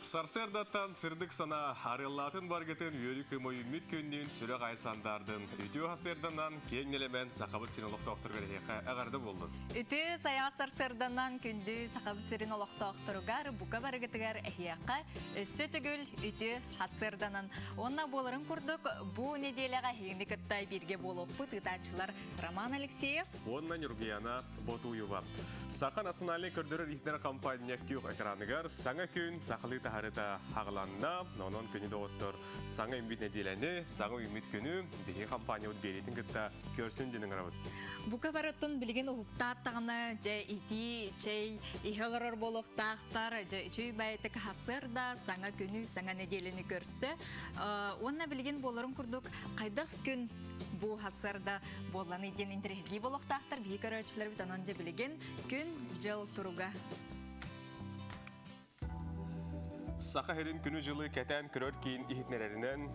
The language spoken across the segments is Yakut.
Сарсыардаттан сырдык санаа арыаллаатын баргытын үөрүү кымойуммут күннүүн сүрэх ай сандаардын. Үтүө сарсыарданан киэҥ нэлэмэн Сахабыт сирин олохтоохторугар эһиэхэ эҕэрдэ буоллун. Үтүө сайаҕас сарсыарданан күндү Сахабыт сирин олохтоохторугар бука барыгытыгар эһиэхэ өссө төгүл үтүө сарсыарданан уонна буоларын курдук бу нэдиэлэҕэ эһигини кытта бииргэ буолуохпут ыытааччылар Роман Алексеев уонна Ньургуяна Ботуева. Саха национальнай көрдөрөр иһитинэр компания күөх экраныгар саҥа күн сахалыы таһарыта хаҕыланна. Онон күнү доҕоттор саҥа үүммүт нэдиэлэни, саҥа үүммүт күнү биһиги компаниябыт биэриитин кытта көрсүн диэн ыҥырабыт. Бука барыттан билигин уһуктааттаҕына дьэ итии чэй иһэ олорор буолуохтаахтар. Дьэ үчүй баайытык да саҥа күнү, саҥа нэдиэлэни көрсө. Уонна билигин буоларын курдук хайдах күн бу хасарда буолланы диэн интэриэһиргии буолуохтаахтар биһи көрөөччүлэрбит онон дьэ билигин күн-дьыл туруга. Саха сирин күнү-дьылы кэтээн көрөр киин иһитиннэрэринэн,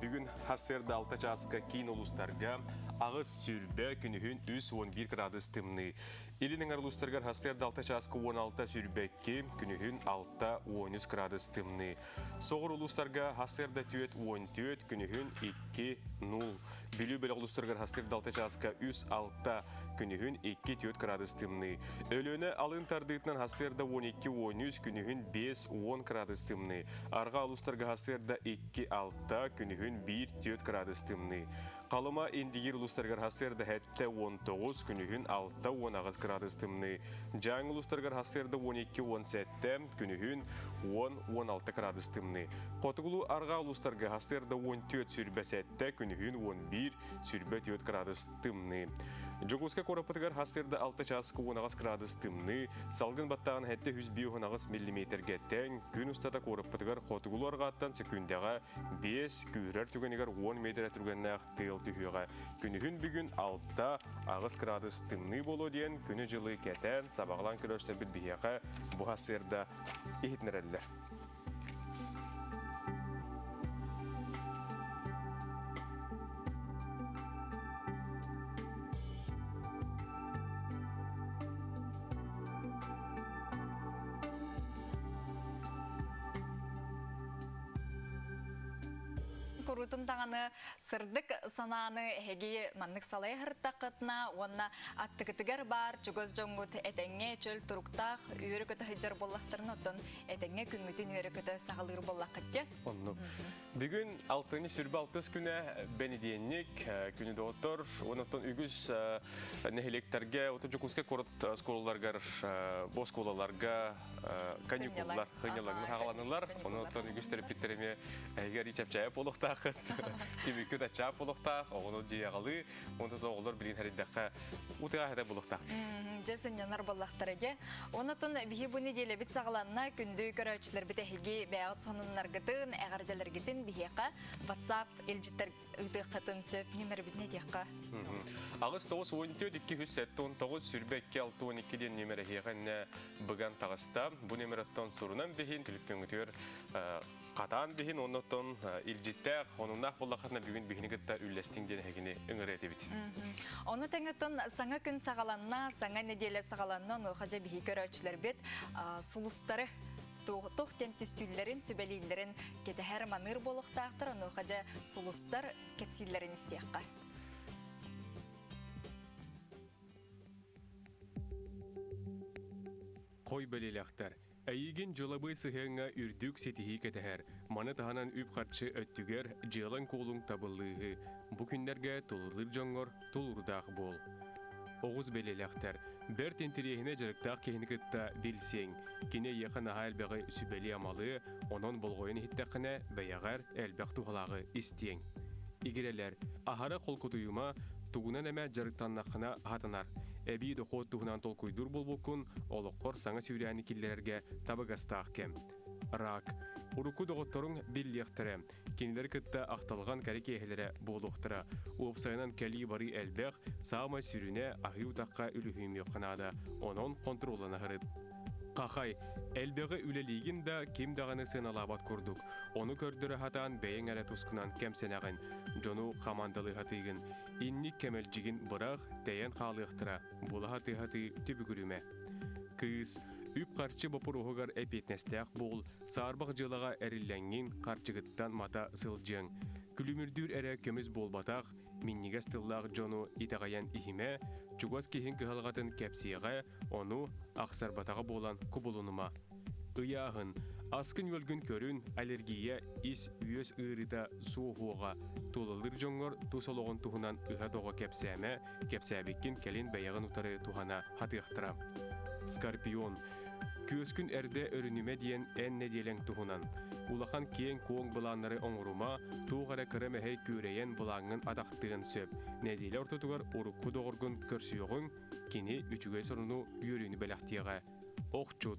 бүгүн сарсыарда 6 чааска киин улуустарга 8 20 күнүһүн 311 градус тымныы. Илин эҥэр улуустарыгар сарсыарда 6 чааска 16 22 күнүһүн 6 13 градус тымныы. Соҕур улуустарга сарсыарда 4 14, күнүһүн 2 0. Бүлүү бөлөх улуустарыгар сарсыарда 6 чааска 3 6, күнүһүн 2 4 градус тымныы. Өлүөнэ алын тардыытынан сарсыарда 12 13, күнүһүн 5 10 градус тымныы. Арҕаа улуустарга сарсыарда 2 6, күнүһүн 1 4 градус тымныы. Халыма Индигир улуустарыгар сарсыарда 7 19, күнүһүн 6 18 градус тымныы. Дьааҥы улуустарыгар сарсыарда 12 17, күнүһүн 10-16 градус тымныы. Хотугулуу арҕаа улуустарга сарсыарда 14 27, күнүһүн 11 24 градус тымныы. Дьокуускай куораппытыгар сарсыарда 6 чааска 18 градус тымныы, салгын баттааҕын 758 миллиметргэ тэҥ, күн устата куораппытыгар хотугулуу арҕааттан сөкүүндэҕэ 5, күүһүрэр түгэнигэр 10 метр түргэннээх тыал түһүөҕэ. Күнүһүн бүгүн 6-8 градус тымныы буолуо диэн күнү-дьылы кэтээн, сабаҕалаан көрөөччүлэрбит биһиэхэ бу сарсыарда иһитиннэрэллэр. Куруутун даҕаны сырдык санааны эһиги маннык салайа сырыттаххытына уонна аттыгытыгар баар чугас дьоҥҥут этэҥҥэ чөл туруктаах үөрэ-көтө сылдьар буоллахтарына оттон этэҥҥэ күҥҥүтүн үөрэ-көтө саҕалыыр буоллаххыт дьэ. Оннук. Бүгүн алтынньы сүрбэ алтыс күнэ бэнидиэнньик күнү доҕоттор онон үгүс нэһилиэктэргэ оту Дьокуускай куорат оскуолаларыгар бу оскуолаларга каникуллар хынньалаҥны хааланылар. Онон үгүс төрөппүттэр эмиэ эһиги чэпчээп буолуохтааххыт, түмүккүт аччаап буолуохтаах, оҕону дьиэҕалыы, онтон оҕолор билигин хэрийдэххэ утыаҕа хэтэ буолуохтаах. Дьэ сынньанар буоллахтара дьэ. Онотон биһи бу нэдиэлэбит саҕаланна күндү көрөөччүлэрбит эһиги бэйэҕит сонуннаргытын, эҕэрдэлэргитин биһиэхэ WhatsApp илдьиттэр ыытыаххытын сөп нүмербитин этиэххэ. 8 94 279 22 62 диэн нүмер эһиэхэ иннэ быган таҕыста. Бу нүмероттон сурунан биһин, түлүппүҥүтүгэр хатаан биһин, оннуттан илдьиттээх, онуннаах буоллаххытына бүгүн биһини кытта үллэстиҥ диэн эһигини ыҥырыа этибит. Ону тэҥэттэн саҥа күн саҕаланна, саҥа нэдиэлэ саҕаланна, онуоха дьэ биһи көрөөччүлэрбит сулустары туох диэн түстүүллэрин, сүбэлииллэрин кэтэһэр маныыр буолуохтаахтар, онуоха дьэ сулустар кэпсииллэрин истиэххэ. Хой бэлиэлэхтэр. Эйигин дьылабый сыһыаҥҥа үрдүк ситиһии кэтэһэр. Маны таһынан үп-харчы өттүгэр дьыалаҥ-куолуҥ табыллыыһы. Бу күннэргэ тулалыыр дьоҥҥор тулуурдаах буол. Оҕус бэлиэлэхтэр. Бэрт интэриэһинэй дьарыктаах киһини кытта билсиэҥ. Кини эйиэхэ наһаа элбэҕи сүбэлиэ-амалыа, онон болҕойон иһиттэххинэ, бэйэҕэр элбэх туһалааҕы истиэҥ. Игирэлэр, аһара холкутуйума, тугунан эмэ дьарыктаннаххына аһатанар. Эбии дохуот туһунан толкуйдуур буолбуккун, олоххор саҥа сүүрээни киллэрэргэ табыгастаах кэм. Рак. Урукку доҕотторуҥ биллиэхтэрэ. Кинилэри кытта ахталҕан кэрэ киэһэлэрэ буолуохтара. Уопсайынан кэлии-барыы элбэх, саамай сүрүнэ аһыы утахха үлүһүйүмүөххэ наада, онон хонтуруоллана сырыт. Хахай, элбэҕи үлэлиигин да ким даҕаны сыаналаабат курдук. Ону көрдөрө сатаан бэйэҥ эрэ тускунан кэмсэнэҕин, дьону хамаандалыы сатыыгын. Инник кэмэлдьигин бырах, тэйэн хаалыахтара, була сатыы-сатыы түбүгүрүмэ. Кыыс. Үп-харчы боппуруоһугар эппиэтинэстээх буол, саарбах дьыалаҕа эриллэҥҥин харчыгыттан мата сылдьыаҥ. Күлүмүрдүүр эрэ көмүс буолбатах, минньигэс тыллаах дьону итэҕэйэн иһимэ, чугас киһиҥ кыһалҕатын кэпсиэҕэ, ону ахсарбатаҕа буолан кубулунума. Ыйааһын, аскын-үөлгүн көрүн, аллергия, ис-үөс ыарыыта суоһуоҕа, тулалыыр дьоҥҥор тус олоҕун туһунан ыһа-тоҕо кэпсээмэ, кэпсээбиккин кэлин бэйэҕин утары туһана хатыахтара. Скорпион, күөскүн эрдэ өрүнүмэ диэн эн нэдиэлэҥ туһунан. Улахан киэҥ-куоҥ былааннары оҥорума, туох эрэ кыра мэһэй күөрэйэн былааҥҥын атахтыан сөп. Нэдиэлэ ортотугар урукку доҕоргун көрсүөҕүҥ, кини үчүгэй сонуну үөрүүнү бэлэхтиэҕэ. Охчут,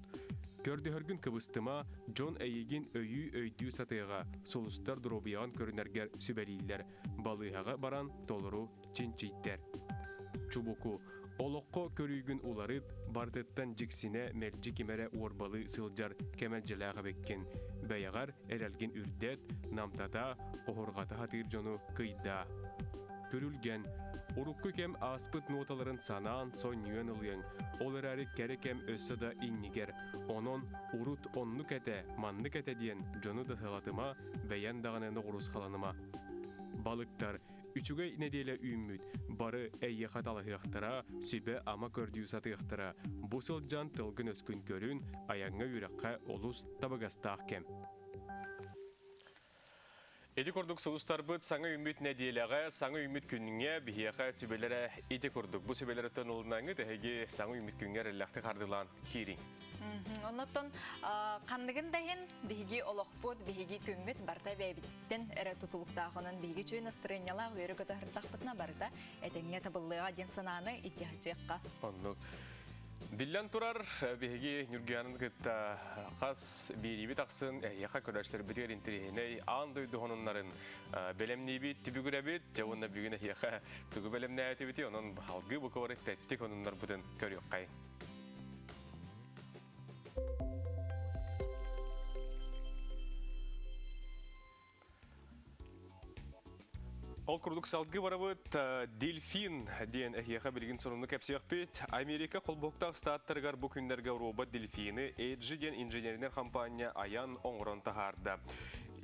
көрдөһөргүн кыбыстыма, дьон эйигин өйүү-өйдүү сатыаҕа, сулустар доруобуйаҕын көрүнэргэр сүбэлииллэр, балыыһаҕа баран толору чинчийтэр. Чубуку, олоххо көрүүгүн уларыт, барытыттан дьиксинэ мэлдьи ким эрэ уорбалыы сылдьар кэмэлдьилээх эбиккин. Бэйэҕэр эрэлгин үрдэт, намтата, оһурҕата сатыыр дьону кыйдаа. Күрүлгэн, урукку кэм ааспыт нуоталарын санаан сонньуйан ылыаҥ, ол эрээри кэрэ кэм өссө да иннигэр. Онон урут оннук этэ, маннык этэ диэн дьону да сылатыма, бэйэн даҕаны ноҕуруускаланыма. Балыктар, үчүгэй нэдиэлэ үүммүт, бары эйиэхэ талаһыахтара, сүбэ-ама көрдүү сатыахтара. Бу сылдьан тылгын-өскүн көрүн, айаҥҥа үөрэххэ олус табыгастаах кэм. Ити курдук сулустарбыт саҥа үүммүт нэдиэлэҕэ, саҥа үүммүт күҥҥэ биһиэхэ сүбэлэрэ ити курдук. Бу сүбэлэриттэн ылынаҥҥыт эһиги саҥа үүммүт күҥҥэ эрэллээхтик хардыылаан киириҥ. Оннуттан ханныгын да иһин биһиги олохпут, биһиги күммүт барыта бэйэбититтэн эрэ тутулуктаах. Онон биһиги үчүгэй настырыанньалаах үөрэ көтө сырдахпытына барыта этэҥҥэ табыллыаҕа диэн санааны итиһачыахха. Оннук. Биллэн турар, биһиги Ньургуйаанын кытта хас биэриибит ахсын эһиэхэ көрөөччүлэрбитигэр интэриэһинэй аан дойду сонуннарын бэлэмниибит, түбүгүрэбит. Дьэ уонна бүгүн эһиэхэ тугу бэлэмнээтибитий, онон алгыы буквары тэттик сонуннарбытын көрүөххэйиҥ. Ол курдук салгыы барабыт Дельфин диэн эһиэхэ билигин сонуну кэпсиэхпит. Америка холбоһуктаах штаттарыгар бу күннэргэ робот дельфины Эджи диэн инженеринэр хампаанньа айан оҥорон таһаарда.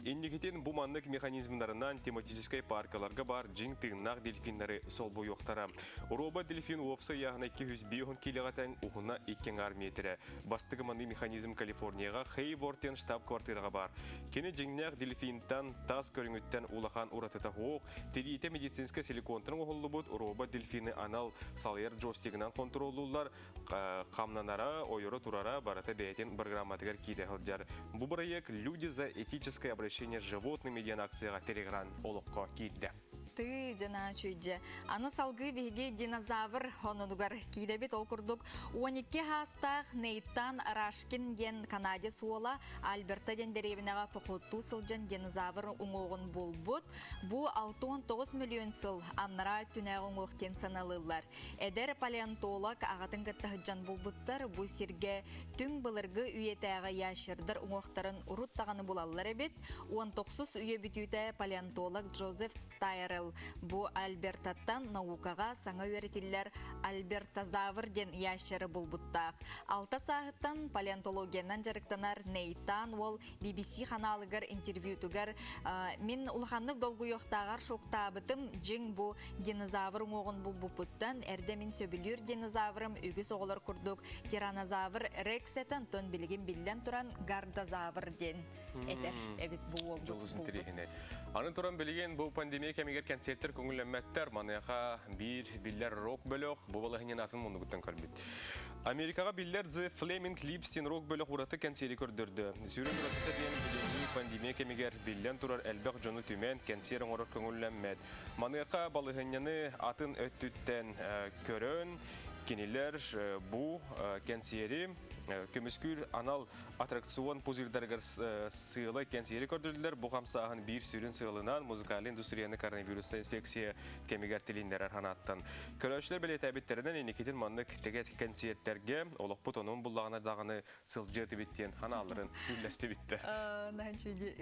Инникитин бу маннык механизмнарынан тематическай паркаларга баар дьиҥ тыыннаах дельфиннары солбуйуохтара. Робот дельфин уопсай ыйааһына 205 киилэҕэ тэҥ, уһуна 2 аҥаар миэтэрэ. Бастакы маннык механизм Калифорнияҕа Хейвортен штаб-квартираҕа баар. Кини дьиҥнээх дельфинтан тас көрүҥүттэн улахан уратыта суох, тириитэ медицинскэй силиконтан оҥоһуллубут робот-дельфины анал салайар джойстигынан хонтуруоллууллар, хамнанара, ойоро турара барыта бэйэтин программатыгар киирэ сылдьар. Бу бырайыак «Люди за этическое обращение с животными» диэн акцияҕа Телеграм олоххо киирдэ. Тыы дьана чүйдьэ. Аны салгыы биһиги динозавр хонунугар киирэбит. Ол курдук 12 хаастаах Нейтан Рашкин диэн канадец уола Альберта диэн дэриэбинэҕэ походтуу сылдьан динозавр уҥуоҕун булбут. Бу 69 миллион сыл аннараа өттүнээҕи уҥуох диэн саналыыллар. Эдэр палеонтолог аҕатын кытта сылдьан булбуттар. Бу сиргэ түҥ былыргы үйэтээҕи ящердар уҥуохтарын урут даҕаны булаллар эбит. 19 үйэ бүтүүтэ палеонтолог Джозеф Тайрелл бу Альбертаттан наукаҕа саҥа үөрэтиллэр альбертозавр диэн ящеры булбуттаах. Алта сааһыттан палеонтологиянан дьарыктанар Нейтан уол BBC ханаалыгар интервьютугар «Мин улаханнык долгуйуохтааҕар шоктаабытым, дьиҥ бу динозавр уҥуоҕун булбуппуттан эрдэ мин сөбүлүүр динозаврым үгүс оҕолор курдук тиранозавр рекс этэ, онтон билигин биллэн туран гардозавр диэн этэр эбит бу уолбут Дьолус интэриэһинэй. Аны туран билигин бу пандемия кэмигэр кэнсиэртэр көҥүллэммэттэр. Маныаха биир биллэр рок бөлөх бу балаһынньаны атын муннугуттан көрбүт. Америкаҕа биллэр The Flaming Lips диэн рок бөлөх ураты кэнсиэри көрдөрдө. Сүрүн уратыта диэн билиҥҥи пандемия кэмигэр биллэн турар элбэх дьону түмэн кэнсиэр оҥорор көҥүллэммэт. Маныаха балаһыанньаны атын өттүттэн көрөн, кинилэр бу кэнсиэри көмүскүүр анал аттракцион пузырьдарыгар сыала кэнсиэри көрдөрдүлэр. Бу хамсааһын биир сүрүн сыалынан музыкальнай индустрияны коронавируснай инфекция кэмигэр тилиннэрэр санааттан. Көрөөччүлэр бэлиэтээбиттэринэн инникитин маннык тэгэ кэнсиэртэргэ олохпут онон буллаҕына даҕаны сылдьыа этибит диэн ханаалларын үллэстибиттэр.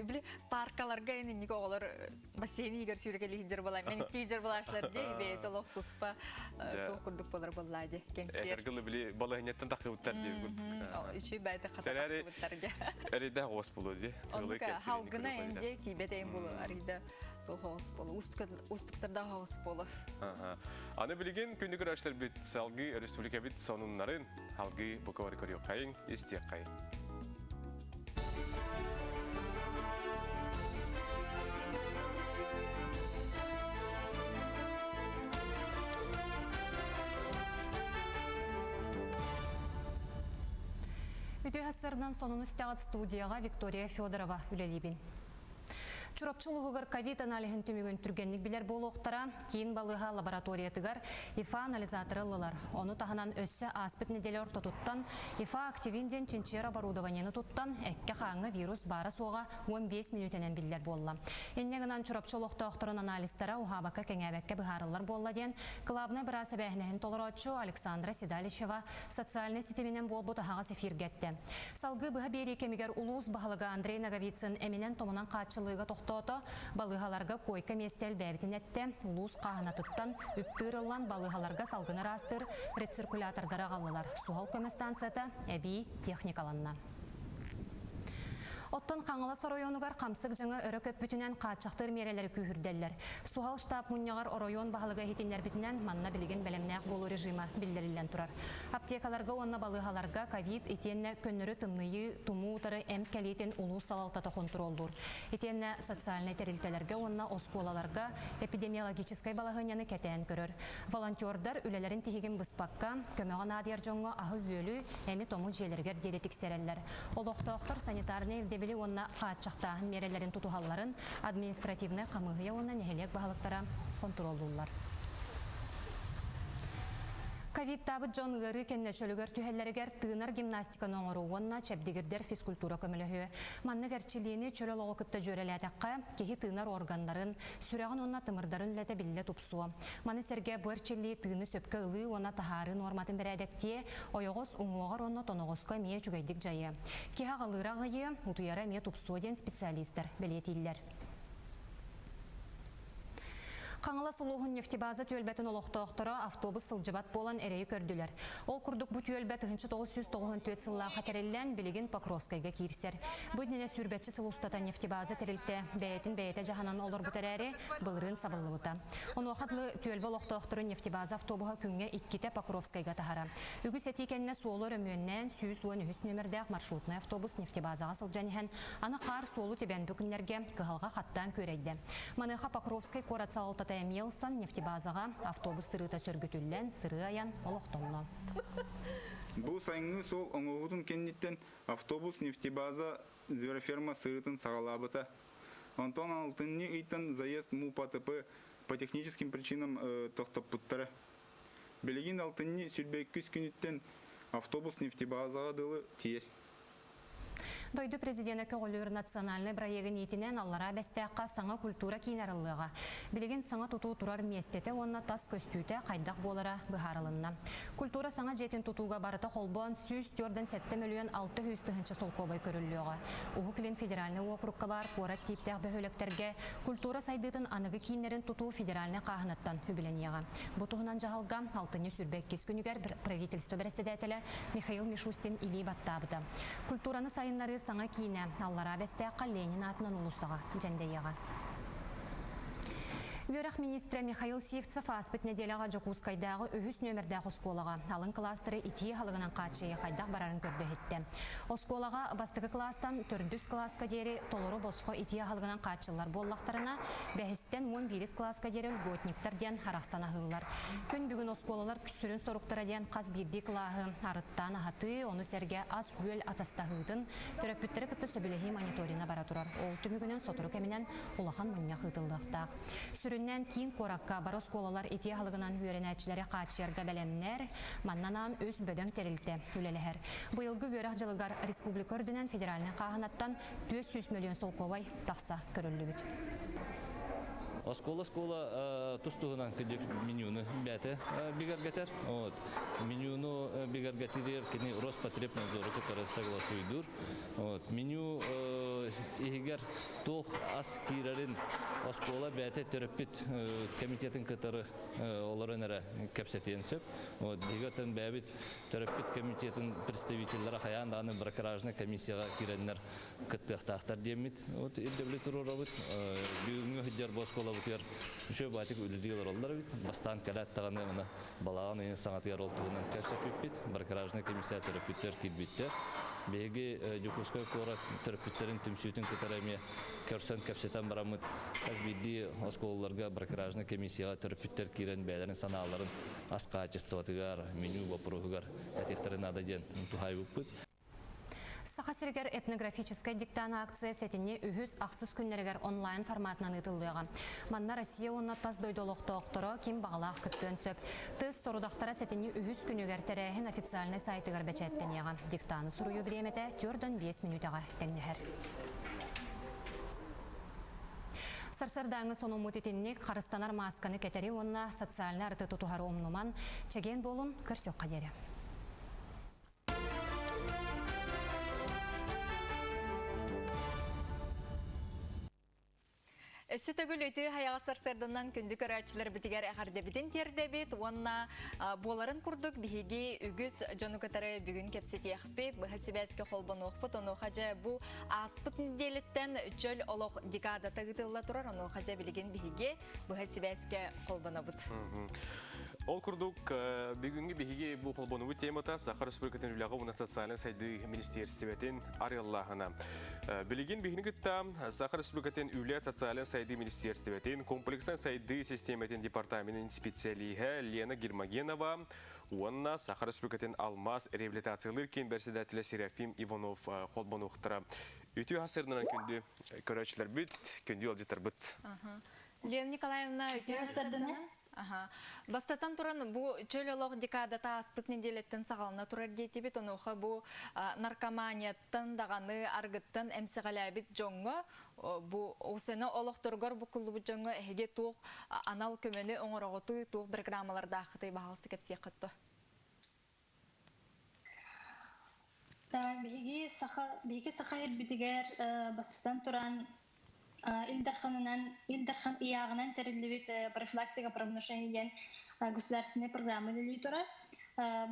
Били паркаларга инник оҕолор бассейн иһигэр сүүрэкэлии сылдьар буолаа. Мен икки буолааччылар дии, бэйэтэ олох туспа туох курдук болар буоллаа дии кэнсиэр. Этэргылы били балаһынньаттан тахсыбыттар дии курдук. Үчүй бәйті хата тахсыбыттарга. Эриде оғыз болу ди. Оннука халгына энде тиибет болу арида тоғыз болу. Устуктарда хоғыз болу. Аны билигин күндү көрөчлөр бит салгы республика бит сонуннарын халгы буковар көрүө кайын, истиэк кайын. Үтүө сарсыарданан сонуну истэҕит, студияҕа Виктория Федорова үлэлиибин. Чурапчы улууһугар ковид аналиһын түмүгүн түргэнник билэр буолуохтара. Киин балыыһа лабораториятыгар ИФА анализаторы ыллылар. Ону таһынан өссө ааспыт нэдиэлэ ортотуттан ИФА Активин диэн чинчийэр оборудованиены туттан, эккэ-хааҥҥа вирус баара-суоҕа 15 мүнүүтэнэн биллэр буолла. Инньэ гынан Чурапчы олохтоохторун анализтара уһаабакка-кэҥээбэккэ быһаарыллар буолла диэн кылаабынай быраас эбээһинэһин толорооччу Александра Седалищева социальнай ситиминэн буолбут аһаҕас эфиргэ эттэ. Салгыы быһа биэрии кэмигэр улуус баһылыга Андрей Ноговицын эминэн-томунан хааччыллыыга тохтоото, балыыһаларга койка миэстэ элбээбитин эттэ, улуус хааһынатыттан үп тыырыллан балыыһаларга салгыны ыраастыыр рециркулятордары аҕаллылар. Суһал көмө станцията эбии техникаланна. Оттон Хаҥалас оройуонугар хамсык дьаҥа өрө көппүтүнэн хааччахтыыр миэрэлэри күүһүрдэллэр. Суһал штаб мунньаҕар оройуон баһылыга иһитиннэрбитинэн, манна билигин бэлэмнээх буолуу режима биллэриллэн турар. Аптекаларга уонна балыыһаларга ковид итиэннэ көннөрү тымныйыы, тумуу утары эмп кэлиитин улуус салалтата хонтуруоллуур. Итиэннэ социальнай тэрилтэлэргэ уонна оскуолаларга эпидемиологическай балаһыанньаны кэтээн көрөр. Волонтердар үлэлэрин тиһигин быспакка, көмөҕө наадыйар дьоҥҥо аһы-үөлү, эми-тому дьиэлэригэр диэри тиксэрэллэр. Олохтоохтор санитарнай ирдэбили уонна хааччахтааһын миэрэлэрин тутуһалларын административнай хамыыһыйа уонна нэһилиэк баһылыктара хонтуруоллууллар. Ковидтаабыт дьон ыарыы кэннэ чөлүгэр түһэллэригэр тыынар гимнастиканы оҥоруу уонна чэбдигирдэр физкультура көмөлөһүө. Маннык эрчиллиини чөл олоҕу кытта дьүөрэлээтэххэ, киһи тыынар органнарын, сүрэҕин уонна тымырдарын үлэтэ биллэ тупсуо. Маны сэргэ бу эрчиллии тыыны сөпкө ылыы уонна таһаарыы нуорматын бэрээдэктиэ, ойоҕос уҥуоҕар уонна тоноҕоско эмиэ үчүгэйдик дьайыа. Киһи аҕалыыра аҕыйыа, утуйара эмиэ тупсуо диэн специалистар бэлиэтииллэр. Хаҥалас улууһун нефтебаза түөлбэтин олохтоохторо автобус сылдьыбат буолан эрэйи көрдүлэр. Ол курдук бу түөлбэ 1994 сыллаахха тэриллэн, билигин Покровскайга киирсэр. Бу иннинэ сүүрбэччэ сыл устата нефтебаза тэрилтэ бэйэтин бэйэтэ дьаһанан олорбут эрээри, былырыын сабыллыбыта. Онуоха дылы түөлбэ олохтоохторун нефтебаза автобуһа күҥҥэ иккитэ Покровскайга таһара. Үгүс этии кэннэ суолу өрөмүөннээн 113 нүөмэрдээх маршрутнай автобус нефтебазаҕа сылдьан иһэн, аны хаар суолу тибэн бу күннэргэ кыһалҕа хаттаан күөрэйдэ. Маныаха Покровскай куорат салалтата эмиэ ылсан нефтебазаҕа автобус сырыыта сөргүтүллэн, сырыы айан олохтонно. Бу сайыҥҥы суол оҥоһуутун кэнниттэн автобус нефтебаза звероферма сырыытын саҕалаабыта. Онтон алтынньы ыйтан заезд МУПАТП по техническим причинам тохтоппуттара. Билигин алтынньы сүүрбэ күнүттэн автобус нефтебазаҕа дылы тиийэр. Дойду президенэ көҕүлүүр национальнай бырайыагын иитинэн Аллараа Бэстээххэ саҥа культура киинэ арыллыаҕа. Билигин саҥа тутуу турар миэстэтэ уонна тас көстүүтэ хайдах буолара быһаарылынна. Культура саҥа дьиэтин тутууга барыта холбоон 147 мөлүйүөн 600 тыһыынча солкуобай көрүллүөҕэ. Уһук Илин федеральнай уокурукка баар куорат тииптээх бөһүөлэктэргэ культура сайдыытын аныгы кииннэрин тутуу федеральнай хааһынаттан үбүлэниэҕэ. Бу туһунан дьаһалга алтынньы 22 күнүгэр правительство бэрэссэдээтэлэ Михаил Мишустин илии баттаабыта. Культураны сайыннарыы саҥа киинэ Аллараа Бэстээххэ Ленин аатынан уулуссаҕа дьэндэйиэҕэ. Үөрэх министрэ Михаил Сивцев ааспыт нэдиэлэҕэ Дьокуускайдааҕы үһүс нүөмэрдээх оскуолаҕа алын кылаастары итии аһылыгынан хааччыйыы хайдах барарын көрдө-иһиттэ. Оскуолаҕа бастакы кылаастан төрдүс кылааска диэри толору босхо итии аһылыгынан хааччыллар буоллахтарына, бэһистэн 11 кылааска диэри льготниктар диэн арахсан аһыыллар. Күн бүгүн оскуолалар сүрүн соруктара диэн хас биирдии кылааһы арыттаан аһатыы, ону сэргэ ас-үөл атастаһыытын, төрөппүттэри кытта сөбүлэһии мониторина бара турар. Ол түмүгүнэн сотору кэминэн улахан мунньах ыытыллыахтаах. Сүрүннээн киин куоракка бары оскуолалар итии аһылыгынан үөрэнээччилэри хааччыйарга бэлэмнэр, манна анаан үс бөдөҥ тэрилтэ үлэлэһэр. Быйылгы үөрэх дьылыгар республика үрдүнэн федеральнай хааһынаттан 400 мөлүйүөн солкуобай тахса көрүллүбүт. Оскуола-оскуола тус-туһунан кырдьык менюну бэйэтэ бигэргэтэр. Вот. Менюну бигэргэтиир кини Роспотребнадзору кытары согласуйдуур. Вот. Меню иһигэр туох ас киирэрин оскуола бэйэтэ төрөппүт комитетын кытары олорон эрэ кэпсэтиэн сөп. Вот. Биһиги оттон бэйэбит төрөппүт комитетын представителлара хайаан даҕаны бракеражнай комиссияҕа киирэннэр кыттыахтаахтар диэммит вот ирдэбили туруорабыт. Бүгүҥҥү сылдьар бу оскуолабытыгар үчүгэй баатык үлэлии олороллор эбит. Бастаан кэлээт даҕаны мына балаҕан ыйын саҥатыгар ол туһунан кэпсэппиппит. Бракеражнай комиссия төрөппүттэр киирбиттэр. Биһиги Дьокуускай куорат төрөппүттэрин түмсүүтүн кытары эмиэ көрсөн кэпсэтэн бараммыт хас биирдии оскуолаларга бракеражнай комиссияҕа төрөппүттэр киирэн бэйэлэрин санааларын ас хаачыстыбатыгар, меню боппуруоһугар этиэхтэрин наада диэн туһаайбыппыт. Саха сиригэр этнографическай диктант акция сэтинньи үһүс ахсыс күннэригэр онлайн форматынан ыытыллыаҕа. Манна Россия уонна тас дойду олохтоохторо ким баҕалаах кыттыан сөп. Тыс сорудахтара сэтинньи үһүс күнүгэр тэрээһин официальнай сайтыгар бэчээттэниэҕэ. Диктаны суруйуу бириэмэтэ 4-5 мүнүүтэҕэ тэҥнэһэр. Сарсыардааҥы сонуммут итинник харыстанар маасканы кэтэри уонна социальнай арыты тутуһары умнуман, чэгиэн буолун, көрсүөххэ диэри. Өссө төгүл үтүө хайаҕас сарсыарданан күндү көрөөччүлэрбитигэр эҕэрдэбитин тиэрдэбит уонна буоларын курдук биһиги үгүс дьону кытары бүгүн кэпсэтиэхпит, быһа сибээскэ холбонуохпут. Онуоха дьэ бу ааспыт нэдиэлэттэн чөл олох декадата ыытылла турар. Онуоха дьэ билигин биһиги быһа сибээскэ холбонобут. Ол курдук, бүгүҥҥү биһиги бу холбонубут темата Саха Республикатын үлэҕэ уонна социальнай сайдыы министиэристибэтин арыаллааһына. Билигин биһини кытта Саха Республикатын үлэ социальнай сайдыы министиэристибэтин комплекснай сайдыы систиэмэтин департаменын специалиһэ Лена Гермогенова уонна Саха Республикатын алмаас реабилитациялыыр киин бэрэссэдээтэлэ Серафим Иванов холбонуохтара. Үтүө хасырынан күндү көрөөччүлэрбит, күндү ыалдьыттарбыт. Лена Николаевна, үтүө хасырданан Аха. Бастатан туран, бу чөл олох декадата ааспыт нэдиэлэттэн саҕалана турар диэтибит. Онуоха бу наркоманияттан даҕаны аргыттан эмсэҕэлээбит дьоҥҥо, бу ОСН олохторугар буккуллубут дьоҥҥо эһиги туох анал көмөнү оҥороҕутуй, туох программалардааххытый баһаалыста кэпсиэххит дуо? Биһиги саха биһиги саха ирбитигэр бастатан туран Ил Дарханынан Ил Дархан ыйааҕынан тэриллибит профилактика правонарушений диэн государственная программа үлэлии турар.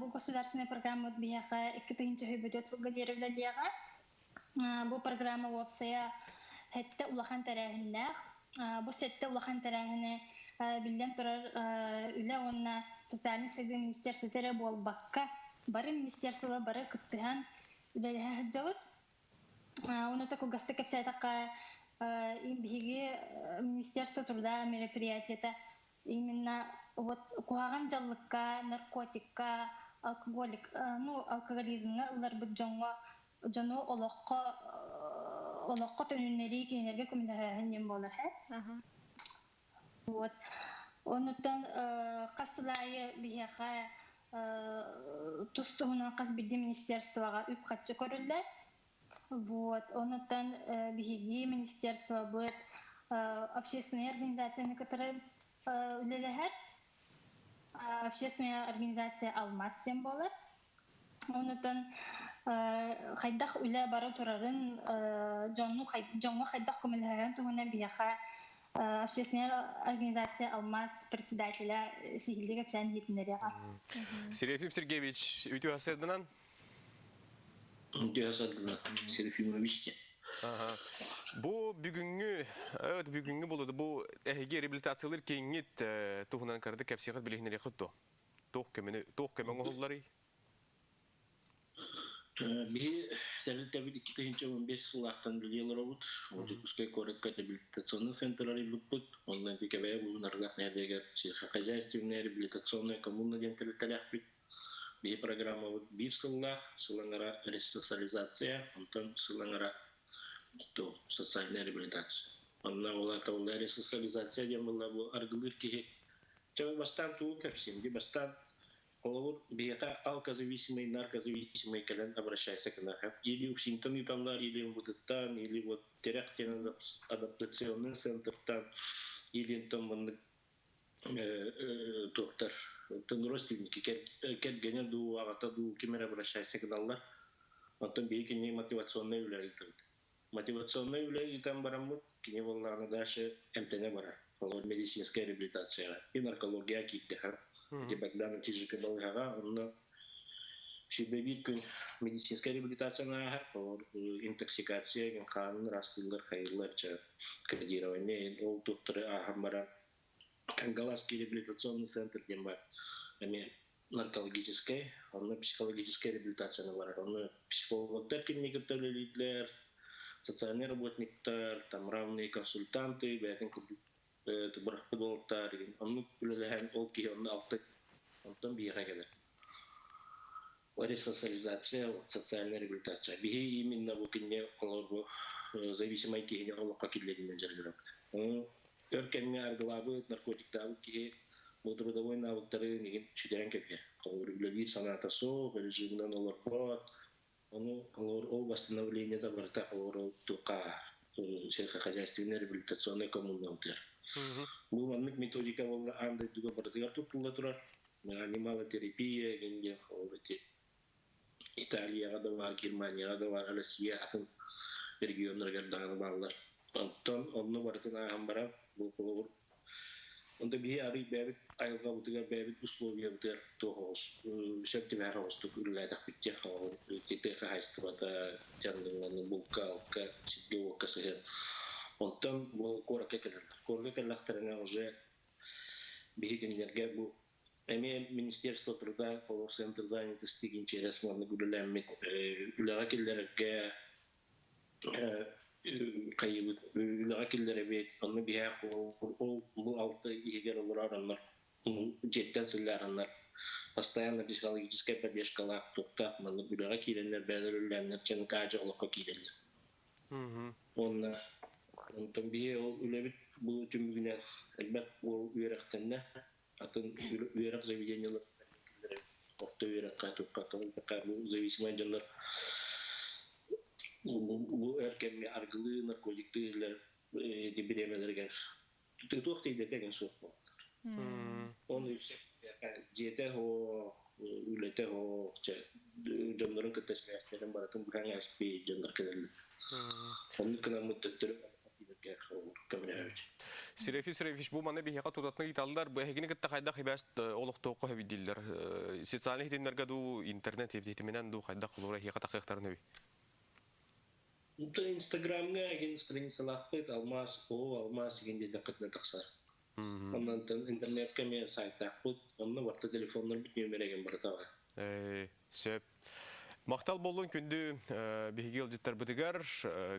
Бу государственная программа биһиэхэ 2024 сылга диэри үлэлиэҕэ. Бу программа уопсайа сэттэ улахан тэрээһиннээх. Бу сэттэ улахан тэрээһини биллэн турар үлэ уонна социальнай сайдыы министерствота эрэ буолбакка, бары министерстволар бары кыттыһан үлэлэһэ сылдьабыт. Уонна кылгастык кэпсээтэххэ, биһиги Министерство труда мероприятиета именно вот куһаҕан дьаллыкка, наркотикка, алкоголик, ну, алкоголизмҥа ылларбыт дьоҥҥо дьону олоххо олоххо төнүннэрии кинилэргэ көмөлөһөөһүн диэн буолар һэ. Вот. Онуттан хас сыл аайы биһиэхэ тус-туһунан хас биирдии министерствоҕа үп-харчы көрүллэр. Вот. Онуттан биһиги министерствобыт общественные организацияны кытары үлэлэһэр. Общественная организация «Алмаз» диэн буолар. Онутан хайдах үлэ бара турарын, дьону дьоҥҥо хайдах көмөлөһөрүн туһунан биһиэхэ общественная организация «Алмаз» председателя сиһилии кэпсээн иһитиннэриэҕэ. Серафим Сергеевич, үтүө сарсыарданан. Үтүө сарсыарданан, Серафимович. Бу бүгүҥҥү, бүгүҥҥү буолуоду, бу эһиги реабилитациялыыр кииҥҥит туһунан кырдык кэпсиэххит билиһиннэриэххит дуо? Туох көмөнү, туох көмө оҥоһулларый? Биһи тэрилтэбит 2015 сыллаахтан үлэлии олоробут. Дьокуускай куоракка реабилитационный центр арыйбыппыт. Онно ити булун Аргах нэһилиэгэр сельскохозяйственная реабилитационная коммуна диэн тэрилтэлээхпит. Биһи программабыт биир сыллаах, сыл аҥара ресоциализация, онтон сыл аҥара социальная реабилитация. Онно ол аата ол ресоциализация диэн буолла бу аргылыыр киһи. Чэ бастаан тугу кэпсиим дии бастаан. Холобур, биһиэхэ алкозависимый, наркозависимый кэлэн обращайся гынар. Или УФСИНтан ыыталлар, или МВД-тан, или вот Тирэх диэн адаптационный центртан, или онтон маннык туохтар, оттон родственники кэргэнэ дуу, аҕата дуу ким эрэ обращайся гыналлар. Оттон биһиги кини мотивационнай үлэ ыытабыт. Мотивационнай үлэ ыытан бараммыт, кини буоллаҕына дальше эмтэнэ барар. Олор медицинская реабилитацияҕа и наркология киирдэхэ. Ити Богдан Чижика балыыһаҕа онно 21 күн медицинская реабилитацияны ааһар, олор интоксикация хаанын ыраастыыллар, хайыыллар, кодирование ол туохтары ааһан баран Кангаласский реабилитационный центр диэн бар. Эмиэ наркологическай, онно психологическай реабилитацияны барар. Онно психологтар кинини кытта үлэлииллэр, социальный работниктар, там равные консультанты, бэйэтин курдук бырахпыт буолуктар, оннук үлэлэһэн ол киһи онно алты онтон биһиэхэ кэлэр. Ресоциализация, социальная реабилитация. Биһи именно бу кинне олорбу зависимай киһини олоххо киллэринэн дьарыгырабыт. Өр кэмҥэ арыгылаабыт, наркотиктаабыт киһи бу трудовой навыктары игин сүтэрэн кэбиһэр. Холобур, үлэлиир санаата суох, режиминэн олорбот. Ону холобур, ол восстановлениета барыта холобур ол туохха сельскохозяйственный реабилитационный коммуналытыгар. Бу маннык методика буолла аан дойдуга барытыгар туттулла турар. Анималотерапия игин диэн холобур ити Италияҕа да баар, Германияҕа да баар, Россия атын регионнарыгар даҕаны бааллар. Онтон онно барытын ааһан баран, бу холобур, онто биһи арый бэйэбит айылҕабытыгар, бэйэбит условиябытыгар туох оҕус, сөп түбэһэр оҕустук үлэлээтэхпит диэх холобур, тыа хаһаайыстыбата, дьаҥныҥнаны булка-алка, сиргэ-уокка сыһыан. Онтон бу куоракка кэлэллэр. Куоракка кэллэхтэринэ уже биһи кинилэргэ бу Эмиэ Министерство труда, олох центр занятости через маннык үлэлээммит үлэҕэ киллэрэргэ хайыыбыт үлэҕэ киллэрэбит онно биһээх ол бу алта иһигэр олорор дьиэттэн сыллаараннар постоянно психологическай поддержкалаах туохтаах маннык үлэҕэ киирэннэр бэйэлэр үлэлээннэр чанкаажы олоххо киирэллэр. Уонна онтон биһи ол үлэбит бу түмүгүнэн элбэх уол үөрэхтэннэ атын үөрэх заведениелар орто үөрэххэ туппакка бу зависимай дьоннор бу өр кэмҥэ аргылыы наркотиктыы иһиллэр ити бириэмэлэригэр туох тиийбэтэ эҥин суох буолаллар. Оны дьиэтэ суох, үлэтэ суох, дьоннорун кытта сибээстэрин барытын быһан ааспыт дьоннор кэлэллэр. Оннук гынаммыт төттөрү көмөлөһөбүт. Серафим Серафимович, бу маны биһиэхэ тутатына ыыталлар. Бу эһигини кытта хайдах ибээс олохтооххо хэбидиллэр? Социальный хитимнэргэ дуу, интернет хитиминэн дуу хайдах холура эһиэхэ тахыахтарын өй? Инстаграмҥа эгин страницалаахпыт алмаас, о алмаас игин диэтэххитинэ тахсар. Онон интернетка эмиэ сайтаахпыт, онно барыта телефоннарбыт нүөмэрэ эгин барыта бар. Сөп. Махтал боллун күндү биһиги ыалдьыттарбытыгар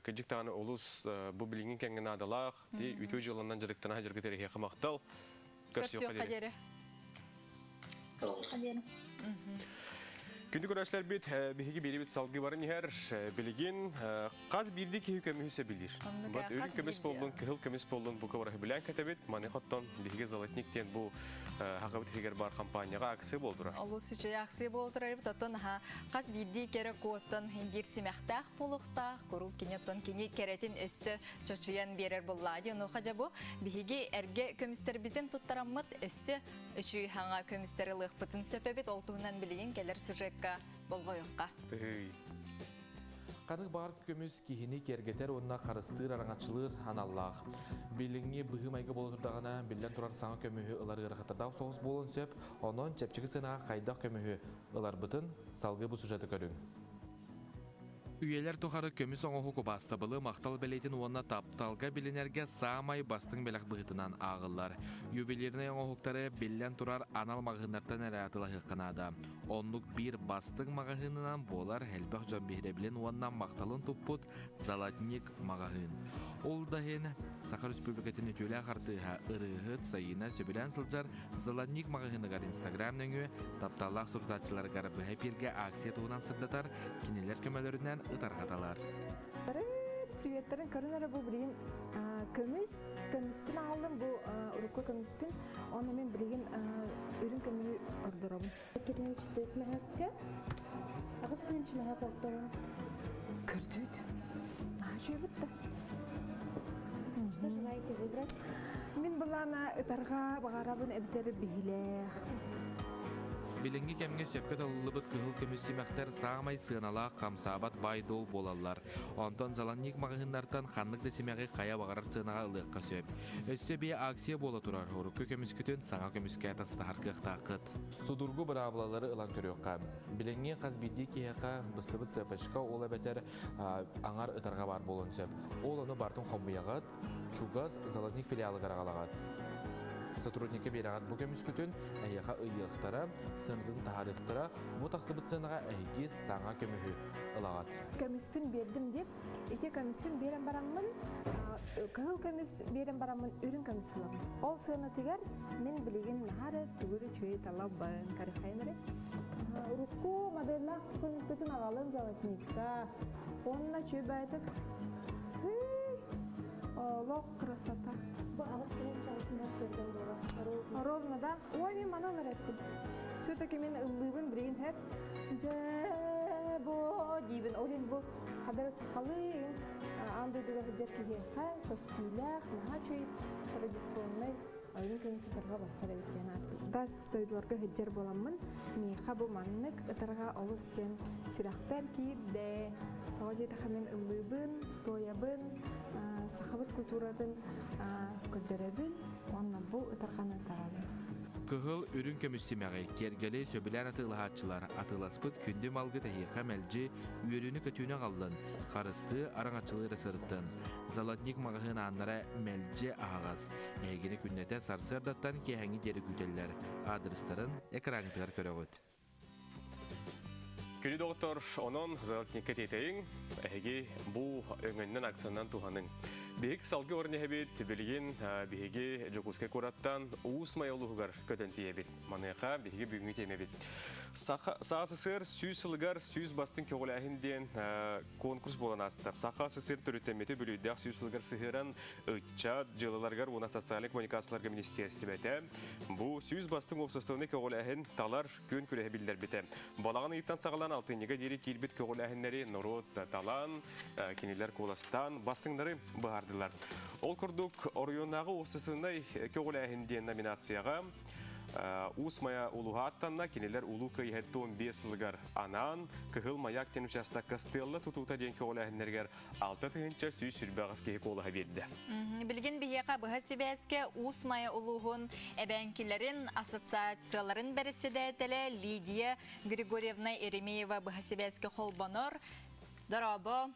кыдьык даҕаны олус бу билиҥҥи кэмҥэ наадалаах ди үтүө дьыаланан дьарыктана сылдьаргыт эрэһиэхэ махтал. Көрсүөххэ диэри. Күндү көрөөччүлэрбит, биһиги биирибит салгыы баран иһэр. Билигин хас биирдии киһи көмүһү сэбилиир. Бат үрүҥ көмүс буоллун, кыһыл көмүс буоллун бука барыһы билэн кэтэбит. Маны хоттон биһиги Золотник диэн бу хахабыт иһигэр бар компанияҕа акция буолтура. Олус үчүгэй акция буолтура эбит. Оттон хас биирдии кэрэ куоттан биир симэхтээх буолуохтаах, куруук кини оттон кини кэрэтин өссө чочуйан биэрэр буллаа диэн. Онуоха дьэ бу биһиги эргэ көмүстэрбитин туттараммыт өссө үчүгэй хаҥа көмүстэр ылыахпытын сөп эбит. Ол туһунан билигин кэлэр сюжекка болҕойуохха. Тыый. Ханнык баҕар көмүс киһини киэргэтэр уонна харыстыыр араҥаччылыыр аналлаах. Билиҥҥи быһыы-майгы буола турдаҕына, биллэн турар саҥа көмүһү ылар ыарахаттардаах соҕус буолуон сөп. Онон чэпчэки сыанаҕа хайдах көмүһү ыларбытын салгыы бу сюжеты көрүҥ. Үйэлэр тухары көмүс оҥоһук убаастабылы, махтал бэлиэтин уонна тапталга билинэргэ саамай бастыҥ бэлэх быһыытынан ааҕыллар. Ювелирнай оҥоһуктары биллэн турар анал маҕаһыыннартан эрэ атыылаһыахха наада. Оннук биир бастыҥ маҕаһыынынан буолар элбэх дьон биһирэбилин уонна махталын туппут «Золотник» маҕаһыын. Ол да иһин Саха Республикатын үтүөлээх артыыһа, ырыаһыт Саина сөбүлээн сылдьар «Золотник» маҕаһыыныгар Инстаграм нөҥүө тапталлаах сурутааччыларыгар быһа эпииргэ акция туһунан сырдатар, кинилэр көмөлөрүнэн ытарҕаталар. Приветтерин көрүн эрэ бу билигин көмүс, көмүспүн аҕаллым бу урукку көмүспүн. Онно мен билигин үрүҥ көмүһү ордоробун. 2-4 мөһөккө, 8 мөһөк ордорун. Көрдүүт. Наһаа үчүгэй да. Что желаете выбрать? Мин былаана ытарга баҕарабын эбитэр биһилээх. Билиҥҥи кэмҥэ сөпкө талыллыбыт кыһыл көмүс симэхтэр саамай сыаналаах хамсаабат баай-дуол буолаллар. Онтон Золотник маҕаһыыннартан ханнык да симэҕи хайа баҕарар сыанаҕа ылыахха сөп. Өссө биэ акция буола турар, урукку көмүскүтүн саҥа көмүскэ атастаһар кыахтааххыт. Судургу быраабылалары ылан көрүөххэ. Билиҥҥи хас биирдии киһиэхэ быстыбыт цепочка ол эбэтэр аҥар ытарҕа баар буолуон сөп. Ол ону барытын хомуйаҕыт, чугас Золотник филиалыгар аҕалаҕыт. Сотрудникка биэрэҕит бу көмүскүтүн эһиэхэ ыйыахтара, сыанатын таһаарыахтара. Бу тахсыбыт сыанаҕа эһиги саҥа көмүһү ылаҕыт. Көмүспүн биэрдим дип, ити көмүспүн биэрэн бараммын, кыһыл көмүс биэрэн бараммын үрүҥ көмүс ылабын. Ол сыанатыгар мин билигин наһаа эрэ тугу эрэ үчүгэй талабын, карыхайын эрэ. Урукку моделлаах көмүскүтүн аҕалым золотникка. Уонна үчүгэй баайтык Олох красота. Бу 8 тыһыынча көргөн буолар. Ровно, да? Ой, мен манан эрэппин. Все-таки мен ыллыыбын билигин хэп. Дьэ, бу диибин. Ол иһин бу хадары сахалыы аан дойдуга сылдьар киһиэхэ көстүүлээх, наһаа үчүгэй традиционнай ойун көмүс ытарҕа бассар эбит диэн ааттыыр. Тас дойдуларга сылдьар буоламмын, миэхэ бу маннык ытарҕа олус диэн сүрэхпэр киирдэ. Тоҕо диэтэххэ мин ыллыыбын, туойабын, сахабыт культуратын көрдөрөбүн уонна бу ытарҕаны ытарабын. Кыһыл, үрүҥ көмүс симэҕи, киэргэли сөбүлээн атыылаһааччылар атыыласпыт күндү малгыт эһиэхэ мэлдьи үөрүүнү-көтүүнү аҕаллын, харыстыы, араҥаччылыы эрэ сырыттын. Золотник маҕаһыын ааннара мэлдьи аһаҕас. Эһигини күннэтэ сарсыардаттан киэһэҥҥи диэри күүтэллэр. Аадырыстарын экраҥҥытыгар көрөҕүт. Күнү доҕоттор, онон Золотникка тиэтэйиҥ, эһиги бу өҥөннөн акциянан туһаныҥ. Биһик салгы орун эһэбит, билигин биһиги Дьокуускай куораттан Уус Майа улууһугар көтөн тиийэбит. Маныаха биһиги бүгүҥҥү тиэмэбит. Саха СССР 100 сылыгар 100 бастыҥ көҕүлээһин диэн конкурс буолан ааста. Саха СССР төрүттэммити бүлүйдээх 100 сылыгар сыһыаран ыччат дьыалаларыгар уонна социальнай коммуникацияларга министиэристибэтэ бу 100 бастыҥ уопсастыбаннай көҕүлээһин талар күөн күрэһи биллэрбитэ. Балаҕан ыйыттан саҕалаан алтынньыга диэри киирбит көҕүлээһиннэри норуот талан, кинилэр куоластаан бастыҥнары быһаардылар. Ол курдук, оройуоннааҕы уопсастыбаннай көҕүлээһин диэн номинацияҕа Уус Майа улууһа аттанна, кинилэр Улуу Кыайыы 75 сылыгар анаан Кыһыл Маяк диэн учаастакка стелла тутуута диэн көҕүлээһиннэригэр 6128 киһи куолаһа биэрдэ. Билигин биһиэхэ быһа сибээскэ Уус Майа улууһун эбэҥкилэрин ассоциацияларын бэрэссэдээтэлэ Лидия Григорьевна Еремеева быһа сибээскэ холбонор. Дорообо!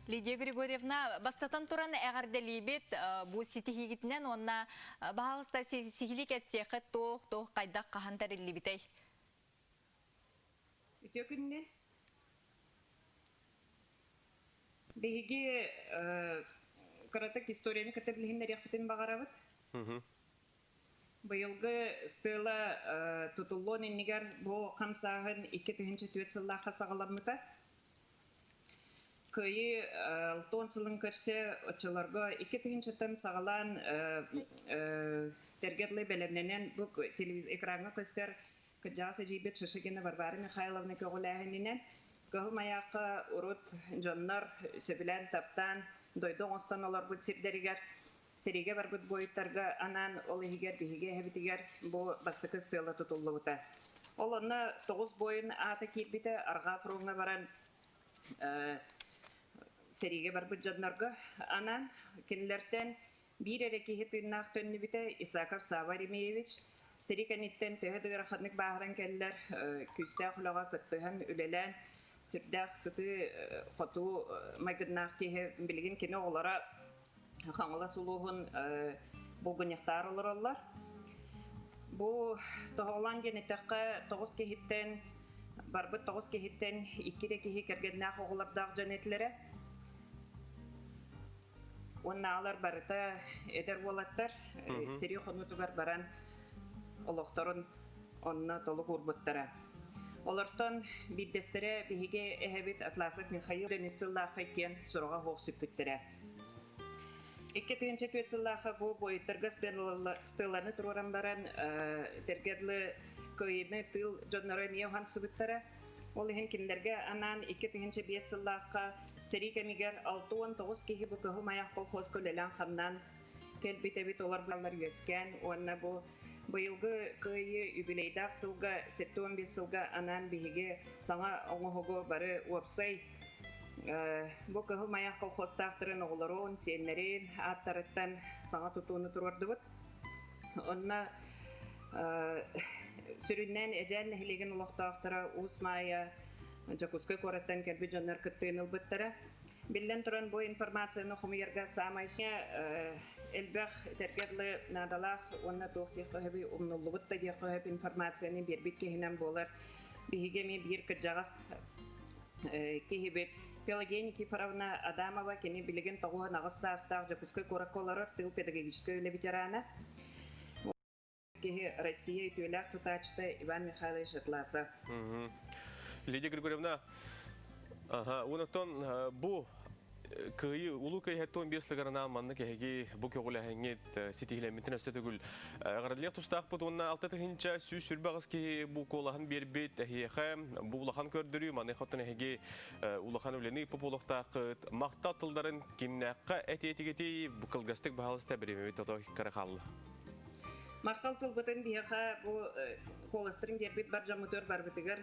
Лидия Григорьевна, бастатан туран эҕэрдэлиибит бу ситиһиигитинэн уонна баһаалыста сиһилии кэпсиэххит туох туох хайдах хаһан тэриллибитэй? Үтүө күнүнэн. Биһиги кыратык историяны кытта билиһиннэриэхпитин баҕарабыт. Быйылгы стела тутуллуон иннигэр бу хамсааһын 2004 сыллаахха саҕаламмыта. Кыайыы 60 сылын көрсө оччолорго 2000-тан саҕалаан тэргэ дылы бэлэмнэнэн бу экраҥҥа көстөр Кырдьаҕас эдьиийбит Шишигина Варвара Михайловна көҕүлээһининэн Кыһыл Майаакка урут дьоннор сөбүлээн таптаан дойду оҥостон олорбут сирдэригэр сэриигэ барбыт буойуттарга анаан ол иһигэр биһиги эһэбитигэр бу бастакы стела тутуллубута. Ол онно 9 буойун аата киирбитэ арҕаа фроҥҥа баран сэриигэ барбыт дьоннорго анаан кинилэртэн Биир эрэ киһи тыыннаах төннүбүтэ Исаков Савва Еремеевич. Сэрии кэнниттэн төһө да ыараханнык бааһыран кэллэр, күүстээх үлэҕэ кыттыһан үлэлээн, сүрдээх сытыы-хотуу майгыннаах киһи. Билигин кини оҕолоро Хаҥалас улууһун Булгунньахтаар олороллор. Бу тоһоҕолоон диэн эттэххэ, 9 киһиттэн барбыт 9 киһиттэн икки эрэ киһи кэргэннээх оҕолордоох дьон этилэрэ. Уоннааҕылар барыта эдэр уолаттар сэрии хонуутугар баран олохторун онно толук уурбуттара. Олортон биирдэстэрэ биһиги эһэбит Атласов Михаил Денис сыллаахха иккиэн сураҕа суох сүппүттэрэ. 2004 сыллаахха бу буойуттарга стеланы туруоран баран тэргэ дылы кыайыыны тыыл дьонноро эмиэ уһансыбыттара. Ол иһин кинилэргэ анаан 2005 сыллаахха сэрии кэмигэр 69 киһи бу Кыһыл Маяк колхозка үлэлээн-хамнаан кэлбит эбит олор баллар үөскээн уонна бу быйылгы кыайыы юбилейдаах сылга 75 сылга анаан биһиги саҥа оҥоһугу бары уопсай бу Кыһыл Маяк колхозтаахтарын оҕолорун, сиэннэрин ааттарыттан саҥа тутууну туруордубут. Онно сүрүннээн Эдьээн нэһилиэгин олохтоохторо Уус Маайа, Дьокуускай куораттан кэлбит дьоннор кыттыыны ылбыттара. Биллэн туран, бу информацияны хомуйарга саамай элбэх этэргэ дылы наадалаах уонна туох диэххэ сөбүй умнуллубут да диэххэ сөп информацияны биэрбит киһинэн буолар. Биһиги эмиэ биир кырдьаҕас киһибит Пелагея Никифоровна Адамова кини билигин 98 саастаах Дьокуускай куоракка олорор тыыл педагогическай үлэ ветерана. Киһи Россия үтүөлээх тутааччыта Иван Михайлович Атласов. Лидия Григорьевна, ага, онтон бу кыайыы улуу кыайыы 15 сылыгарынан маннык эһиги бу көҕүлэһэҥҥит ситиһилэммитин өссө төгүл эҕэрдэлиэх тустаахпыт уонна 6128 киһи бу куолаһын биэрбит эһиэхэ бу улахан көрдөрүү маныаха оттон эһиги улахан үлэни ыыппыт буолуохтааххыт махтал тылларын кимнээххэ этиэтигитий бу кылгастык баһаалыста бириэмэбит ото кыра хаалла. Махтал тылбытын биһиэхэ бу куоластарын биэрбит бар дьоммутугар барбытыгар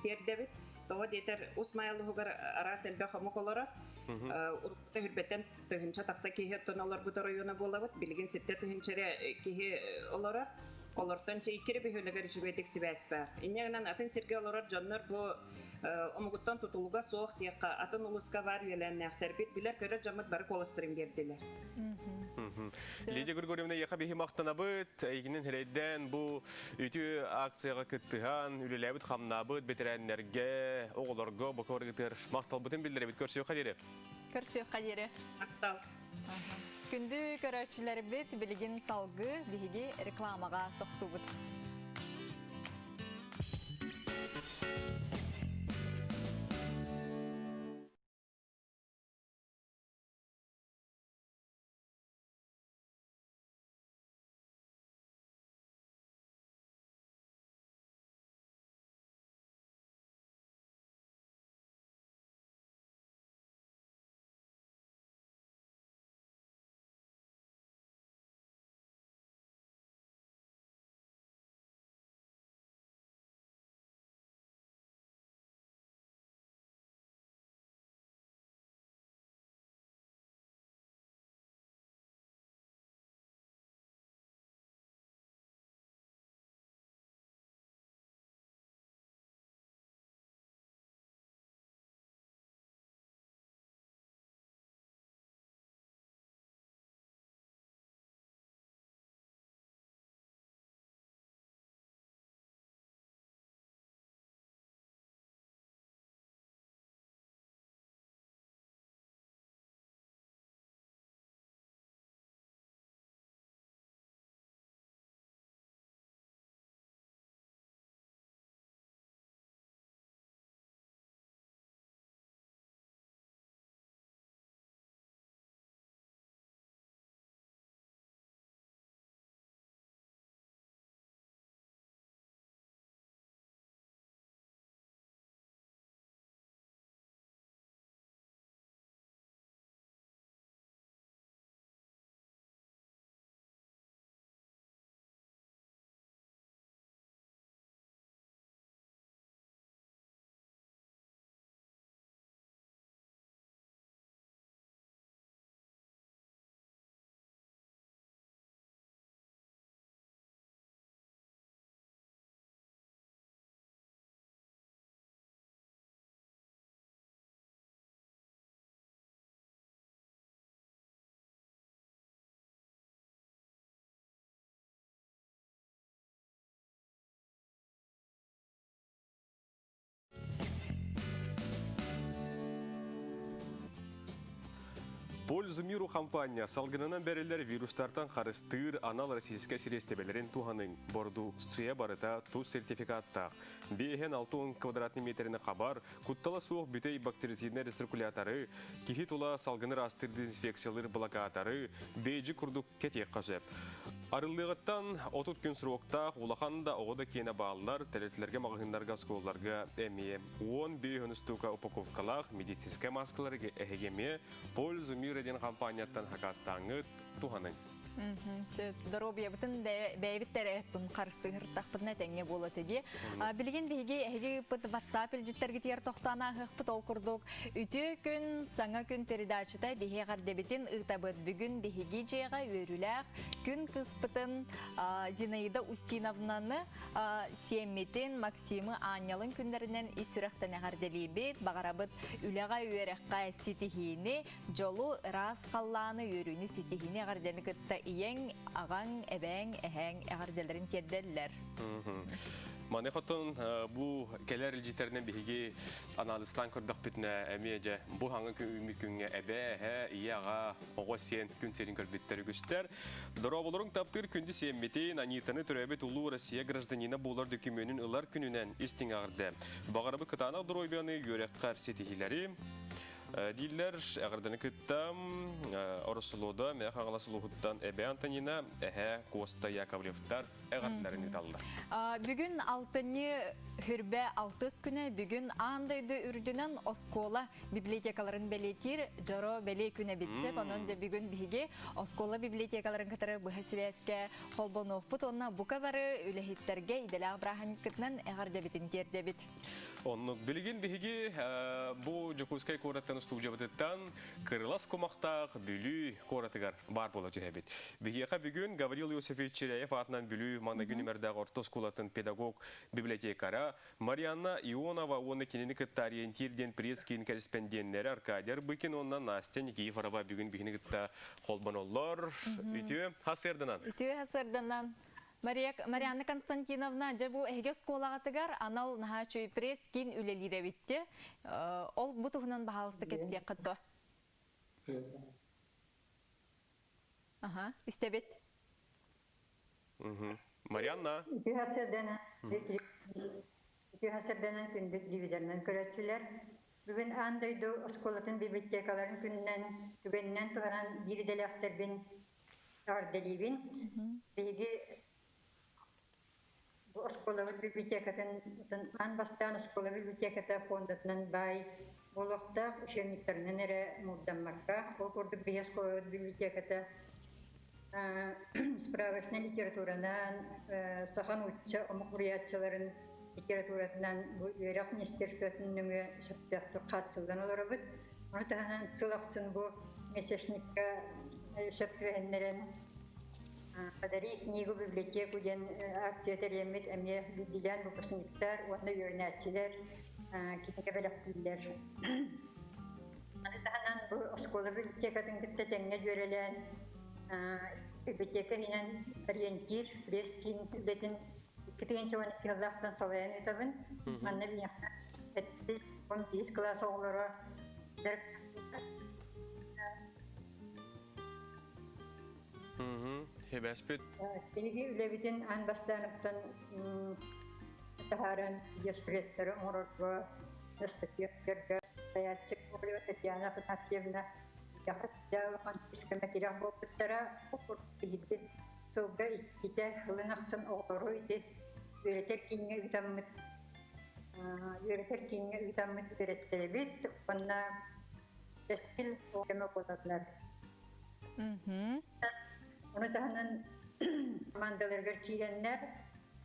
тиэрдэбит. Тоҕо диэтэр Ус Майа улууһугар араас элбэх омук олорор. Уруккута хүрбэттэн тыһыынча тахса киһи оттон олорбут оройуона буолабыт. Билигин 7 тыһыынча эрэ киһи олорор. Олортон икки эрэ бөһүөлэгэр үчүгэйдик сибээс баар. Инньэ гынан атын сиргэ олорор дьоннор бу омугуттан тутулуга суох диэххэ атын улууска баар үөлээннээхтэрбит билэр-көрөр дьоммут бары куоластарын биэрдилэр. Лидия Григорьевна, эйиэхэ биһи махтанабыт, эйигинэн сирэйдээн бу үтүө акцияҕа кыттыһан, үлэлээбит хамнаабыт бэтэрээннэргэ, оҕолорго бокоргытыр махталбытын биллэрэбит. Көрсүөххэ диэри. Көрсүөххэ диэри. Махтал. Күндү көрөөччүлэрбит билигин салгыы биһиги рекламаҕа тохтуубут. Пользу миру хампаанньа салгынынан бэриллэр вирустартан харыстыыр анал российскай сириэстибэлэрин туһаныҥ. Бородууксуйа барыта тус сертификаттаах. Биэһэн 60 квадратный метрини хабар, куттала суох бүтэй бактерициднай рециркуляторы, киһи тула салгыны ыраастыыр дезинфекциялыыр блокаторы, бейджи курдук кэтиэххэ сөп. Арыллыаҕыттан 30 күн сроктаах улахан да оҕо да киэнэ бааллар, тэрилтэлэргэ, маҕаһыыннарга, оскуолаларга эмиэ 15 устуука упаковкалаах медицинскэй маскалары эһиги эмиэ Пользу мира диэн компанияттан хакастааҥҥыт туһаныҥ. Сөп. Доруобуйабытын бэйэбит тэрэттун харыстыһыртахпытына тэҥҥэ буола дии. Билигин биһиги эһиги ыыппыт WhatsApp илдьиттэргитигэр тохтоон ааһыахпыт. Ол курдук үтүө күн, саҥа күн передачата биһи эҕэрдэбитин ыытабыт. Бүгүн биһиги дьиэҕэ үөрүүлээх күн кыыспытын Зинаида Устиновнаны сиэммитин Максимы аанньалын күннэринэн ис сүрэхтэн эҕэрдэлиибит. Баҕарабыт үлэҕэ, үөрэххэ ситиһиини, дьолу, ыраас халлааны, үөрүүнү, ситиһиини эҕэрдэни кытта ийэҥ, аҕаҥ, эбээҥ, эһээҥ эҕэрдэлэрин тиэрдэллэр. Маны хотон бу кэлэр илдьиттэринэн биһиги анализтаан көрдөхпүтүнэ эмиэ дьэ бу хаҥы үүммүт күҥҥэ эбээ, эһээ, ийэ, аҕа, оҕо сиэн күн сирин көрбүттэр үгүстэр. Дорооболоруҥ таптыыр күндү сиэммитин, Анитаны төрөөбүт улуу Россия гражданина буолар дөкүмүөнүн ылар күнүнэн истиҥ эҕэрдэ. Баҕарабыт кытаанах доруобуйаны, үөрэххэр ситиһиилэри. Дииллэр эҕэрдэни кытта Ороссолуода Мэҥэ Хаҥалас улууһуттан Эбээ Антонина, эһээ Коста Яковлевтар эҕэрдэлэрин ыыталлар. Бүгүн алтынньы хүрбэ алтыс күнэ бүгүн аан дойду үрдүнэн оскуола библиотекаларын бэлиэтиир дьоро бэлиэ күнэ битсеп. Онон дьэ бүгүн биһиги оскуола библиотекаларын кытары быһа сибээскэ холбонуохпут уонна бука бары үлэһиттэргэ идэлээх бырааһынньыккытынан эҕэрдэбитин тиэрдэбит. Оннук. Билигин биһиги бу Дьокуускай куораттан устуудьабытыттан Кырылас кумахтаах Бүлүү куоратыгар баар буола түһэбит. Биһиэхэ бүгүн Гаврил Иосифович Чиряев аатынан Бүлүү маҥнайгы нүмердээх орто оскуолатын педагог библиотекара Марианна Ионова уонна кинини кытта Ориентир диэн пресс-киин кэриспэндиэннэрэ Аркадий Арбыкин уонна Настя Никифорова бүгүн биһини кытта холбоноллор. Үтүө хасыарданан. Үтүө хасыарданан. Мария, Марианна Константиновна, дьэ бу эһиги оскуолаҕытыгар анал наһаа үчүгэй пресс-киин үлэлиир эбитти. Ол бу туһунан баһаалыста кэпсиэххит дуо? Аха, истэбит. Марианна. Үтүө сарсыарданан күндү телевизорынан көрөөччүлэр! Бүгүн аан дойду оскуолатын библиотекаларын күнүнэн түгэнинэн туһанан биир идэлээхтэрбин эҕэрдэлиибин. Биһиги бу оскуолабыт библиотекатын аан бастаан оскуола библиотеката фондатынан баай буолуохтаах учебниктарынан эрэ муурдаммакка, ол курдук биһи оскуолабыт библиотеката справочнай литературанан, саха нуучча омук суруйааччыларын литературатынан бу үөрэх министерствотын нөҥүө сөптөөхтүк хааччыллан олоробут. Ону таһынан сыл ахсын бу месячникка сөп түбэһиннэрэн «Подари книгу библиотеку» диэн акция тэрийэммит эмиэ биирдиилээн выпускниктар уонна үөрэнээччилэр кинигэ бэлэхтииллэр. Маны таһынан бу оскуола библиотекатын кытта тэҥҥэ дьүөрэлээн библиотека иһинэн ориентир пресс-киин үлэтин 2012 сыллаахтан салайан ыытабын. Манна биһиэхэ сэттис, 15 кылаас оҕолоро Хебэспит. Биһиги үлэбитин аан бастааныттан таһааран диаспреттары оҥорорго, настатыахтарга Сайааччы Ковалева Татьяна Афанасьевна улахан көмө тирэх буолбуттара. Биһиги сылга иккитэ сылын ахсын оҕолору ити үөрэтэр кииҥҥэ ыытаммыт үөрэтэр кииҥҥэ ыытаммыт үөрэттэрэбит уонна кэскил көмө буолаллар. Ону таһынан командаларыгар киирэннэр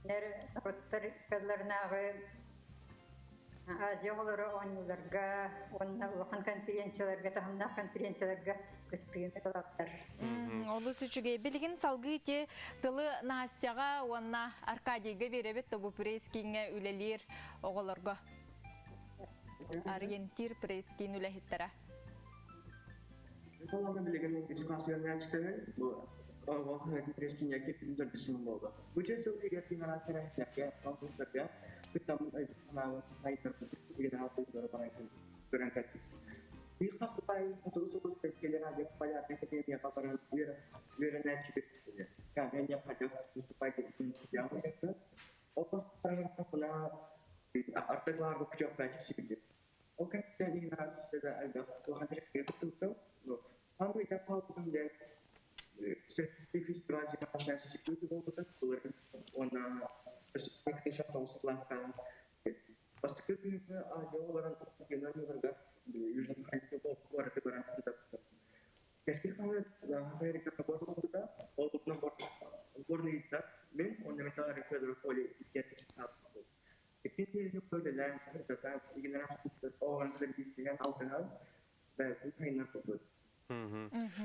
норуоттар ыккалларынааҕы Азия оҕолоро оонньууларга уонна улахан конференцияларга, таһымнаах конференцияларга кыттыыны ылаллар. Олус үчүгэй. Билигин салгыы ити тылы Настяҕа уонна Аркадийга биэрэбит, бу пресс-кииҥҥэ үлэлиир оҕолорго. Ориентир пресс-киин үлэһиттэрэ. Олорго билигин ис үөрэнээччилэрин бу пресс-кииҥҥэ киирбитин төрдүс сылым буолла. Бу дьэ сыл иһигэр киин араас тэрээһиннэргэ, конкурстарга кыттаммын өйбүт-санаабын сайыннарбытын билигин аҕа көрөн кэлбит. Биир хастыпайын хотугу сулус телерадио полярнай академияҕа баран үөрэнээччибит Кагания хайдах выступать еткен. Ол барахтапына артыкларга путевка тиксибит. Ол кэнниттэн иһин элбэх улахан тэрилтэ туттубутум. Аны идэм хаалбытым диэн фестиваль буолбута. Былырын уонна тоҕус Бастакы күнү аадьа баран Южно-Сахалинскай куораты баран Кэскил хаһыат Америка буолбута. Ол туһунан горныйдар мен уонна Николай Федоров Оля икки тиэрни көдөлөөн сырдата игнарас оҕон билсиһэн алтыһан бэйэтин хайнар курдук.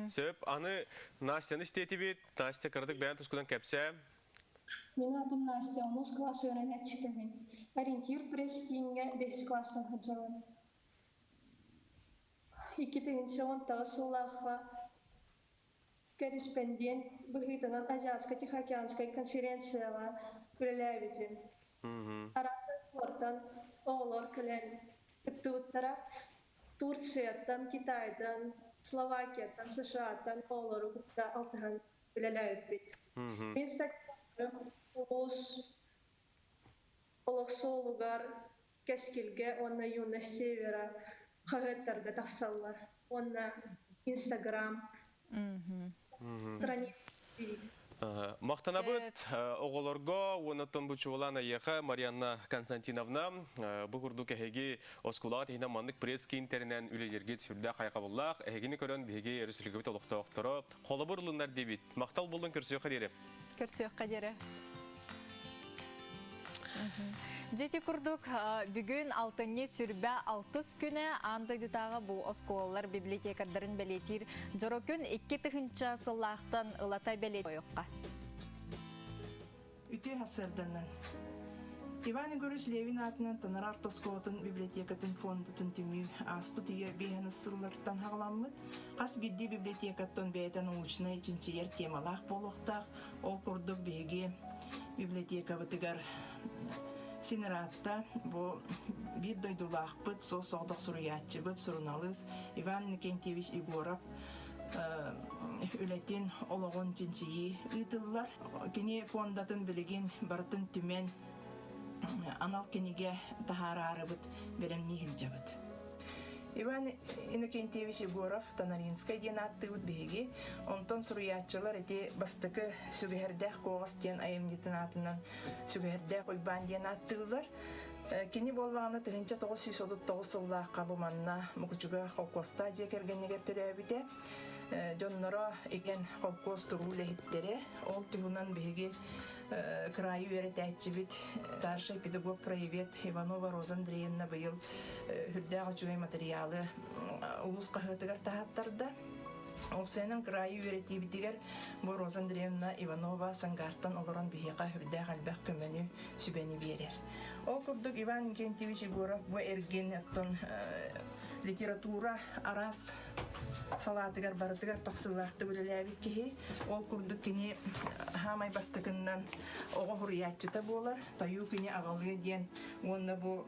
Сөп, аны Настяны истиэтибит. Настя кыратык бэйэн тускунан кэпсээ. Мин атым Настя, онус класс үөрэнээччитэбин. Ориентир пресс-кииҥҥэ бэһис класстан сылдьабын. 2019 сыллаахха корреспондент быһыытынан Азиатско-Тихоокеанскай конференцияҕа үлэлээбитим. Араас спортан оҕолор кэлэн кыттыбыттара. Турцияттан, Китайтан, Словакияттан, США-тан оҕолору кытта алтыһан үлэлээбиппит. Мин статьяларым улуус олох суолугар, Кэскилгэ уонна Юность Севера хаһыаттарга тахсаллар. Уонна Инстаграм страница. Махтанабыт оҕолорго уоннаттан бу чуолаан эйиэхэ Марианна Константиновна бу курдук эһиги оскуолаҕа тиһинэн маннык пресс-киин тэринэн үлэлииргит сүрдээх хайҕабыллаах. Эһигини көрөн биһиги өрөспүүбүлүкэбит олохтоохторо холобур ылыннар диэбит. Махтал буоллун көрсүөххэ диэри. Көрсүөххэ диэри. Дьити курдук бүгүн алтынньы сүрбэ алтыс күнэ аан дойдутааҕы бу оскуолалар библиотекардарын бэлиэтиир дьоро күн 2000 сыллаахтан ылата бэлиэтиэххэ. Үтүө сарсыарданнан. Иван Егорович Левин аатынан Танара орто оскуолатын библиотекатын фондатын түмүү ааспыт үйэ биэһэн сыллартан хаҕаламмыт. Хас биирдии библиотекаттан бэйэтэ научнай чинчийэр темалаах буолуохтаах. Ол курдук биһиги библиотекабытыгар Синератта бу биир дойдулаахпыт, суос-соҕотох суруйааччыбыт, суруналыыс Иван Иннокентьевич Егоров үлэтин, олоҕун чинчийии ыытыллар. Кини фондатын билигин барытын түмэн анал кинигэ таһаараарыбыт бэлэмнии сылдьабыт. Иван Иннокентьевич Егоров Тонаринскай диэн ааттыыбыт биһиги. Онтон суруйааччылар ити бастакы Сүгэһэрдээх куоҕас диэн айымньытын аатынан Сүгэһэрдээх Уйбаан диэн ааттыыллар. Кини буоллаҕына 1939 сыллаахха бу манна Мукучуга холкуостаах дьиэ кэргэнигэр төрөөбүтэ. Дьонноро игэн холкуос туруу үлэһиттэрэ. Ол туһунан биһиги кыраайы үөрэтээччибит старший педагог краевед Иванова Роза Андреевна быйыл үрдээх үчүгэй материалы улуус хаһыатыгар таһааттарда. Ол кыраайы үөрэтиибитигэр бу Роза Андреевна Иванова Сангаартан олорон биһиэхэ үрдээх элбэх көмөнү, сүбэни биэрэр. Ол курдук Иван Иннокентьевич Егоров бу эргин оттон литература араас салаатыгар барытыгар тахсыылаахтык үлэлээбит киһи. Ол курдук кини хаамай бастакыннан оҕо хуруйааччыта буолар. Тойуу кини аҕалыа диэн уонна бу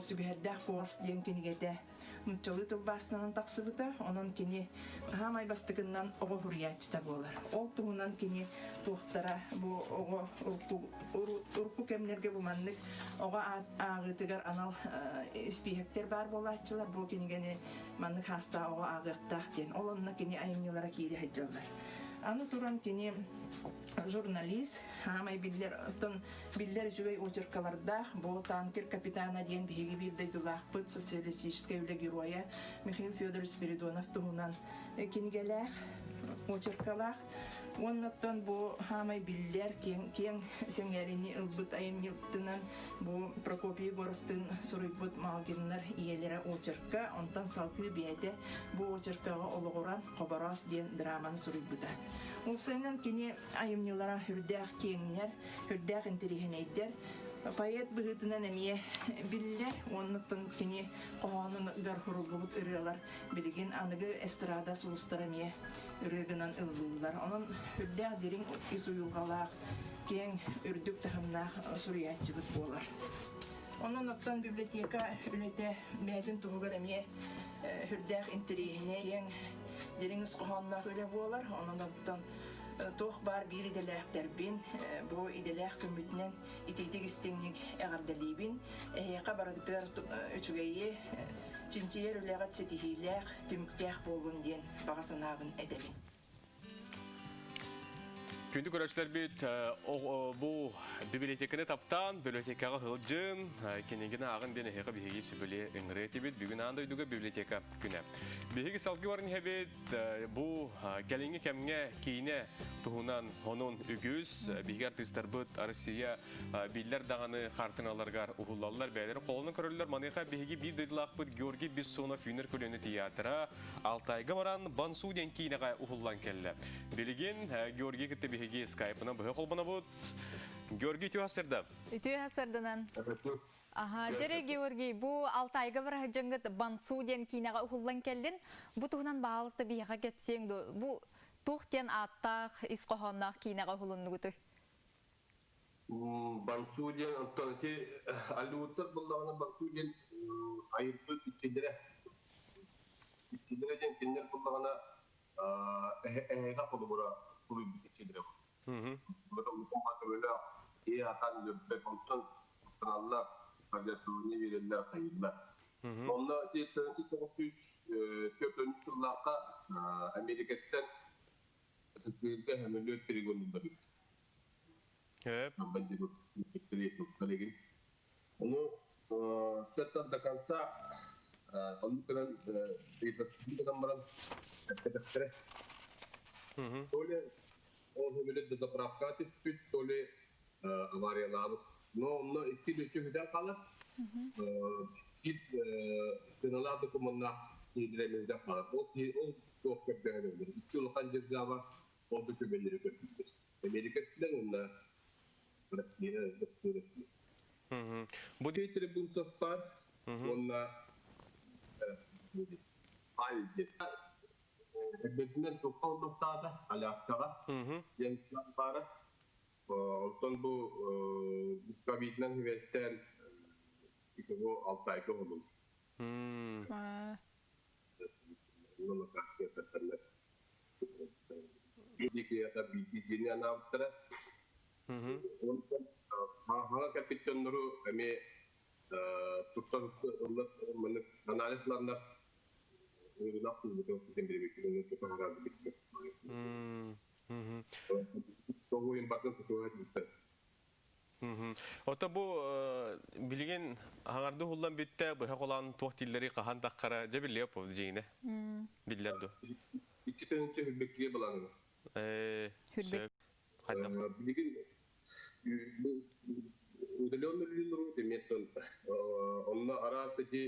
сүгэһэрдээх куос диэн кинигэтэ нууччалыы тылбаастанан тахсыбыта. Онон кини хаамай бастакыннан оҕо хуруйааччыта буолар. Ол туһунан кини туохтара бу оҕо урукку кэмнэргэ бу маннык оҕо ааҕыытыгар анал испииһэктэр баар буолааччылар бу кинигэни маннык хаастаах оҕо ааҕыахтаах диэн. Ол онно кини айымньылара киирэ сылдьаллар. Аны туран кини журналист, хаамай биллэр, оттон биллэр үчүгэй очеркалардаах, бу танкер капитана диэн биһиги биир дойдулаахпыт социалистическай үлэ геройа Михаил Федорович Спиридонов туһунан кинигэлээх, очеркалаах. Уоннаттан бу хаамай биллэр киэҥ, киэҥ сэҥээрини ылбыт айымньытынан бу Прокопий Егоровтыын суруйбут Малгиннар ийэлэрэ очерка, онтон салгыы бэйэтэ бу очеркаҕа олоҕуран Хобороос диэн драманы суруйбута. Уопсайынан кини айымньылара үрдээх киэҥнэр, үрдээх интэриэһинэйдэр. Поэт быһыытынан эмиэ биллэр, уоннаттан кини хоһоонугар суруллубут ырыалар билигин аныгы эстрада сулустара эмиэ ырыа гынан ыллыыллар. Онон үрдээх дириҥ ис уйулҕалаах, киэҥ үрдүк таһымнаах суруйааччыбыт буолар. Онон оттон библиотека үлэтэ бэйэтин туһугар эмиэ Хүрдээх интэриэһинэй киэҥ дириҥ ис хоһоонноох үлэ буолар. Онон оттон туох баар биир идэлээхтэрбин бу идэлээх күммүтүнэн итиитик истиҥник эҕэрдэлиибин. Эһиэхэ барыгытыгар үчүгэйи чинчийэр үлэҕит ситиһиилээх, түмүктээх буоллун диэн баҕа санаабын этэбин. Күндү көрөөччүлэрбит, бу библиотеканы таптаан, библиотекаҕа сылдьын, кинигини ааҕын диэн эһиэхэ биһиги сүбэлиэ ыҥырыа этибит. Бүгүн аан дойдуга библиотека күнэ. Биһиги салгыы баран иһэбит. Бу кэлиҥҥи кэмҥэ киинэ туһунан онун үгүс. Биһиги артыыстарбыт Россия биллэр даҕаны хартыыналарыгар уһуллаллар, бэйэлэрин холонон көрөллөр. Маныаха биһиги биир дойдулаахпыт Георгий Бессонов үүнэр көлүөнэ театра Алтайга баран Бансу диэн киинэҕэ уһуллан кэллэ. Билигин Георгий кытта биһиги скайпынан быһа холбонобут. Георгий үтүө сырда. Үтүө сырданан. Аха, дьэрэ Георгий, бу Алтайга бараһыдьыҥҥыт Бансу диэн киинэҕэ уһуллан кэллин. Бу туһунан баһаалыста биһиэхэ кэпсиэҥ дуо? Бу туох диэн ааттаах, ис хоһоонноох киинэҕэ уһулуннугутуй? Бансу диэн оттон ити Голливудтар буллаҕына Бансу диэн айырбыт иччилэрэ иччилэрэ диэн кинилэр буллаҕына эһэҕэ холобура суруйбут иччилэрэ улахан төбөлөөх киһи атан үөрбэт онтон куттаналлар пожертвование биэрэллэр хайыыллар онно ити 1904 сыллаахха Америкаттан СССРга сөмөлүөт перегоннулар эбит Ону до конца оннук гынан гынан баран эппэтэхтэрэ. То ли ол сөмөлүөт дозаправкаҕа түспүт, то ли авариялаабыт. Но онно икки лүччү сүтэн хаалар. Биир сыаналаах докумуоннаах киһилэрэ эмиэ сүтэн хаалар. Ол ол туох көрдөһөн өлөр. Икки улахан держава ол докумуоннары көрдүүллэр. Америка өттүнэн уонна Россия Россия өттүнэн. Бу Дмитрий Бунцев баар уонна Альди. Эрдэтинэн туохха олохтоото Аляскаҕа диэн план баара. Онтон бу ковидынан сибээстээн итого Алтайга олун. Локация Биирдии анаабыттара. Онтон хаһаҥа кэлбит дьоннору эмиэ туттан анализ ыланнар ыырынаах туйбутун билбиккин тутаһараас битти. Тоҕуйун бардын тутуһа дьиттэр. Ото бу билигин хаҥарды уһуллан бүттэ, быһа холоон туох дииллэрий хаһан таххара дьэ биллиэ по дьиҥинэ. Биллэр дуо? Икки тыһыынча хүрбэккигэ былааннанар. Ээ, сөп. Хайдах? Билигин бу удаленный үлэлиир эмиэттэн онно араас ити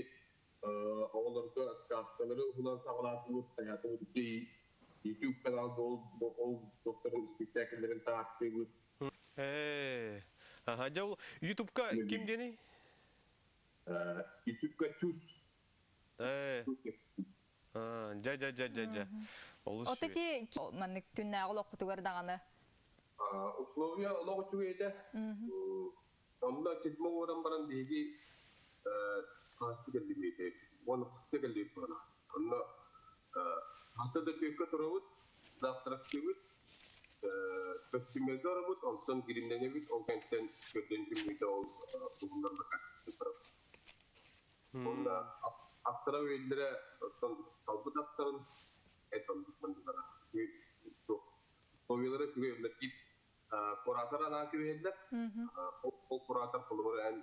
оҕолорго сказкалары уһулан саҕалаатыбыт, хайаатыбыт ити YouTube каналга ол ол докторын спектакльлэрин тааттыыбыт. Ээ, аха, дьэ ол Ютубка ким диэний? Ютубка Чус. Ээ, дьэ, дьэ, дьэ, дьэ, дьэ. Олус От ити маннык күннээҕи олоххутугар даҕаны. Условия олох үчүгэй этэ. Онно седьмой уоран баран биһиги хаһыска кэллибит 16 кэллибит буолана. Онно хаса да түөккэ турабыт, завтрактыыбыт, көссүмэлгэ барабыт, онтон гримнэнэбит, ол кэнтэн көрдөн түммүтэ ол уһуннар барабыт. Онно астара үөллэрэ, оттон талбыт астарын эт оннук условиялара үчүгэй онно биир куратор анаан кэбиһэллэр. Ол куратор холобура эн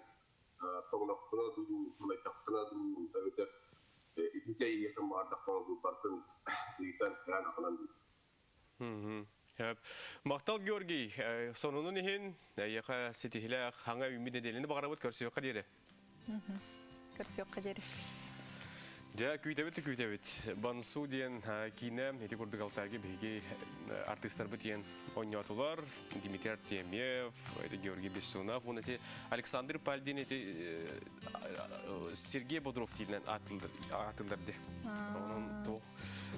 тоҥноххуна дуу, тулайдаххына дуу, эбэтэр ити чэй иһиэхин баҕардаххына дуу, барытын ыйытан кэрээн аҕалан Сөп. Махтал Георгий, сонунун иһин эйиэхэ ситиһилээх хаҥа үүммүт нэдиэлэни баҕарабыт көрсүөххэ диэри. Көрсүөххэ диэри. Дьэ, күүтэбит да күүтэбит. Бансу диэн киинэ ити курдук Алтайга биһиги артыыстарбыт диэн оонньоотулар. Дмитрий Артемьев, Георгий Бессонов, уонна ити Александр Пальдин ити Сергей Бодров диинэн аатыллар ди. Онон туох.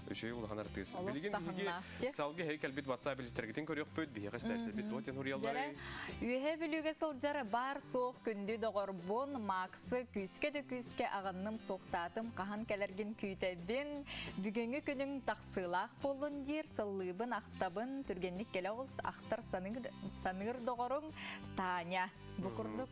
Үчүгэй улахан артыыс. Билигин биһиги салгы хей кэлбит WhatsApp билистэргитин көрүөхпүт, биһиэхэ истээччилэрбит туох диэн суруйалларый? Үөһэ Бүлүүгэ сылдьар баар суох күндү доҕорбун Максы күүскэ да күүскэ аҕынным суохтаатым хаһан кэлэргин күүтэбин бүгүҥҥү күнүҥ тахсыылаах буоллун диир сыллыыбын ахтабын түргэнник кэлэ оҕус ахтар саныыр доҕоруҥ Таня бу курдук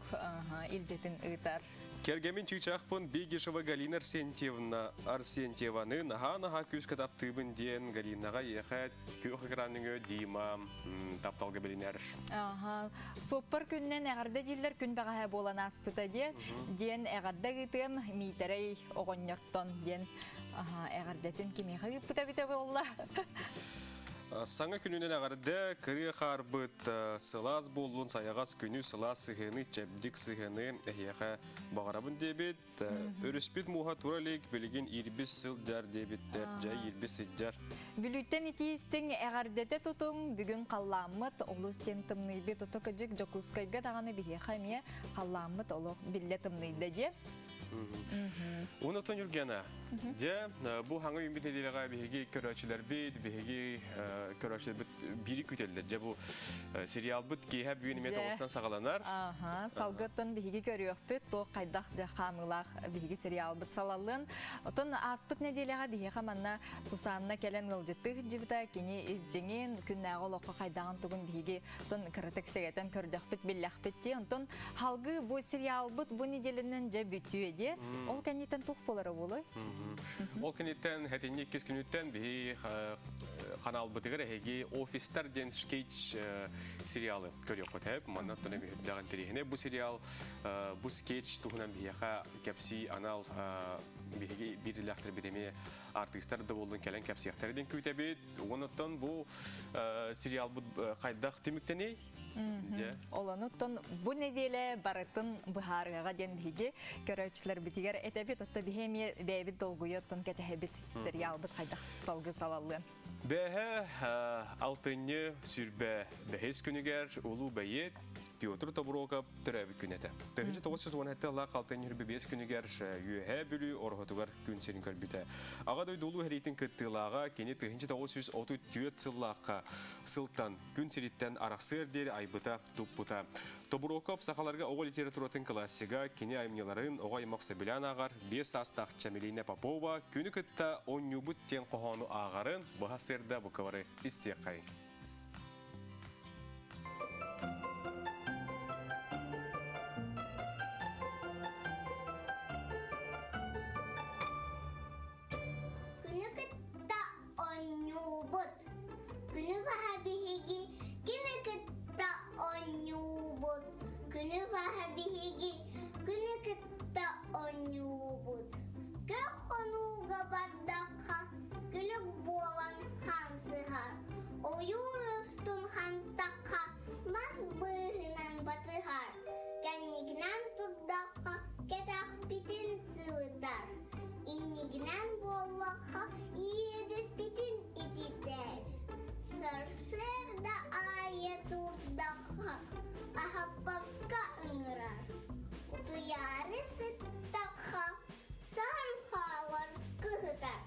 илдьитин ыытар. Кэргэмин чыычаахпын Бегишева Галина Арсентьевна Арсентьеваны наһаа-наһаа күүскэ таптыыбын диэн Галинаҕа эйиэхэ күөх экран нөҥүө Дима тапталга билинэр. Аха. Суоппар күнүнэн эҕэрдэ дииллэр күн бэҕэһээ буолан ааспыта диэн диэн эҕэрдэ ыытыам Миитэрэй оҕонньортон диэн эҕэрдэтин кимиэхэ ыыппыта эбитэ буолла. Саҥа күнүнэн эҕэрдэ, кырыы хаарбыт сылаас буоллун, сайаҕас күнү, сылаас сыһыаны, чэбдик сыһыаны эһиэхэ баҕарабын диэбит. Өрүспүт мууһа тура илик, билигин иирбис сылдьар диэбиттэр, дьэ иирбис сылдьар. Бүлүүттэн итиистиҥ эҕэрдэтэ тутуҥ, бүгүн халлааммыт олус диэн тымныйбыт, ото кыдьык Дьокуускайга даҕаны биһиэхэ эмиэ халлааммыт олох биллэ тымныйда диэ. Онотон Юргена, дьэ, бу хаҥа үүммүт нэдиэлэҕэ биһиги көрөөччүлэрбит, биһиги көрөөччүлэрбит биири күүтэллэр. Дьэ, бу сериалбыт киэһэ бүгүн эмиэ тоҕустан саҕаланар. Аха, салгыттан биһиги көрүөхпүт, туох хайдах дьэ хаамыылаах биһиги сериалбыт салаллын. Отон ааспыт нэдиэлэҕэ биһиэхэ манна Сусанна кэлэн ыалдьыттыы сылдьыбыта, кини ис дьиҥин, күннээҕи олоххо хайдаҕын тугун биһиги Онтон кыратык сэгэтэн көрдөхпүт, биллэхпит дии. Онтон халгыы бу сериалбыт бу неделянан дьэ бүтүө дии. Ол кэнниттэн туох буолара буолуой? Ол кэнниттэн хэтинни иккис күнүттэн биһи каналбытыгар эһиги Офистар диэн скетч сериалы көрүөххүт хэп. Манна оттон биһирдэҕин интэриэһинэй бу сериал, бу скетч туһунан биһиэхэ кэпсии анал биһиги биир эмиэ артыыстар да буоллун кэлэн кэпсиэхтэрэ диэн күүтэбит. Онуттан бу сериалбыт хайдах түмүктэний? Олонуттан бу неделе барытын быһаарыаҕа диэн биһиги көрөөччүлэрбитигэр этэбит, отто биһи эмиэ бэйэбит долгуйа оттон кэтэһэбит сериалбыт хайдах салгыы салаллыан. Бэһэ алтынньы сүрбэ бэһис күнүгэр улуу бэйиэт Петр Тобуруокап төрөөбүт күнэ этэ. 1917 ыллаах 625 күнүгэр Үөһээ Бүлүү Ороһутугар күн сирин көрбүтэ. Аҕа дойду улуу сэриитин кыттыылааҕа кини 1934 сыллаахха сылтан күн сириттэн арахсыар диэри айбыта, туппута. Тобуруокап сахаларга оҕо литературатын классига, кини айымньыларын оҕо аймах сөбүлээн ааҕар 5 саастаах Чэмилиинэ Попова күнү кытта оонньуубут диэн хоһоону ааҕарын быһа сырда букабары истиэххэйиҥ. Күнү кытта оонньуубут. Күнү баһа биһиги кими кытта оонньуубут? Күнү баһа биһиги күнү кытта оонньуубут. Көх хонууга бардахха күлүк буолан хаамсыһар. Ойуур устун хантахха мас быыһынан батыһар. Кэннигинэн турдахха кэтэхпитин сылытар. Иннигинэн буоллахха иэдэспитин ититэр. Сарсыарда аайы турдахха аһаппакка ыҥырар. Утуйаары сыттахха саһан хаалар кыһытар.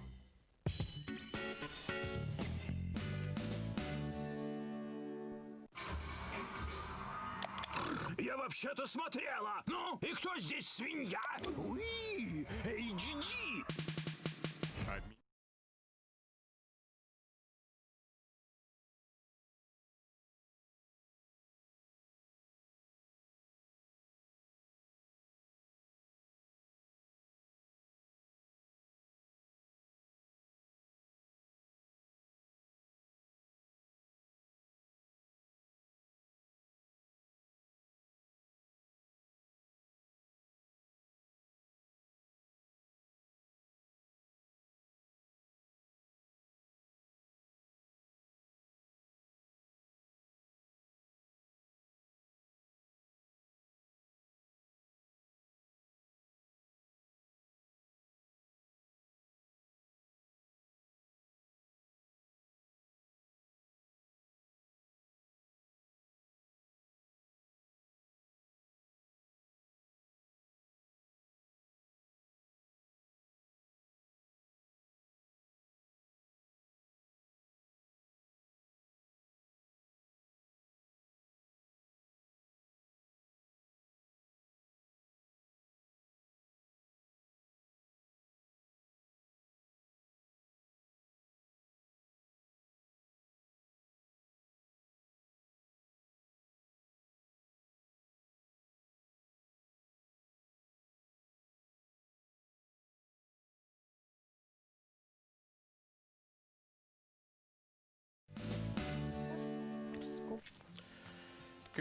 Я вообще-то смотрела. Ну, и кто здесь свинья? Уи, HD.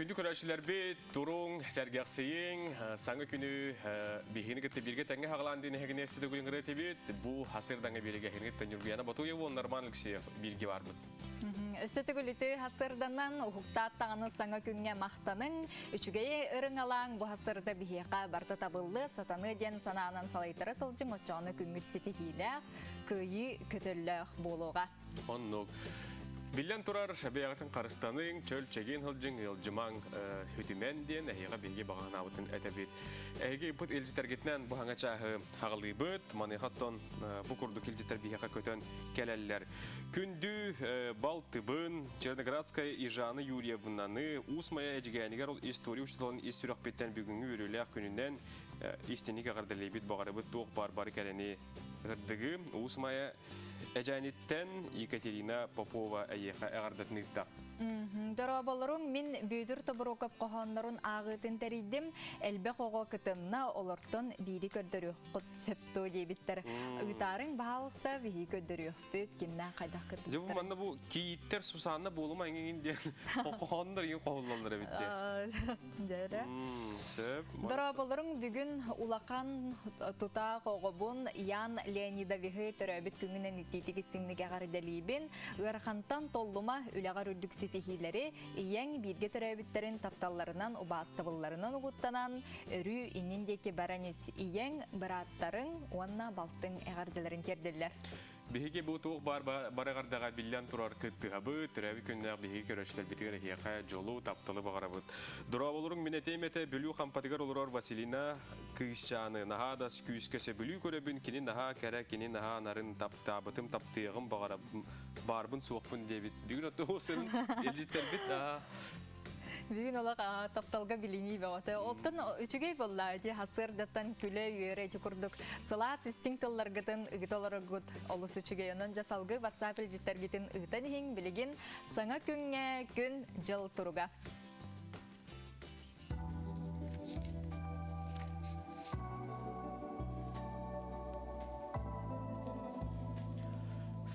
Күндү көрөөччүлэрбит, туруҥ, сэргэхсийиҥ, саҥа күнү биһигини кытта бииргэ тэҥҥэ хаҕалаан диэн эһигини өссө төгүл ыҥырыа этибит. Бу хасырдаҥа биэригэ эһигиниттэн Ньургуяна Батуева уонна Роман Алексеев бииргэ барбыт. Өссө төгүл үтүө хасырданан, уһуктаат даҕаны саҥа күҥҥэ махтаныҥ, үчүгэйи ырыҥалааҥ, бу хасырда биһиэхэ барыта табыллыа, сатаныа диэн санаанан салайтара сылдьыҥ, оччоҕуна күҥҥүт ситиһиилээх, кыайыы көтөллөөх буолуоҕа. Оннук. Биллэн турар, бэйэҕитин харыстаныҥ, чөл чэгиэн сылдьыҥ, ыалдьымаҥ, сүтүмэн диэн эһиэхэ биһиги баҕа санаабытын этэбит. Эһиги ыппыт илдьитэргитинэн бу хаҥа чааһы хаҕалыыбыт. Маныаха оттон бу курдук илдьиттэр биһиэхэ көтөн кэлэллэр. Күндү балтыбын Черноградская Ижана Юрьевнаны Уус Майа эдьигээнигэр ол история учууталын ис сүрэхпиттэн бүгүҥҥү үөрүүлээх күнүнэн истиҥник эҕэрдэлиибит, баҕарабыт туох баар бары кэрэни ырдыгы Уус Майа Эдьээниттэн Екатерина Попова эйиэхэ эҕэрдэтин ыытта. Дорооболорум, мин Бүөтүр Тобуруокап хоһооннорун ааҕыытын тэрийдим. Элбэх оҕо кытынна, олортон биири көрдөрүөххүт сөп дуо диэбиттэр. Ыытаарыҥ, баһаалыста, биһиги көрдөрүөхпүт, кимнээх хайдах Дьэ бу кыттыбыттар. манна бу кийииттэр Сусанна буолума эҥин диэн хоһооннор иҥин хоһуллаллар эбит дии. Дьэрэ. Сөп. Дорооболоруҥ бүгүн улахан тутаах оҕобун Ян Леонидовиһы төрөөбүт күҥүнэн итиитик истиҥник эҕэрдэлиибин. Ыарахантан толлума үлэҕэр үрдүк ситиһиилэри, ийэҥ бииргэ төрөөбүттэрин тапталларынан, убаастабылларынан угуттанан, өрүү иннин диэки баран ис. Ийэҥ, бырааттарыҥ уонна балтыҥ эҕэрдэлэрин тиэрдэллэр. Биһиги бу туох баар барыгардаҕа биллэн турар кыттыһабыт, төрөөбүт күннээх биһиги көрөөччүлэрбитигэр эһиэхэ дьолу, тапталы баҕарабыт. Дорооболоруҥ мин этиэм этэ, Бүлүү Хампатыгар олорор Василина кыысчааны наһаа да күүскэ сөбүлүү көрөбүн, кини наһаа кэрэ, кини наһаа нарын, таптаабытым, таптыаҕым баҕарабын, баарбын суохпун диэбит. Бүгүн оттон сырын илдьиттэрбит Бүгүн олох тапталга билинии бөҕөтө. Оттон үчүгэй буолла ити хасыардаттан күлэ-үөрэ ити курдук сылаас истиҥ тылларгытын ыгыта олороргут олус үчүгэй. Онон дьэ салгыы WhatsApp илдьиттэргитин ыытан иһиҥ билигин саҥа күҥҥэ күн дьыл туруга.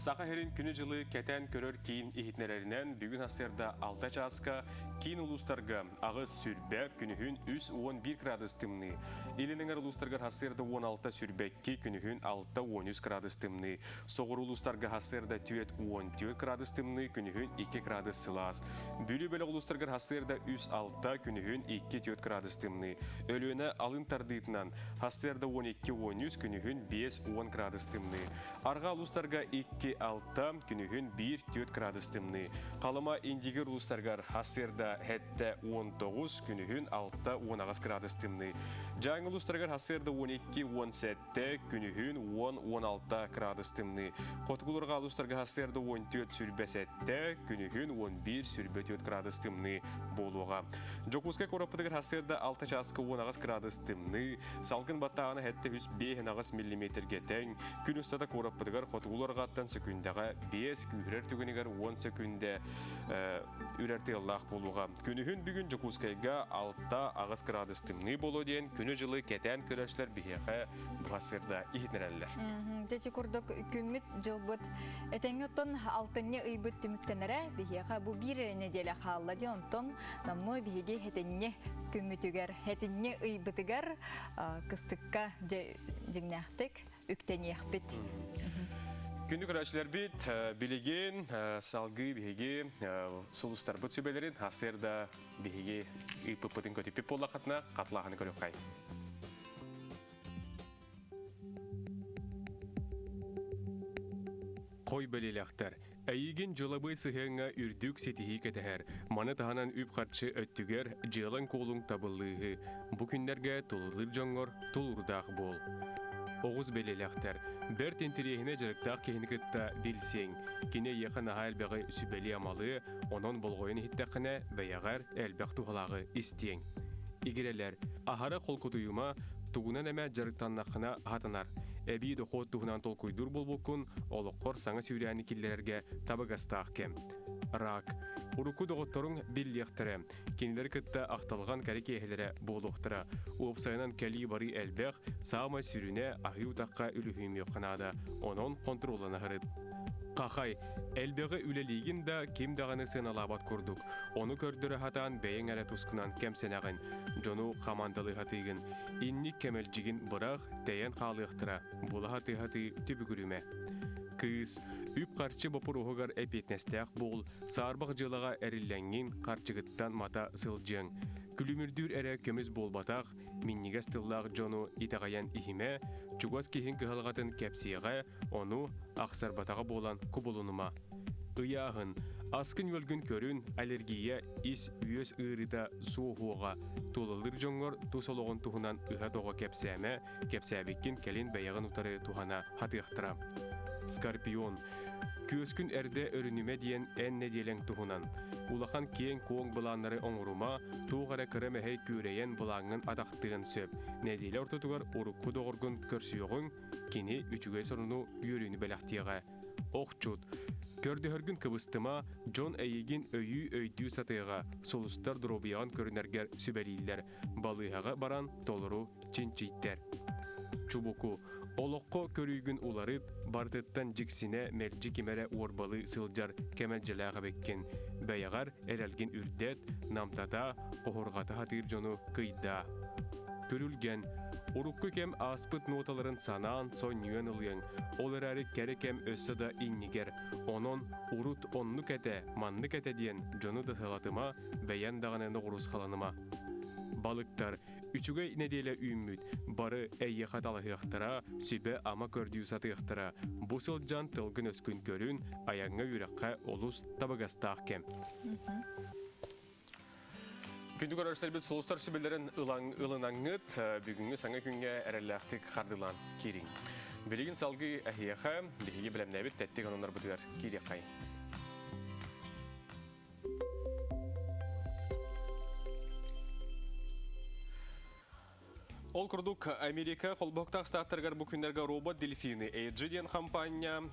Саха сирин күнү-дьылы кэтээн көрөр киин иһитиннэрэринэн, бүгүн сарсыарда 6 чааска киин улуустарга 8 20, күнүһүн 3 11 градус тымныы. Илин эҥэр улуустаргар сарсыарда 16 22, күнүһүн 6 13 градус тымныы. Соҕуруу улуустарга сарсыарда 4 14 градус тымныы, күнүһүн 2 градус сылаас. Бүлүү бөлөх улуустаргар сарсыарда 3 6, күнүһүн 2 4 градус тымныы. Өлүөнэ алын тардыытынан сарсыарда 12 13, күнүһүн 5 10 градус тымныы. Арҕаа улуустарга 2 6, күнүһүн 1 4 градус тымныы. Халыма Индигир улуустарыгар сарсыарда 7 19, күнүһүн 6 18 градус тымныы. Дьааҥы улуустарыгар сарсыарда 12 17, күнүһүн 10 16 градус тымныы. Хотугуларга улуустарга сарсыарда 14 27, күнүһүн 11 24 градус тымныы буолуоҕа. Дьокуускай куораппытыгар сарсыарда 6 чааска 18 градус тымныы, салгын баттааҕына 705 миллиметргэ тэҥ, күн устата куораппытыгар хотугуларҕаттан сөкүндэҕэ 5, күүһүрэр түгэнигэр 10 сөкүндэ үрэр тыаллаах буолуоҕа. Күнүһүн бүгүн Дьокуускайга 6-8 градус тымныы буолуо диэн күнү-дьылы кэтээн көрөөччүлэр биһиэхэ быһа иһитинэрэллэр. Дьэ курдук күммүт дьылбыт этэҥҥэ оттон алтынньы ыйбыт түмүктэнэрэ биһиэхэ бу биир эрэ нэдиэлэ хаалла дии онтон номнуо биһиги хэтинньи күммүтүгэр хэтинньи ыйбытыгар кыстыкка дьиҥнээхтик үктэниэхпит. Күндү көрөөччүлэрбит, билигин салгыы биһиги сулустарбыт сүбэлэрин сарсыарда биһиги ыыппыппытын көтүппүт буоллаххытына хатылааһыны көрүөххэй. Хой бэлиэлэхтэр. Эйигин дьылабый сыһыаҥҥа үрдүк ситиһии кэтэһэр. Маны таһынан үп-харчы өттүгэр дьыалаҥ-куолуҥ табыллыыһы. Бу күннэргэ тулалыыр дьоҥҥор тулуурдаах буол. Оҕус бэлиэлэхтэр. Бэрт интэриэһинэй дьарыктаах киһини кытта билсиэҥ. Кини эйиэхэ наһаа элбэҕи сүбэлиэ-амалыа, онон болҕойон иһиттэххинэ, бэйэҕэр элбэх туһалааҕы истиэҥ. Игирэлэр. Аһара холкутуйума, тугунан эмэ дьарыктаннаххына аһатанар. Эбии дохуот туһунан толкуйдуур буолбуккун, олоххор саҥа сүүрээни киллэрэргэ табыгастаах кэм. Рак. Урукку доҕотторуҥ биллиэхтэрэ. Кинилэри кытта ахталҕан кэрэ киэһэлэрэ буолуохтара. Уопсайынан кэлии-барыы элбэх, саамай сүрүнэ аһыы утахха үлүһүйүмүөххэ наада. Онон хонтуруоллана сырыт. Хахай, элбэҕи үлэлиигин да ким даҕаны сыаналаабат курдук. Ону көрдөрө сатаан бэйэҥ эрэ тускунан кэмсэнэҕин, дьону хамаандалыы сатыыгын. Инник кэмэлдьигин бырах, тэйэн хаалыахтара, була сатыы-сатыы түбүгүрүмэ. Кыыс, үп-харчы боппуруоһугар эппиэтинэстээх буол, саарбах дьыалаҕа эриллэҥҥин харчыгыттан мата сылдьыаҥ. Күлүмүрдүүр эрэ көмүс буолбатах, минньигэс тыллаах дьону итэҕэйэн иһимэ, чугас киһиҥ кыһалҕатын кэпсиэҕэ, ону ахсарбатаҕа буолан кубулунума. Ыйааһын, аскын-үөлгүн көрүн, аллергия, ис-үөс ыарыыта суоһуоҕа, тулалыыр дьоҥҥор тус олоҕун туһунан ыһа-тоҕо кэпсээмэ, кэпсээбиккин кэлин бэйэҕин утары туһана хатыахтара. Скорпион, күөскүн эрдэ өрүнүмэ диэн эн нэдиэлэҥ туһунан. Улахан киэҥ-куоҥ былааннары оҥорума, туох эрэ кыра мэһэй күөрэйэн былааҥҥын атахтыан сөп. Нэдиэлэ ортотугар урукку доҕоргун көрсүөҕүҥ, кини үчүгэй сонуну үөрүүнү бэлэхтиэҕэ. Охчут, көрдөһөргүн кыбыстыма, дьон эйигин өйүү-өйдүү сатыаҕа, сулустар доруобуйаҕын көрүнэргэр сүбэлииллэр, балыыһаҕа баран толору чинчийтэр. Чубуку, олоххо көрүүгүн уларыт, барытыттан дьиксинэ мэлдьи ким эрэ уорбалыы сылдьар кэмэлдьилээх эбиккин. Бэйэҕэр эрэлгин үрдэт, намтата, оһурҕата сатыыр дьону кыйдаа. Күрүлгэн, урукку кэм ааспыт ноталарын санаан сонньуйан ылыаҥ, ол эрээри кэрэ кэм өссө да иннигэр. Онон урут оннук этэ, маннык этэ диэн дьону да сылатыма, бэйэн даҕаны ноҕуруускаланыма. Балыктар, үчүгэй нэдиэлэ үүммүт, бары эйиэхэ талаһыахтара, сүбэ-ама көрдүү сатыахтара. Бу сылдьан тылгын-өскүн көрүн, айаҥҥа үөрэххэ олус табыгастаах кэм. Күндү көрөөччүлэрбит сулустар сүбэлэрин ылан ылынаҥҥыт бүгүҥҥү саҥа күҥҥэ эрэллээхтик хардылаан киириҥ. Билигин салгыы эһиэхэ биһиги бэлэмнээбит тэттик ананарбытыгар киириэххэйин. Ол курдук, Америка холбоһуктаах штаттарыгар бу күннэргэ робот дельфины AG диэн хампаанньа,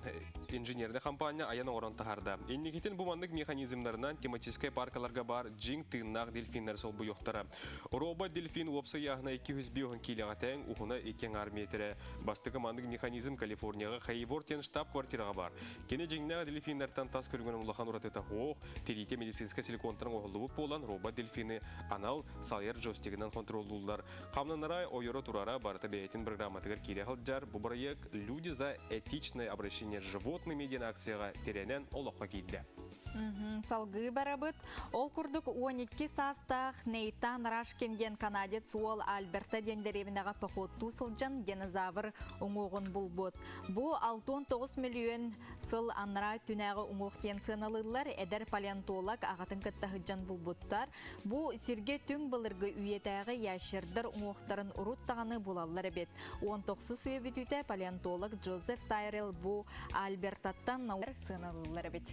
инженерный хампаанньа айан оҥорон таһаарда. Инникитин бу маннык механизмнарынан тематическай паркаларга баар дьиҥ тыыннаах дельфиннэр солбуйуохтара. Робот дельфин уопсай ыйааһына 205 киилэҕэ тэҥ, уһуна 2 аҥаар миэтэрэ. Бастакы маннык механизм Калифорнияҕа Хейворд диэн штаб-квартираҕа баар. Кини дьиҥнээх дельфиннэртэн тас көрүҥүн улахан уратыта суох, тириитэ медицинскэй силиконтан оҥоһуллубут буолан, робот дельфины анал салайар джойстигынан хонтуруоллууллар. Хамнанара, ойоро турара барыта бэйэтин программатыгар киирэ сылдьар. Бу бырайыак «Люди за этичное обращение с животными» диэн акцияҕа тирэнэн олоххо киирдэ. Салгыы барабыт. Ол курдук 12 саастаах Нейтан Рашкин диэн канадец уол Альберта диэн дэриэбинэҕэ походтуу сылдьан динозавр уҥуоҕун булбут. Бу 69 миллион сыл анараа өттүнээҕи уҥуох диэн сыаналыыллар. Эдэр палеонтолог аҕатын кытта сылдьан булбуттар. Бу сиргэ түҥ былыргы үйэтээҕи ящердар уҥуохтарын урут даҕаны булаллар эбит. 19 үйэ бүтүүтэ палеонтолог Джозеф Тайрелл бу Альбертаттан сыаналыыллар эбит.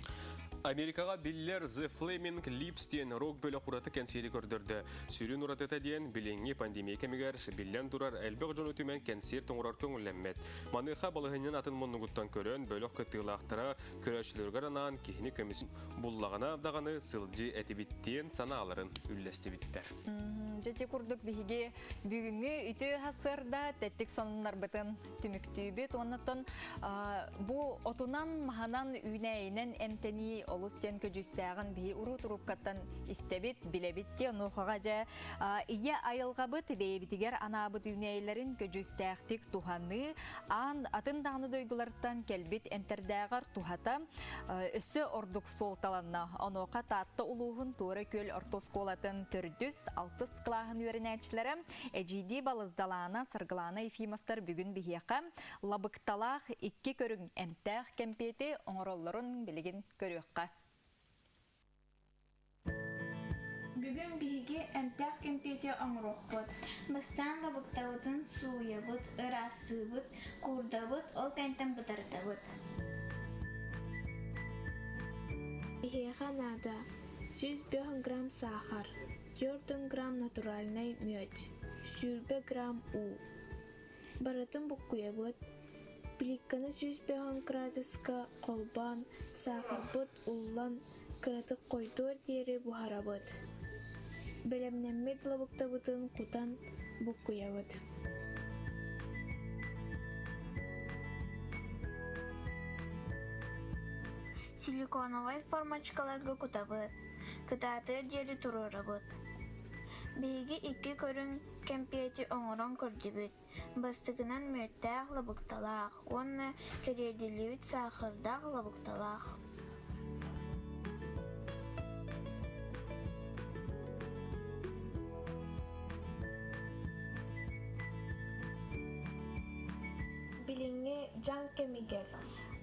Америкаҕа биллэр The Flaming Lips диэн рок-бөлөх ураты кэнсиэри көрдөрдө. Сүрүн уратыта диэн билиҥҥи пандемия кэмигэр биллэн турар элбэх дьону түмэн кэнсиэр тоҥорор көҥүллэммэт. Маныаха балаһыанньаны атын муннугуттан көрөн, бөлөх кыттыылаахтара көрөөччүлэригэр анаан киһини көмүс буллаҕына даҕаны сылдьыы этибит диэн санааларын үллэстибиттэр. Дьэ ити курдук биһиги бүгүҥҥү үтүө сарсыарда тэттик сонуннарбытын түмүктүүбүт. Уоннаттан бу отунан, маһынан, үүнээйинэн эмтэнии олус диэн көдьүүстээҕин биһи урут-уруккаттан истэбит, билэбит дии. Онуохаҕа дьэ Ийэ айылҕабыт бэйэбитигэр анаабыт үүнээйилэрин көдьүүстээхтик туһаныы, аан атын даҕаны дойдулартан кэлбит эмтэрдээҕэр туһата өссө ордук суолталанна. Онуоха Таатта улууһун Туора Күөл орто оскуолатын төрдүс, алтыс кылааһын үөрэнээччилэрэ Эдьиийдии Балыздалаана, Саргылаана Ефимовтар бүгүн биһиэхэ лабыкталаах икки көрүҥ эмтээх кэмпиэти оҥороллорун билигин көрүөххэ. Бүгүн биһиги эмтээх кэмпиэти оҥоруохпут. Бастаан лабыктабытын сууйабыт, ыраастыыбыт, куурдабыт, ол кэнтэн бытарытабыт. Биһиэхэ наада 105 грамм саахар, 4 грамм натуральнай мүөт, 20 грамм уу. Барытын буккуйабыт, плитканы 105 градуска холбоон, саахарбыт уллан, кыратык хойдуор диэри буһарабыт. Бэлэмнэммит лабыктабытын кутан буккуйабыт. Силиконовай формочкаларга кутабыт, кытаатыар диэри туруорабыт. Биһиги икки көрүҥ кэмпиэти оҥорон көрдүбүт. Бастакынан мүөттээх лабыкталаах уонна кэриэдиллибит саахардаах лабыкталаах. Билиҥҥи дьаҥ кэмигэр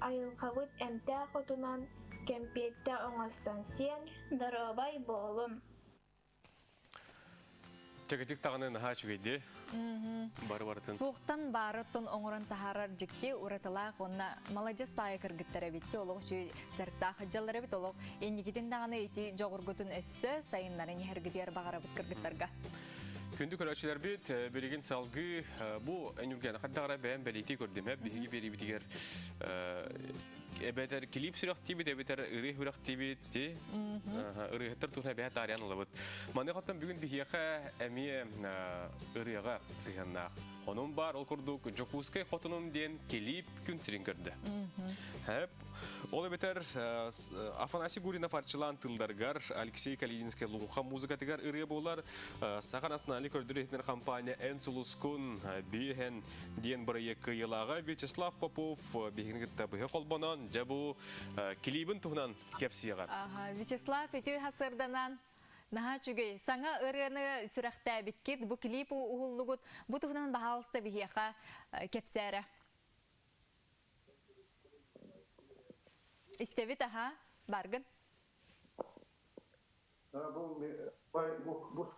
айылҕабыт эмтээх отунан кэмпиэттэ оҥостон сиэн, доруобай буолун! Чэкитик таҕаны наһаа үчүгэйди. Бары барытын. Суохтан баарыттан оҥорон таһаарар дьикти уратылаах уонна маладьыс баайа кыргыттар эбит олох үчүгэй дьарыктаах дьаллар эбит олох инникитин даҕаны ити дьоҕургутун өссө сайыннарын иһэргитигэр баҕарабыт кыргыттарга. Күндү көрөөччүлэрбит, билигин салгыы бу Ньурганы хайдах эрэ бэйэм бэлиэтии көрдүм. Биһиги биэриибитигэр эбэтэр клип сүрэхтиибит, эбэтэр ырыа сүрэхтиибит, ти ырыаһыттар туһuna бэйэ таарыйан ылабыт. Маныхаттан бүгүн биһиэхэ эмиэ ырыаҕа сыһыаннаах. Онон баар ол курдук Дьокуускай хотунум диэн клип күн сирин көрдө. Хэп. Ол эбэтэр Афанасий Гуринов арчылаан тылларыгар Алексей Калининскай Луҥха музыкатыгар ырыа буолар. Саха национальный көрдөрүү иһитинэр компания Эн сулускун биэһэн диэн бырайыак кыайыылааҕа Вячеслав Попов биһигини кытта быһа холбонон, дьэ бу клибин туһунан кэпсиэҕэ. Вячеслав үтүө сарсыарданан наһаа үчүгэй. Саҥа ырыаны сүрэхтээбиккит, бу клип уһуллугут. Бу туһунан баһаалыста биһиэхэ кэпсээрэ. Истэбит аха, баргын. Бу бу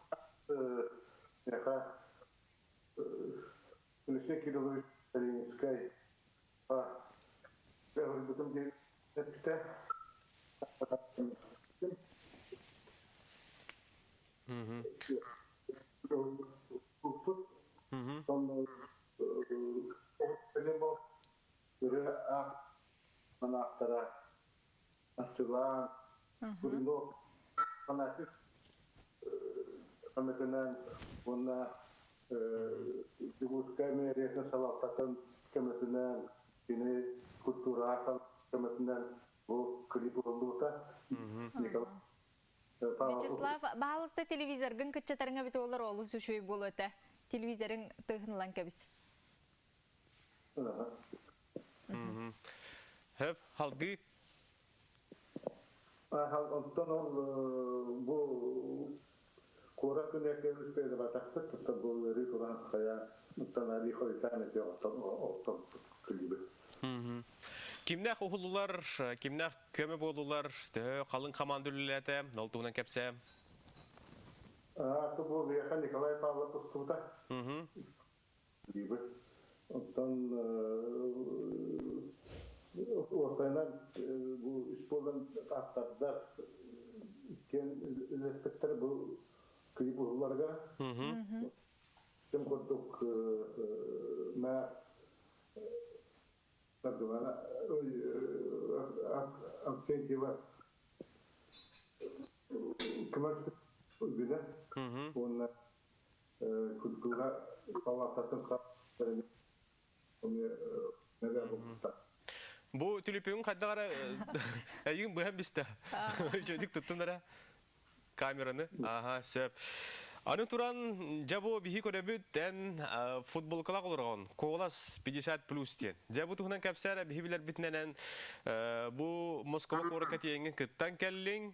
Алексей Кириллович Калининскай ыҥырбытым диэн эппитэ. Ырыа аахтара Арчылаан, Курилов, Афанасьев көмөтүнэн уонна Дьокуускай мэриятын салалтатын көмөтүнэн, кини культура көмөтүнэн бу клип уһуллубута. Вячеслав, баһаалыста телевизоргын кыччатарыҥа эбит буоллар олус үчүгэй буолуо этэ. Телевизорыҥ тыаһын ылан кэбис. Хөп, халгыы. Онтон ол бу куорат күнүгэр үспүөдэ тута бу ыарыы туран хайа оттон арыы хойутаан эти оттон күлүбүт. Кимнээх уһуллулар, кимнээх көмө буоллулар, төһө халыҥ хамаанда үлэлээтэ, ол туһунан кэпсээ. Бу биһиэхэ Николай Павлов устубута. Диибит. Оттон уопсайынан бу үс буолан аттардар иккиэн үлэспиттэр бу клип уһулларга. Ким курдук мэ Авксентьева көмө үгүнэ уонна культура палататын Бу түлүпүн хайдах эрэ эйигин быһан бистэ. Үчүгдүк туттун эрэ камераны. Аха, сөп. Аны туран, дьэ бу биһи көрөбүт, эн футболкалаах олоргон, Колас 50 плюс диэн. Дьэ бу туһунан кэпсээр биһи билэрбитинэн бу Москва куоракка тиэҥҥин кыттан кэллиҥ.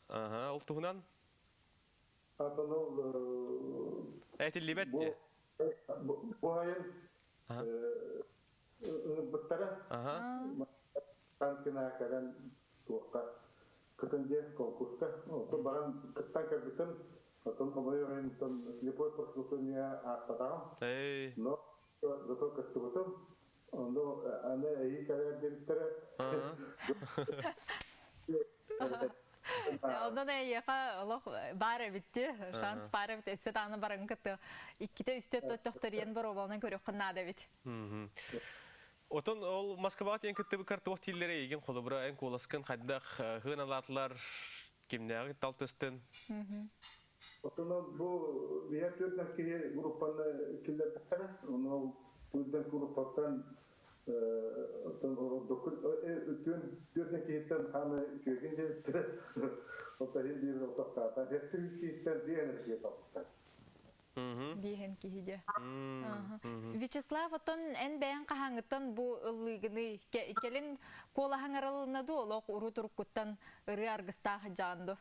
Аха, ол туһунан. Атын ол Этиллибэт бу дии. бу айын ыҥырбыттара. Танкина кэлэн туохха кытын диэн конкурска. Оттон баран кыттан кэлбитим. Оттон хомойуох иһин слепой прослушивание аахпатаҕым. Но зато кыттыбытым. Ону аны эйии кэлээр диэбиттэрэ. Онон эйиэхэ олох баар эбитти, шанс баар эбит. Өссө даҕаны баран кытта иккитэ үстэ төхтөрүйэн боруобаланан көрүөххүн наада эбит. Отон ол Москваҕа тиийэн кыттыбыккар туох дииллэрэ эйигин холобура эн куоласкын хайдах хыаналаатылар кимнээҕи талтыстын? Оттон бу биһиэхэ түөрт киһи группаны киллэрбиттэрэ. Ону ол түрдэн группаттан Оттон үтүөн түөртэн киһиттэн хааны үчүгүн диэбиттэрэ. Оттон иһин биир отохтаата. Хэттэ үс киһиттэн биир энергия таппыттар. Биэһэн киһи дьэ. Вячеслав, оттон эн бэйэҥ хаһааҥҥыттан бу ыллыыгыный? Кэлин куолаһаҥ арылынна дуу, олох урут-уруккуттан ырыа аргыстаах дьаҕан дуу?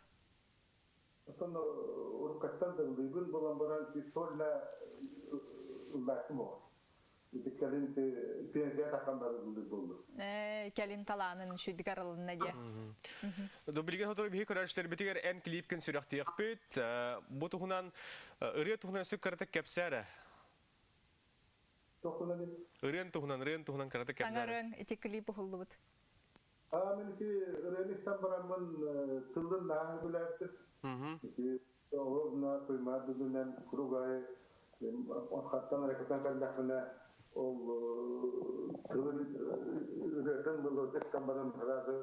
Оттон уруккаттан да ыллыыбын буолан баран сольно ыллааччым оҕо. Ити кэлин пенсия таххан бары ыллыыр буоллум. Кэлин талаанын үчүгдүк арылынна диэ. Билигин сотору биһи көрөөччүлэрбитигэр эн клипкин сүрэхтиэхпит. Бу туһунан ырыа туһунан өссө кыратык кэпсээ эрэ. Ырыан туһунан, ырыан туһунан кыратык кэпсээ. Саҥа ырыаҥ ити клип уһуллубут. Мен ити ырыаны истэн бараммын тылын наһаа билээттим. Ити оҕолорна туймаар дүлүнэн круг аайы хаттан рекатан кэллэхпинэ ол тылын ырыатын мелодия истэн баран сразу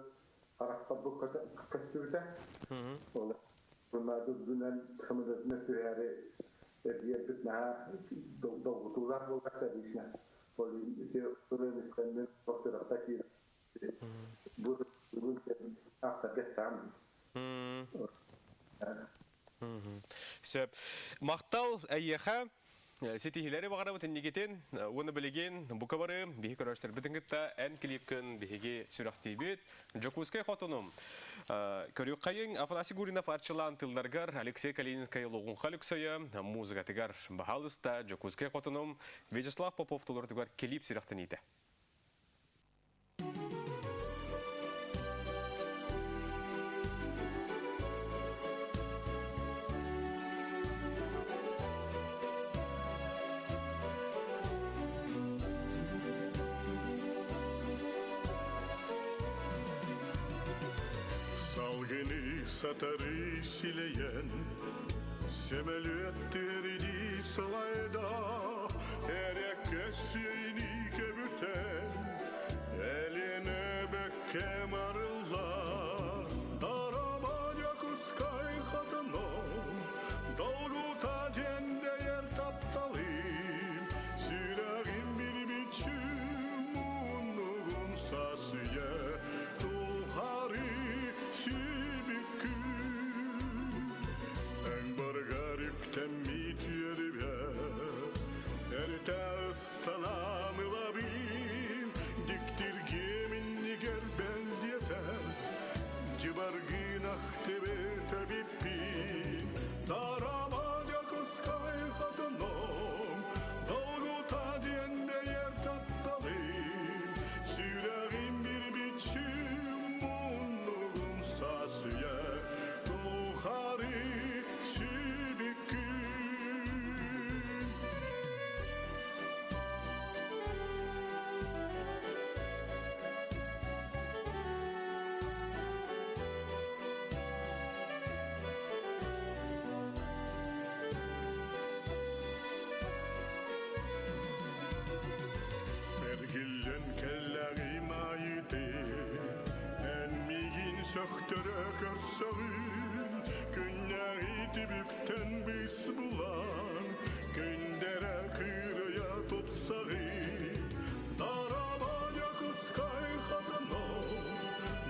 харахпар бу көстүбүтэ. Ол туймаар дүлүнэн хамыдатына түһээри эргийэрбит наһаа долгутуулаах буолбат лично. Ол ити ырыаны истэммин сүрэхтэ киирэн Бу бүгүн авторга сам. Сөп. Махтал эйиэхэ ситиһиилэри баҕарабыт иннигитин уонна билигин бука бары биһи көрөөччүлэрбитин кытта эн клипкын биһиги сүрэхтиибит. Дьокуускай хотунум. Көрүөххэйиҥ Афанасий Гуринов арчылаан тылларгар Алексей Калининскай Лоҕуҥха Лүксөйө музыкатыгар баһаалыста Дьокуускай хотунум Вячеслав Попов толорутугар клип сүрэхтэниитэ. Салгыны сатары силэйэн, сөмөлүөттэрди салайда, эрэ көссүйни кэбүтэн, элине бөккем арыллар. Дарабаня кускай хатыном, долгута дендейер тапталым, сүрәгим bir biçim муннугун сасыйа, тухары сибиккүн. Эң баргар үктеммит үөрүбэ, эртэ ыстанан ылабын, диктиргиэминнигэр бэлдиэтэр, дьыбаргын ахтыбыта биппин, тарамадьа кускай хатыном, долгута диэндэйэр тапталым, сүрэҕим bir biçim муннугун сасыйа, тухары сибиккүн. Эргиллэн кэллэҕим айыты, эн миигин сөхтөрө көрсөҕүн, күннээҕи түбүктэн быс булан, күндэрэ кыырайа тупсаҕын. Дарабаня кускай хатыном,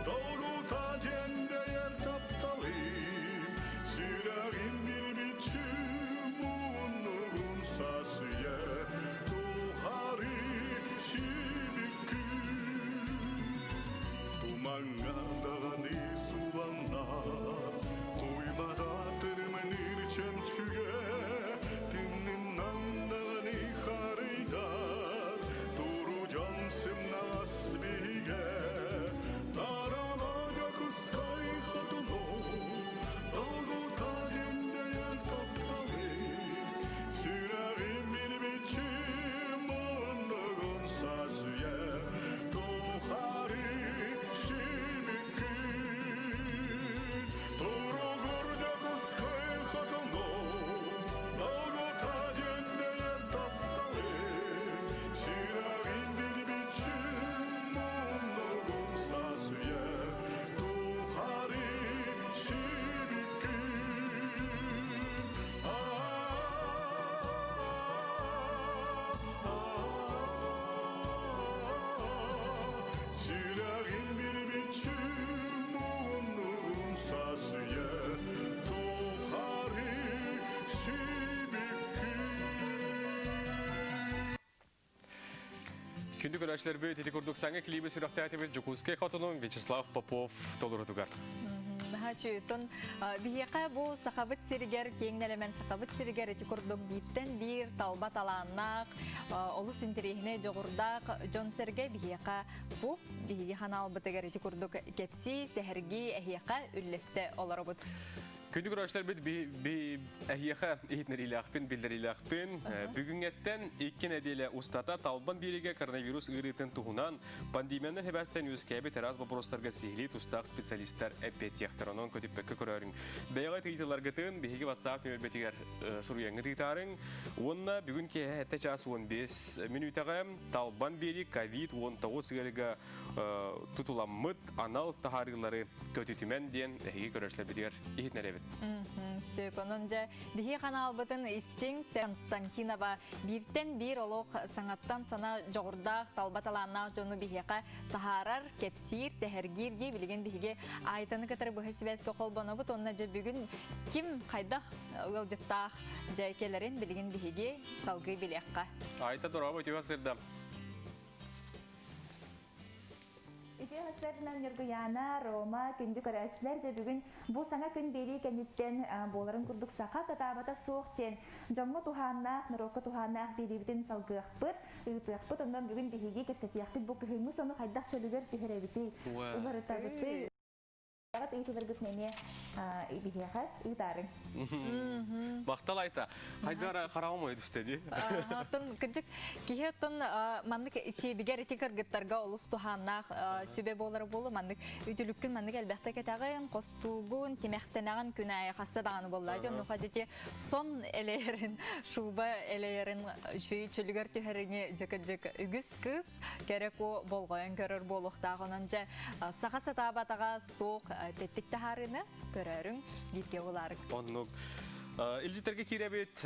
долгута дьэндэйэр тапталым, сүрэҕим bir biçim муннугун сасыйа, тухары сибиккүн. Тумаҥҥа даҕаны суланна, туймада тырманыр чөмчүгэ, Күндү көрөөччүлэрбит, ити курдук саҥа клиби сүрэхтээтибит Дьокуускай хотунун Вячеслав Попов толорутугар. Наһаа үчүгэй. Биһиэхэ бу Сахабыт сиригэр, киэҥ нэлэмэн Сахабыт сиригэр ити курдук бииртэн биир талба талааннаах, олус интэриэһинэй дьоҕурдаах дьон-сэргэ биһиэхэ бу биһиги ханаалбытыгар ити курдук кэпсии, сэһэргии эһиэхэ үллэстэ олоробут. Күндү көрөөччүлэрбит эһиэхэ иһитиннэриилээхпин, биллэриилээхпин. Бүгүҥҥэттэн икки нэдиэлэ устата Талбан биэриигэ коронавирус ыарыытын туһунан пандемияны хэбээстэн үөскээбит араас боппуруостарга сиһилии тустаах специалистар эппиэттиэхтэр. Онон көтүппэккэ көрөөрүҥ. Бэйэҕит ыйытыыларгытын биһиги WhatsApp нөмербитигэр суруйаҥҥыт ыытаарыҥ. Уонна бүгүн киэһэ 7 чаас 15 мүнүүтэҕэ Талбан биэрии ковид-19 ыарыыга тутуламмыт анал таһаарыылары көтүтүмэн диэн эһиги көрөөччүлэрбитигэр иһитинэрэбит. Сөп, онон дьэ биһи ханаалбытын истиҥ Константинова бииртэн биир олох саҥаттан сана дьоҕурдаах, талба талааннаах дьону биһиэхэ таһаарар, кэпсиир, сэһэргиир дии билигин биһиги Айтаны кытары быһа сибээскэ холбонобут уонна дьэ бүгүн ким хайдах ыалдьыттаах дьэ кэлэрин билигин биһиги салгыы билиэххэ. Айта дорообо үтүө сырда. Үтүө сарсыарданан Ньургуйаана, Рома, күндү көрөөччүлэр дьэ бүгүн бу саҥа күн биэрии кэнниттэн буоларын курдук саха сатаабата суох диэн дьоҥҥо туһааннаах, норуокка туһааннаах биэриибитин салгыахпыт, ыытыахпыт. Онон бүгүн биһиги кэпсэтиэхпит бу кыһыҥҥы сону хайдах чөлүгэр түһэрэбитий, уларытабытый, Аҕат ыйытыларгытын эмиэ биһиэхэ ыытаарыҥ. Махтал Айта. Хайдара хараҕым ойо түстэ дии. Оттон кырдьык киһи оттон маннык сиэбигэр ити кыргыттарга олус туһааннаах сүбэ буолара буолу маннык үтүлүккүн маннык элбэхтэ кэтэҕин, хостуугун, тимэхтэнэҕин күн аайы хасса даҕаны буолла. Дьон дьити сон элэйэрин, шуба элэйэрин үчүгэй чөлүгэр түһэрини дьэ үгүс кыыс кэрэ куо болҕойон көрөр буолуохтаах. Онон дьэ саха сатаабатаҕа суох тэттик таһаарыыны көрөөрүҥ бииргэ булаарык. Оннук. Илдьитэргэ киирэбит.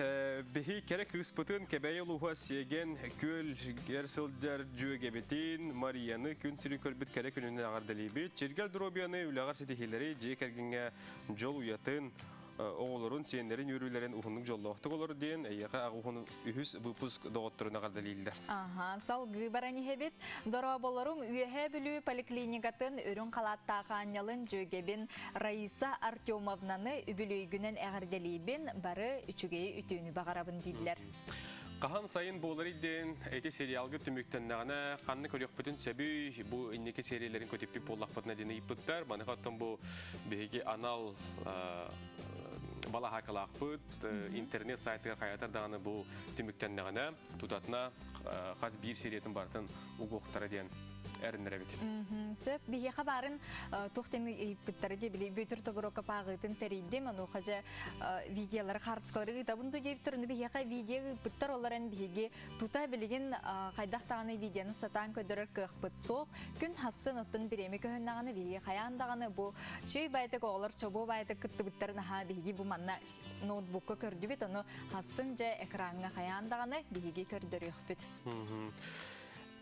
Биһи кэрэ кыыспытын Кэбээйи улууһа Сиэгэн күөл гэр сылдьар дьүөгэбитин Марияны күн сирин көрбүт кэрэ күнүнэн эҕэрдэлиибит. Чиргэл доруобуйаны, үлэҕэр ситиһиилэри, дьиэ кэргэҥҥэ дьол уйатын, оҕолорун, сиэннэрин үөрүүлэрин уһуннук дьоллоохтук олор диэн эйиэхэ аҕуһун үһүс выпуск доҕотторун эҕэрдэлииллэр. Аха, салгыы баран иһэбит. Дорооболоруҥ Үөһээ Бүлүү поликлиникатын үрүҥ халааттаах аанньалын дьүөгэбин Раиса Артемовнаны үбүлүөйгүнэн эҕэрдэлиибин, бары үчүгэйи үтүөнү баҕарабын дииллэр. Хаһан сайын буоларый диэн ити сериалга түмүктэннэҕинэ ханна көрүөхпүтүн сөбүй, бу инники сериялэрин көтүппүт буоллахпытына диэн ыйыппыттар. Маныха оттон бу биһиги анал балаһаакалаахпыт интернет сайтыгар хайатар даҕаны бу түмүктэннэҕинэ тутатына хас биир сериятын барытын угуохтара диэн эрэннэрэбит. Сөп, биһиэхэ баарын туох диэн ыйыппыттара дии били Бүөтүр Тобуруокап ааҕыытын тэрийдим, онуоха дьэ видеолары хаартыскалары ыытабын дуу диэбиттэр, ону биһиэхэ видео ыыппыттар, ол эрэн биһиги тута билигин хайдах даҕаны видеоны сатаан көрдөрөр кыахпыт суох. Күн хассын оттон бириэмэ көһүннэҕинэ биһиги хайаан даҕаны бу чүй байтык оҕолор чобуо байтык кыттыбыттарын аһаа биһиги бу манна ноутбукка көрдүбүт, ону хассын дьэ экраҥҥа хайаан даҕаны биһиги көрдөрүөхпүт.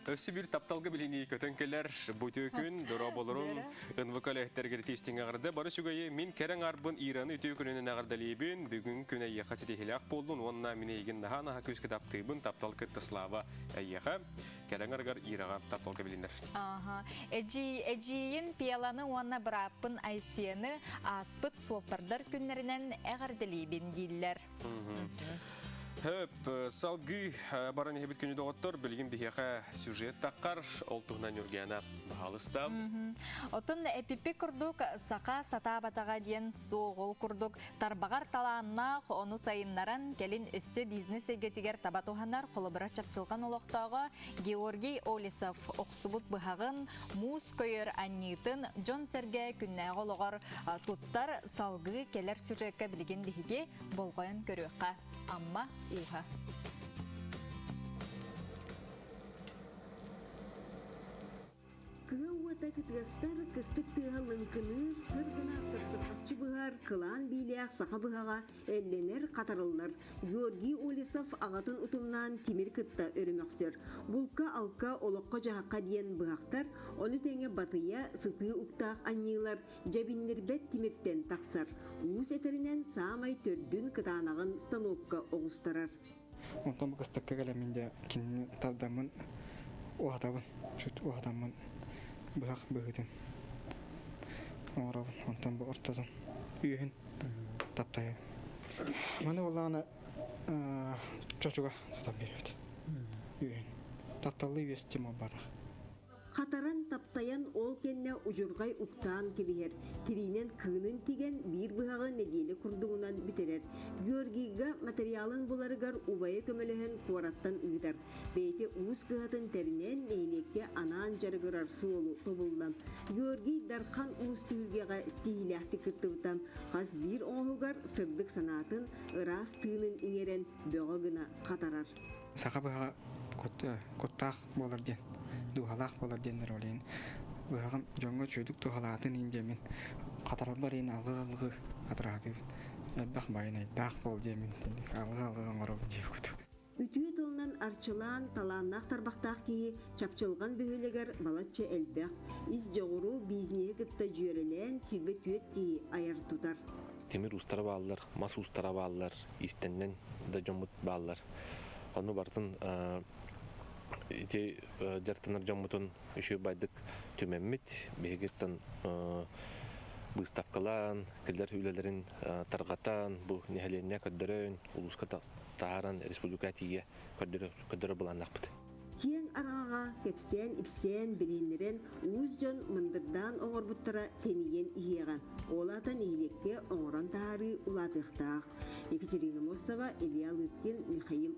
Өссө биир тапталга билинии көтөн кэлэр бу үтүө күн дорооболорун НВК үлэһиттэригэр итиистиҥ эҕэрдэ бары үчүгэйи мин кэрэ аҥаарбын Ираны үтүө күнүнэн эҕэрдэлиибин бүгүн күн эйиэхэ ситиһиилээх буоллун уонна мин эйигин наһаа наһаа күүскэ таптыыбын таптал кытта слава эйиэхэ кэрэ аҥарыгар Ираҕа тапталга билинэр. Аха. Эдьиий эдьиийин Пиаланы уонна бырааппын Айсены ааспыт суоппардар күннэринэн эҕэрдэлиибин дииллэр. Хөп, салгыы баран иһэбит күнү доҕоттор, билигин биһиэхэ сюжет таххар, ол туһунан Ньургиана баһаалыста. Отун эпиппит курдук саха сатаабатаҕа диэн суоҕул курдук тарбаҕар талааннаах, ону сайыннаран кэлин өссө бизнес эйгэтигэр таба туһанар холобура чапчылҕан олохтооҕо Георгий Олесов охсубут быһаҕын, муус көйөр анньыытын дьон-сэргэ күннээҕи олоҕор туттар салгыы кэлэр сюжекка билигин биһиги болҕойон көрүөххэ. Амма ууһа. Кыһыл уота кытыастар, кыстык тыаһа лыҥкыныыр, сыр гына сырдырҕаччы быһар, кылаан биилээх саха быһаҕа эллэнэр, хатарыллар. Георгий Олесов аҕатын утумнаан тимир кытта өрүмөхсөр. Булка-алка, олоххо-дьаһахха диэн быһахтар, ону тэҥэ батыйа, сытыы уктаах анньыылар дьэбиннирбэт тимиртэн тахсар. Уус этэринэн саамай төрдүн кытаанаҕын станокка оҕустарар. Онтон бу кыстыкка кэлэммин дьэ кинини тардаммын. уһатабын. Чуть уһатаммын быһах быһыытын оҥоробун. Онтон бу ортотун үөһүн таптайабын. Маны буоллаҕына чочуга сатан биэрэбит. Үөһүн. Тапталлыы үөс тим буолбатах. Хатаран, таптайан ол кэннэ удьурҕай уктаан кэбиһэр, тириинэн кыынын тигэн биир быһаҕы нэдиэлэ курдугунан бүтэрэр. Георгийга материалын буларыгар убайа көмөлөһөн куораттан ыытар. Бэйэтэ уус кыһатын тэринэн нэһилиэккэ анаан дьарыгырар суолу тобулла. Георгий Дархан уус түһүлгэҕэ стиһиилээхтик кыттыбыта. Хас биир оҥоһугар сырдык санаатын, ыраас тыынын иҥэрэн бөҕө гына хатарар. Саха быһаҕа куттаах буолар диэн, дууһалаах буолар диэннэр ол иһин быһаҕым дьоҥҥо үчүгэйдик туһалаатын иһин диэммин хатарарбар иһин алгыы-алгыы хатараатыыбын. Элбэх байанайдаах буол диэммин алгыы-алгыы оҥоробун диэбит курдук. Үтүө тылынан арчылаан, талааннаах тарбахтаах киһи Чапчылҕан бөһүөлэгэр балачча элбэх, ис дьоҕуру бизнеһи кытта дьүөрэлээн 24 киһи айар-тутар. Тимир уустара бааллар, мас уустара бааллар, иистэннэн да дьоммут бааллар. Ону барытын ити дьарыктанар дьоммутун үчүгэй байдык түмэммит, биһигиттэн быыстапкалаан, кинилэр үлэлэрин тарҕатан, бу нэһилиэнньэ көрдөрөн, улууска таһааран республика тиийэ көрдөрөр былааннаахпыт. Киэҥ араҥаҕа кэпсээн-ипсээн, билиһиннэрэн уус дьон мындырдаан оҥорбуттара тэнийэн иһиэҕэ. Ол аата нэһилиэккэ оҥорон таһаарыы улаатыахтаах. Екатерина Мосова, Илья Лыткин, Михаил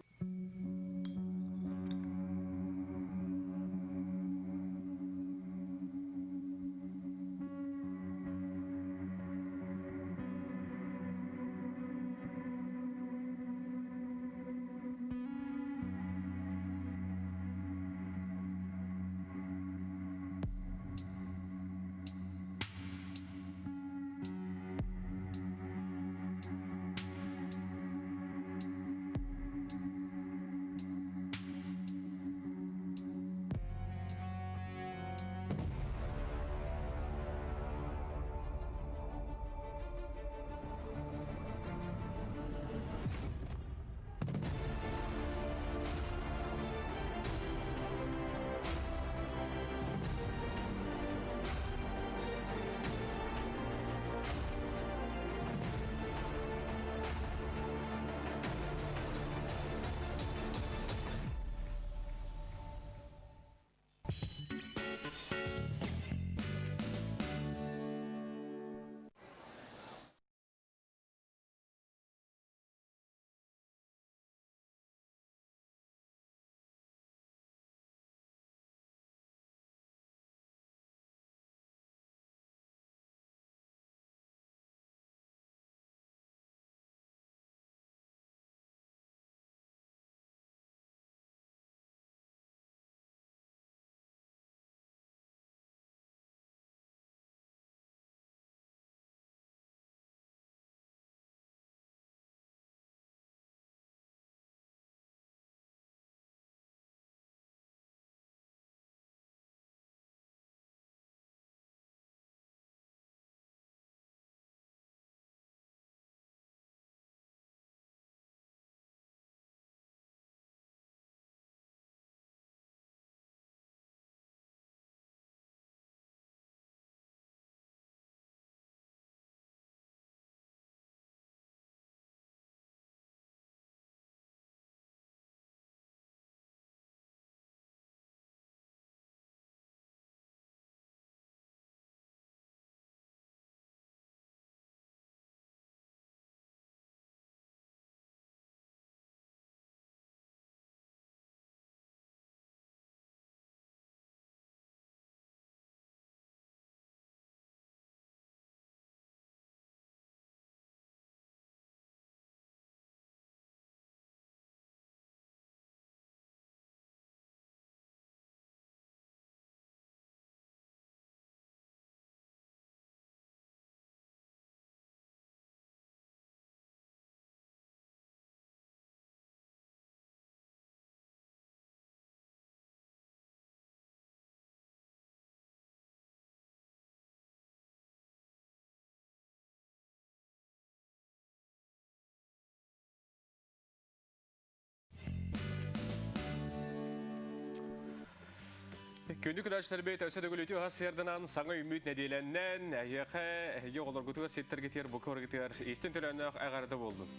Күндү көрөөччүлэрбит, өссө да үтүө сарсыарданан саҥа үүммүт нэдиэлэннэн, эһиэхэ, эһиги оҕолоргутугар, ситтэргитигэр, бука барыгытыгар истин төлөөннөөх эҕэрдэ буоллун.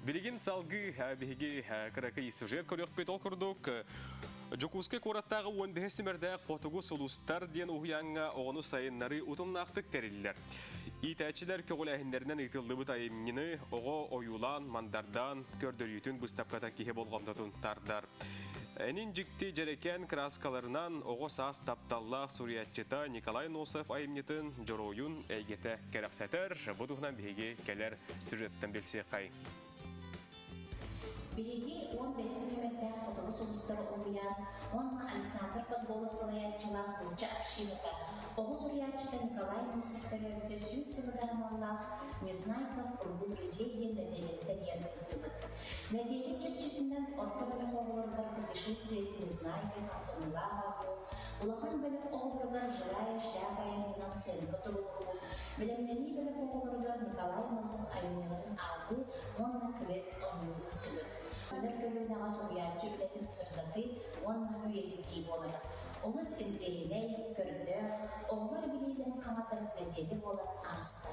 Билигин салгыы биһиги кыракый сюжет көрүөхпүт. Ол курдук, Дьокуускай куораттааҕы 15 нүмердээх Хотугу сулустар диэн уһуйааҥҥа оҕону сайыннарыы утумнаахтык тэриллэр. Иитээччилэр көҕүлээһиннэринэн ыытыллыбыт айымньыны оҕо ойуулаан, мандардаан көрдөрүүтүн быыстапката киһи болҕомтотун тардар. Энин дьикти дьэрэкээн кырааскаларынан оҕо саас тапталлаах суруйааччыта Николай Носов айымньытын дьоруойун эйгэтэ кэрэхсэтэр. Бу туһунан биһиги кэлэр сюжеттан билсиэххэй. Биһиги 15 нүөмэрдээх Хотугу сулустары уһуйаан уонна Александр Подголов салайааччылаах нуучча общината оҕо суруйааччыта Николай Носов төрөөбүтэ 100 сылыгар аналлаах «Незнайка в кругу друзей» диэн нэдиэлэни тэрийэн ыыттыбыт. Нэдиэлэ чэрчитинэн орто бөлөх оҕолоругар «Путешествие с Незнайкой» хамсаныылаах оонньуу, улахан бөлөх оҕолоругар «Живая шляпа» айымньынан сценка туруоруу, бэлэмнэнии бөлөх оҕолоругар Николай Носов айымньыларын ааҕыы уонна квест оонньуу ыыттыбыт. Өнөр көлүөнэҕэ суруйааччы үлэтин сырдатыы уонна үйэтитии буолар. Олус интэриэһинэй, көрдөөх, оҕолор билиилэрин хаҥатар нэдиэлэ буолан ааста.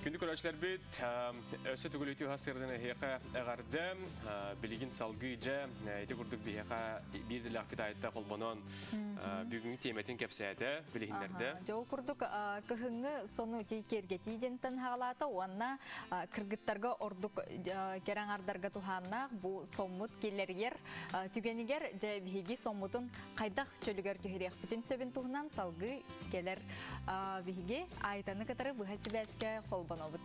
Күндү көрөөччүлэрбит, өссө төгүл үтүө сарсыардан эһиэхэ эҕэрдэ. Билигин салгыы дьэ ити курдук биһиэхэ биир идэлээхпит айта холбонон бүгүҥҥү тиэмэтин кэпсээтэ, билиһиннэрдэ. Дьэ ол курдук кыһыҥҥы сону киэргэтии диэнтэн хаалаата уонна кыргыттарга ордук кэрэ аҥардарга туһааннаах бу соммут киллэригэр түгэнигэр дьэ биһиги соммутун хайдах чөлүгэр түһэриэхпитин сөбүн туһунан салгыы кэлэр биһиги Айтаны кытары быһа сибээскэ холбонобут.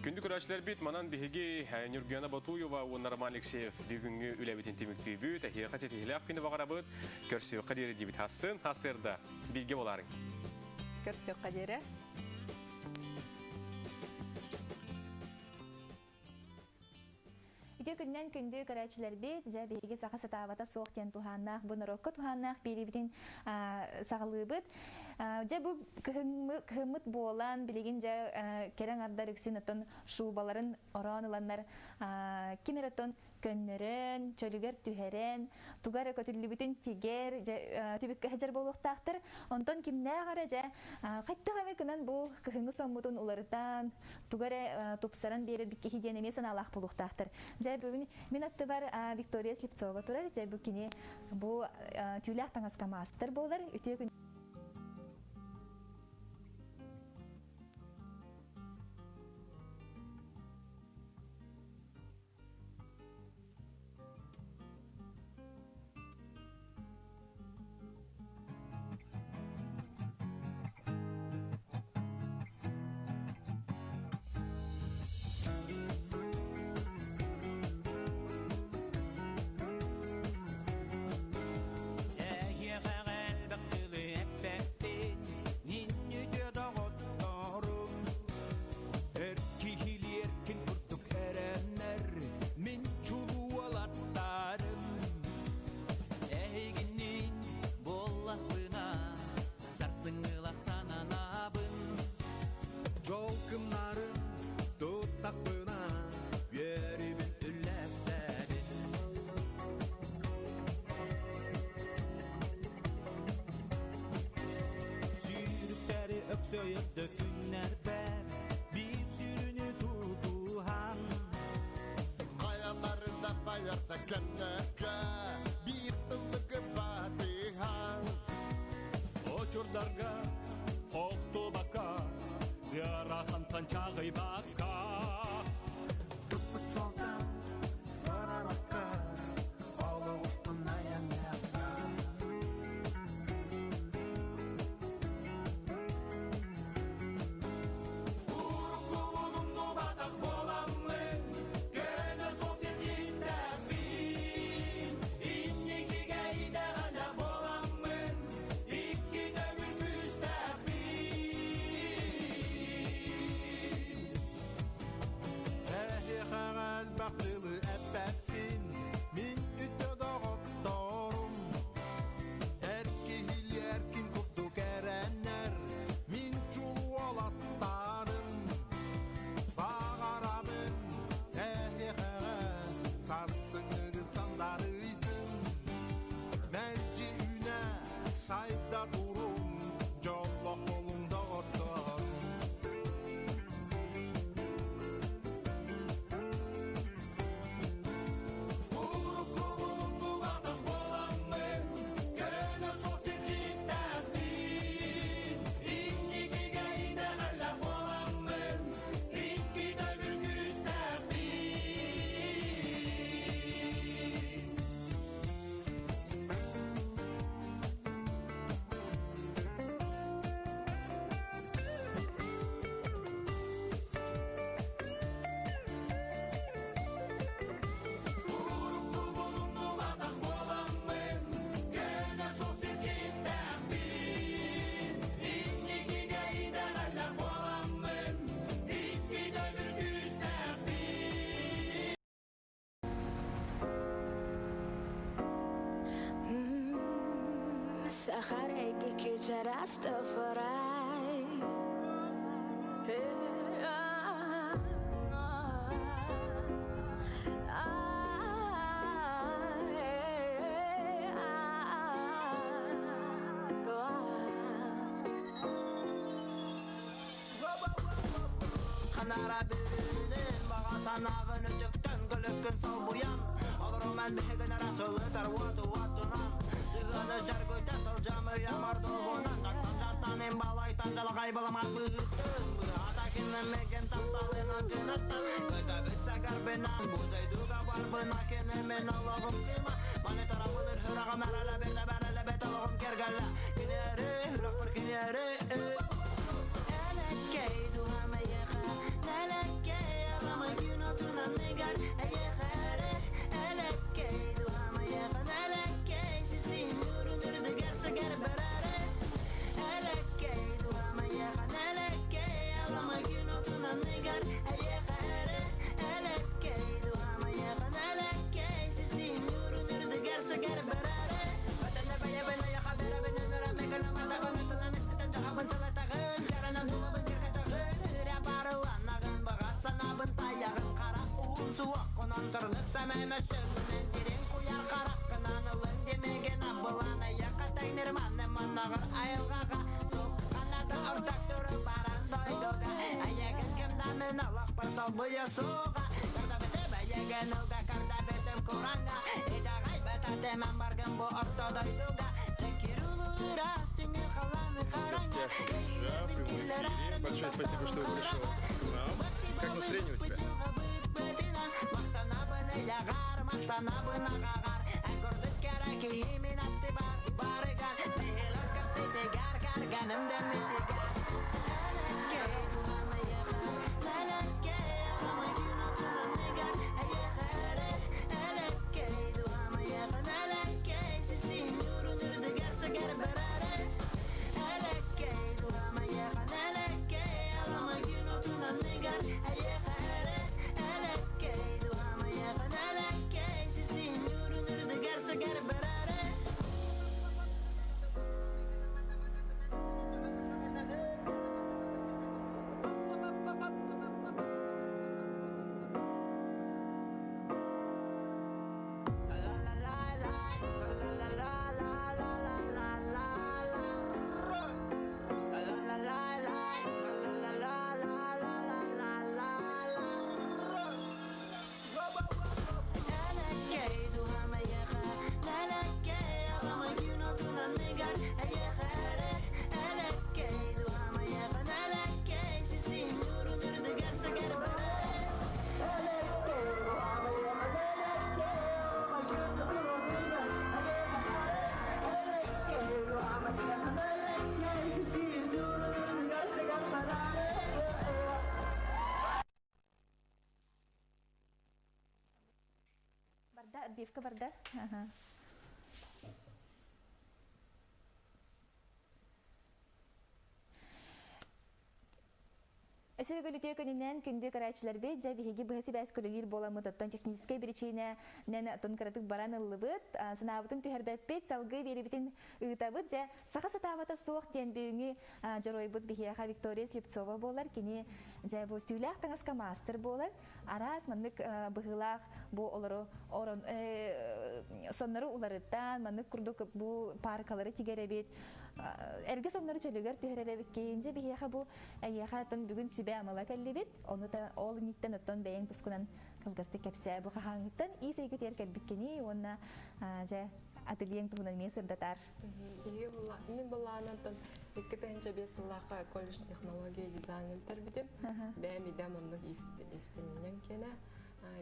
Күндү көрөөччүлэрбит, манан биһиги Нюргена Батуева уонна Роман Алексеев бүгүҥҥү үлэбитин түмүктүүбүт. Эһиэхэ ситиһиилээх күнү баҕарабыт. Көрсүөххэ диэри диибит. Хассын, хасырда. Бииргэ болаарыҥ. Көрсүөххэ диэри. Үтүө күнүнэн күндү көрөөччүлэрбит, дьэ биһиги саха сатаабата суох диэн туһааннаах, бу норуокка туһааннаах биэриибитин саҕалыыбыт. Дьэ бу кыһыммыт буолан, билигин дьэ кэрэ аҥардар үксүн оттон шубаларын ороон ыланнар ким эрэ оттон көннөрөн, чөлүгэр түһэрэн, туга эрэ көтүллүбүтүн тигэр, дьэ түбүккэ сылдьар буолуохтаахтар. Онтон кимнээх эрэ дьэ хайдах эмэ гынан бу кыһыҥҥы соммутун уларытан, туга эрэ тупсаран биэрэрбит киһи диэн эмиэ санаалаах буолуохтаахтар. Дьэ бүгүн мин аттыбар Виктория Слепцова турар. Дьэ бу кини бу түүлээх таҥаска маастар буолар. Үтүө күн Эр киһилии эркин курдук эрэнэр мин чулуолаттарым Эһигинниин буоллахпына сарсыҥҥылах сананабын Дьолкумнары туттахпына үөрүүбүн үллэстэбин Сүүрүктэри өксөйөрдө күннэрбэр биир сүрүнү тутуһан Хайаларында байарда көннөккө биир тыллыгы батыһан Очурдарга охтубакка ыарахантан чаҕыйбакка Туппут суолтан барабакка олох устун айанныахха Уруккубун умнубатах буоламмын, көнө суол ситиһиннэхпин. Инникигэ итэҕэллээх буоламмын, икки төгүл күүстээхпин. Саха регги күүтэ Rastafari. Ханара бүрүнүн баҕа санааҕын өтүктэн көлөккүн солбуйан Олоруман биһигин арасылытар уоту уотунан Сыһыаны сэргүтэ сылдьам үйэмар долгунан Тактан жаттан балайтан жалағай балама быһыттын Быһата кинемеген тапталынан кынаттан Көтөбүт сагарбынан Будайдуга барбына кинемен олоҕум кыма Маны тарабылыр хыраҕым әрэлэ бетэ бәрэлэ бет олоҕум кергелле Кинери хүрэх кинери Элэккэй дуһамайаха Нэлэккэй аламай күн отунан ныгар Эйэхэ эрех Элэккэй дуһамайаха Нэлэккэй сирсин нурун үрдүгэр сэгэр бэрэрэх Элэккэй дуһамайаха Нэлэккэй аламай күн отунан ныгар Эйэхэ эрех Элэккэй дуһамайаха Нэлэккэй сирсин нурун үрдүгэр сэгэр бэрэрэх Батана бая бая хабера бененера мегана матаган атынан эспетен жахабын салатагын Яранан тулабын киркатагын Үрә барыланагын баға санабын таяғын Қара уын суақ қонан сырлық сәмәмә сөгінен Терен куяр қараққынан ылын демеген абылан Аяққа тайнырманы манағыр айылғаға Соққанады ортақ тұрып баран дойдуға Аяғын кімдамын алақ бір сол суға Карда бітіп аяғын ұлға карда бітім куранға Идағай бітатемін баргын бұ орто дойдуға гостях Жа, в прямом эфире. Большое спасибо, что пришел к нам. Как настроение у тебя? Барда, отбивка барда. Ага. Өсө көлүтө күнүнэн күндү көрөөчүлөрбүт дьэ биһиги быһа сибээс көлөлүүр буоламмыт оттон техническэй биричиинэ нэн оттон кыратык баран ыллыбыт санаабытын түһэрбэппит салгыы биэрибитин ыытабыт дьэ саха сатаабата суох диэн бүгүҥҥү дьоруойбут биһиэхэ Виктория Слепцова буолар кини дьэ бу түүлээх таҥаска маастар буолар араас маннык быһыылаах бу олору орон соннору уларыттан маннык курдук бу паркалары тигэр эбит эргэ соннору чөлүгэр түһэрэр эбиккин дьэ биһиэхэ бу эйиэхэ оттон бүгүн сүбэ амала кэллибит ону та ол инниттэн оттон бэйэҥ тускунан кылгастык кэпсээ бу хаһааҥҥыттан иис эйгэтигэр кэлбиккиний уонна дьэ ательеҥ туһунан эмиэ сырдатар. Мин былаанантан 2005 сыллаахха колледж технология дизайнын бүтэрбитим. Бэйэм идэм оннук истининэн кэнэ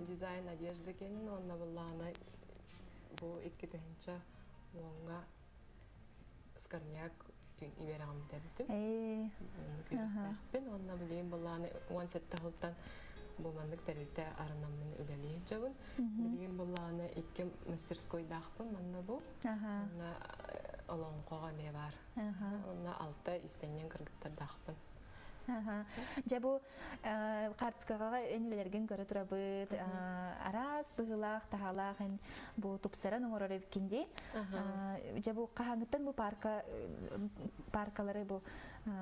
дизайн одежды кэнин онно былаана бу 2010-ҥа скорняк үөрэҕин бүтэрбитим. Оннук үөрэхтээхпин. Онно билигин былааны 17 сылтан бу маннык тэрилтэ арынаммын үлэлии сылдьабын. Билигин былааны икки мастерскойдаахпын манна бу. Онно олоҥхоҕо эмиэ баар. Онно алта истэнньэҥ кыргыттардаахпын. Дьэ бу хаартыскаҕа эн үлэлэргин көрө турабыт. Араас быһыылаах, таһаалаах эн бу тупсаран оҥорор эбиккин дии. Дьэ бу хаһааҥҥыттан бу парка паркалары бу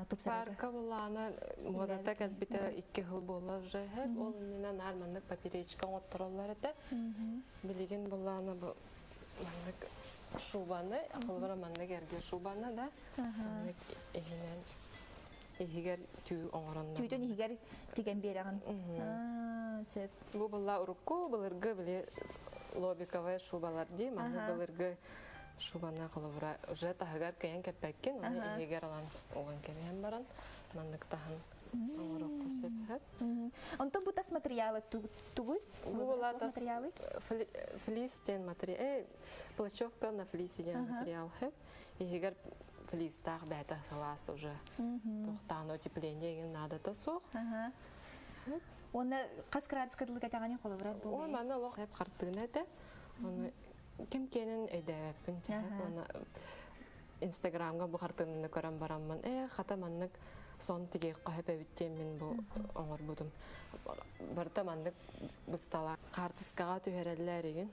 тупсарарга? Парка булаана муодата кэлбитэ икки сыл буолла уже. Ол иннинэ наар маннык поперечка оҥоттороллор этэ. Билигин булаана бу маннык шубаны, холобура маннык эргэ шубаны да маннык иһинэн иһигэр түү оҥороннор. Түүтүн иһигэр тигэн биэрэҕин. Сөп. Бу была урукку былыргы били лобиковая шубалар дии, маннык былыргы шубаны холобура уже таһыгар кыйан кэппэккин, оны иһигэр алан уган кэбиһэн баран маннык таһын оҥороххо сөп. Онтон бу тас материалы тугуй? Бу была тас флис диэн материал, плащевка на флисе диэн материал хэп. Иһигэр флистаах бэйэтэ сылаас уже туохтаан утепление игин наадата суох. Уонна хас градуска дылы кэтэҕини холобура бу? Ой, манна олох хеп хартыына этэ. Оны ким киэнин өйдөөбөппүн Оны Инстаграмга бу хартыынаны көрөн бараммын, э, хата маннык сон тигиэххэ хөп эбит диэммин бу оҥорбутум. Барыта маннык быстала хаартыскаҕа түһэрэллэр игин.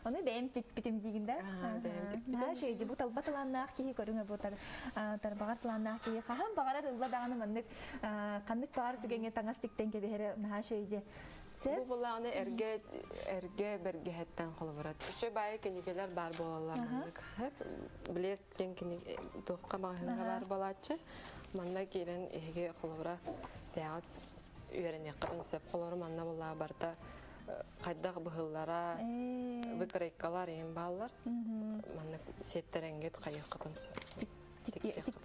Ону бэйэм тикпитим диигин да? Бэйэм тикпитим. Наһаа үчүгэй бу талба талааннаах киһи көрүҥэ бу тарбаҕар талааннаах киһи хаһан баҕарар ылла даҕаны маннык ханнык баҕар түгэҥҥэ таҥас тиктэн кэбиһэрэ наһаа үчүгэй дии. Бу булааны эргэ эргэ бэргэһэттэн холобура. Үчүгэй баайы кинигэлэр баар буолаллар маннык. Блеск диэн кинигэ туохха маҕаһыыҥҥа баар буолааччы. Манна киирэн эһиги холобура бэйэҕит үөрэниэххитин сөп. Холобура манна булаа барыта хайдах быһыллара, выкройкалар иһин бааллар. Маннык сиэттэрэҥҥит хайыаххытын сөп.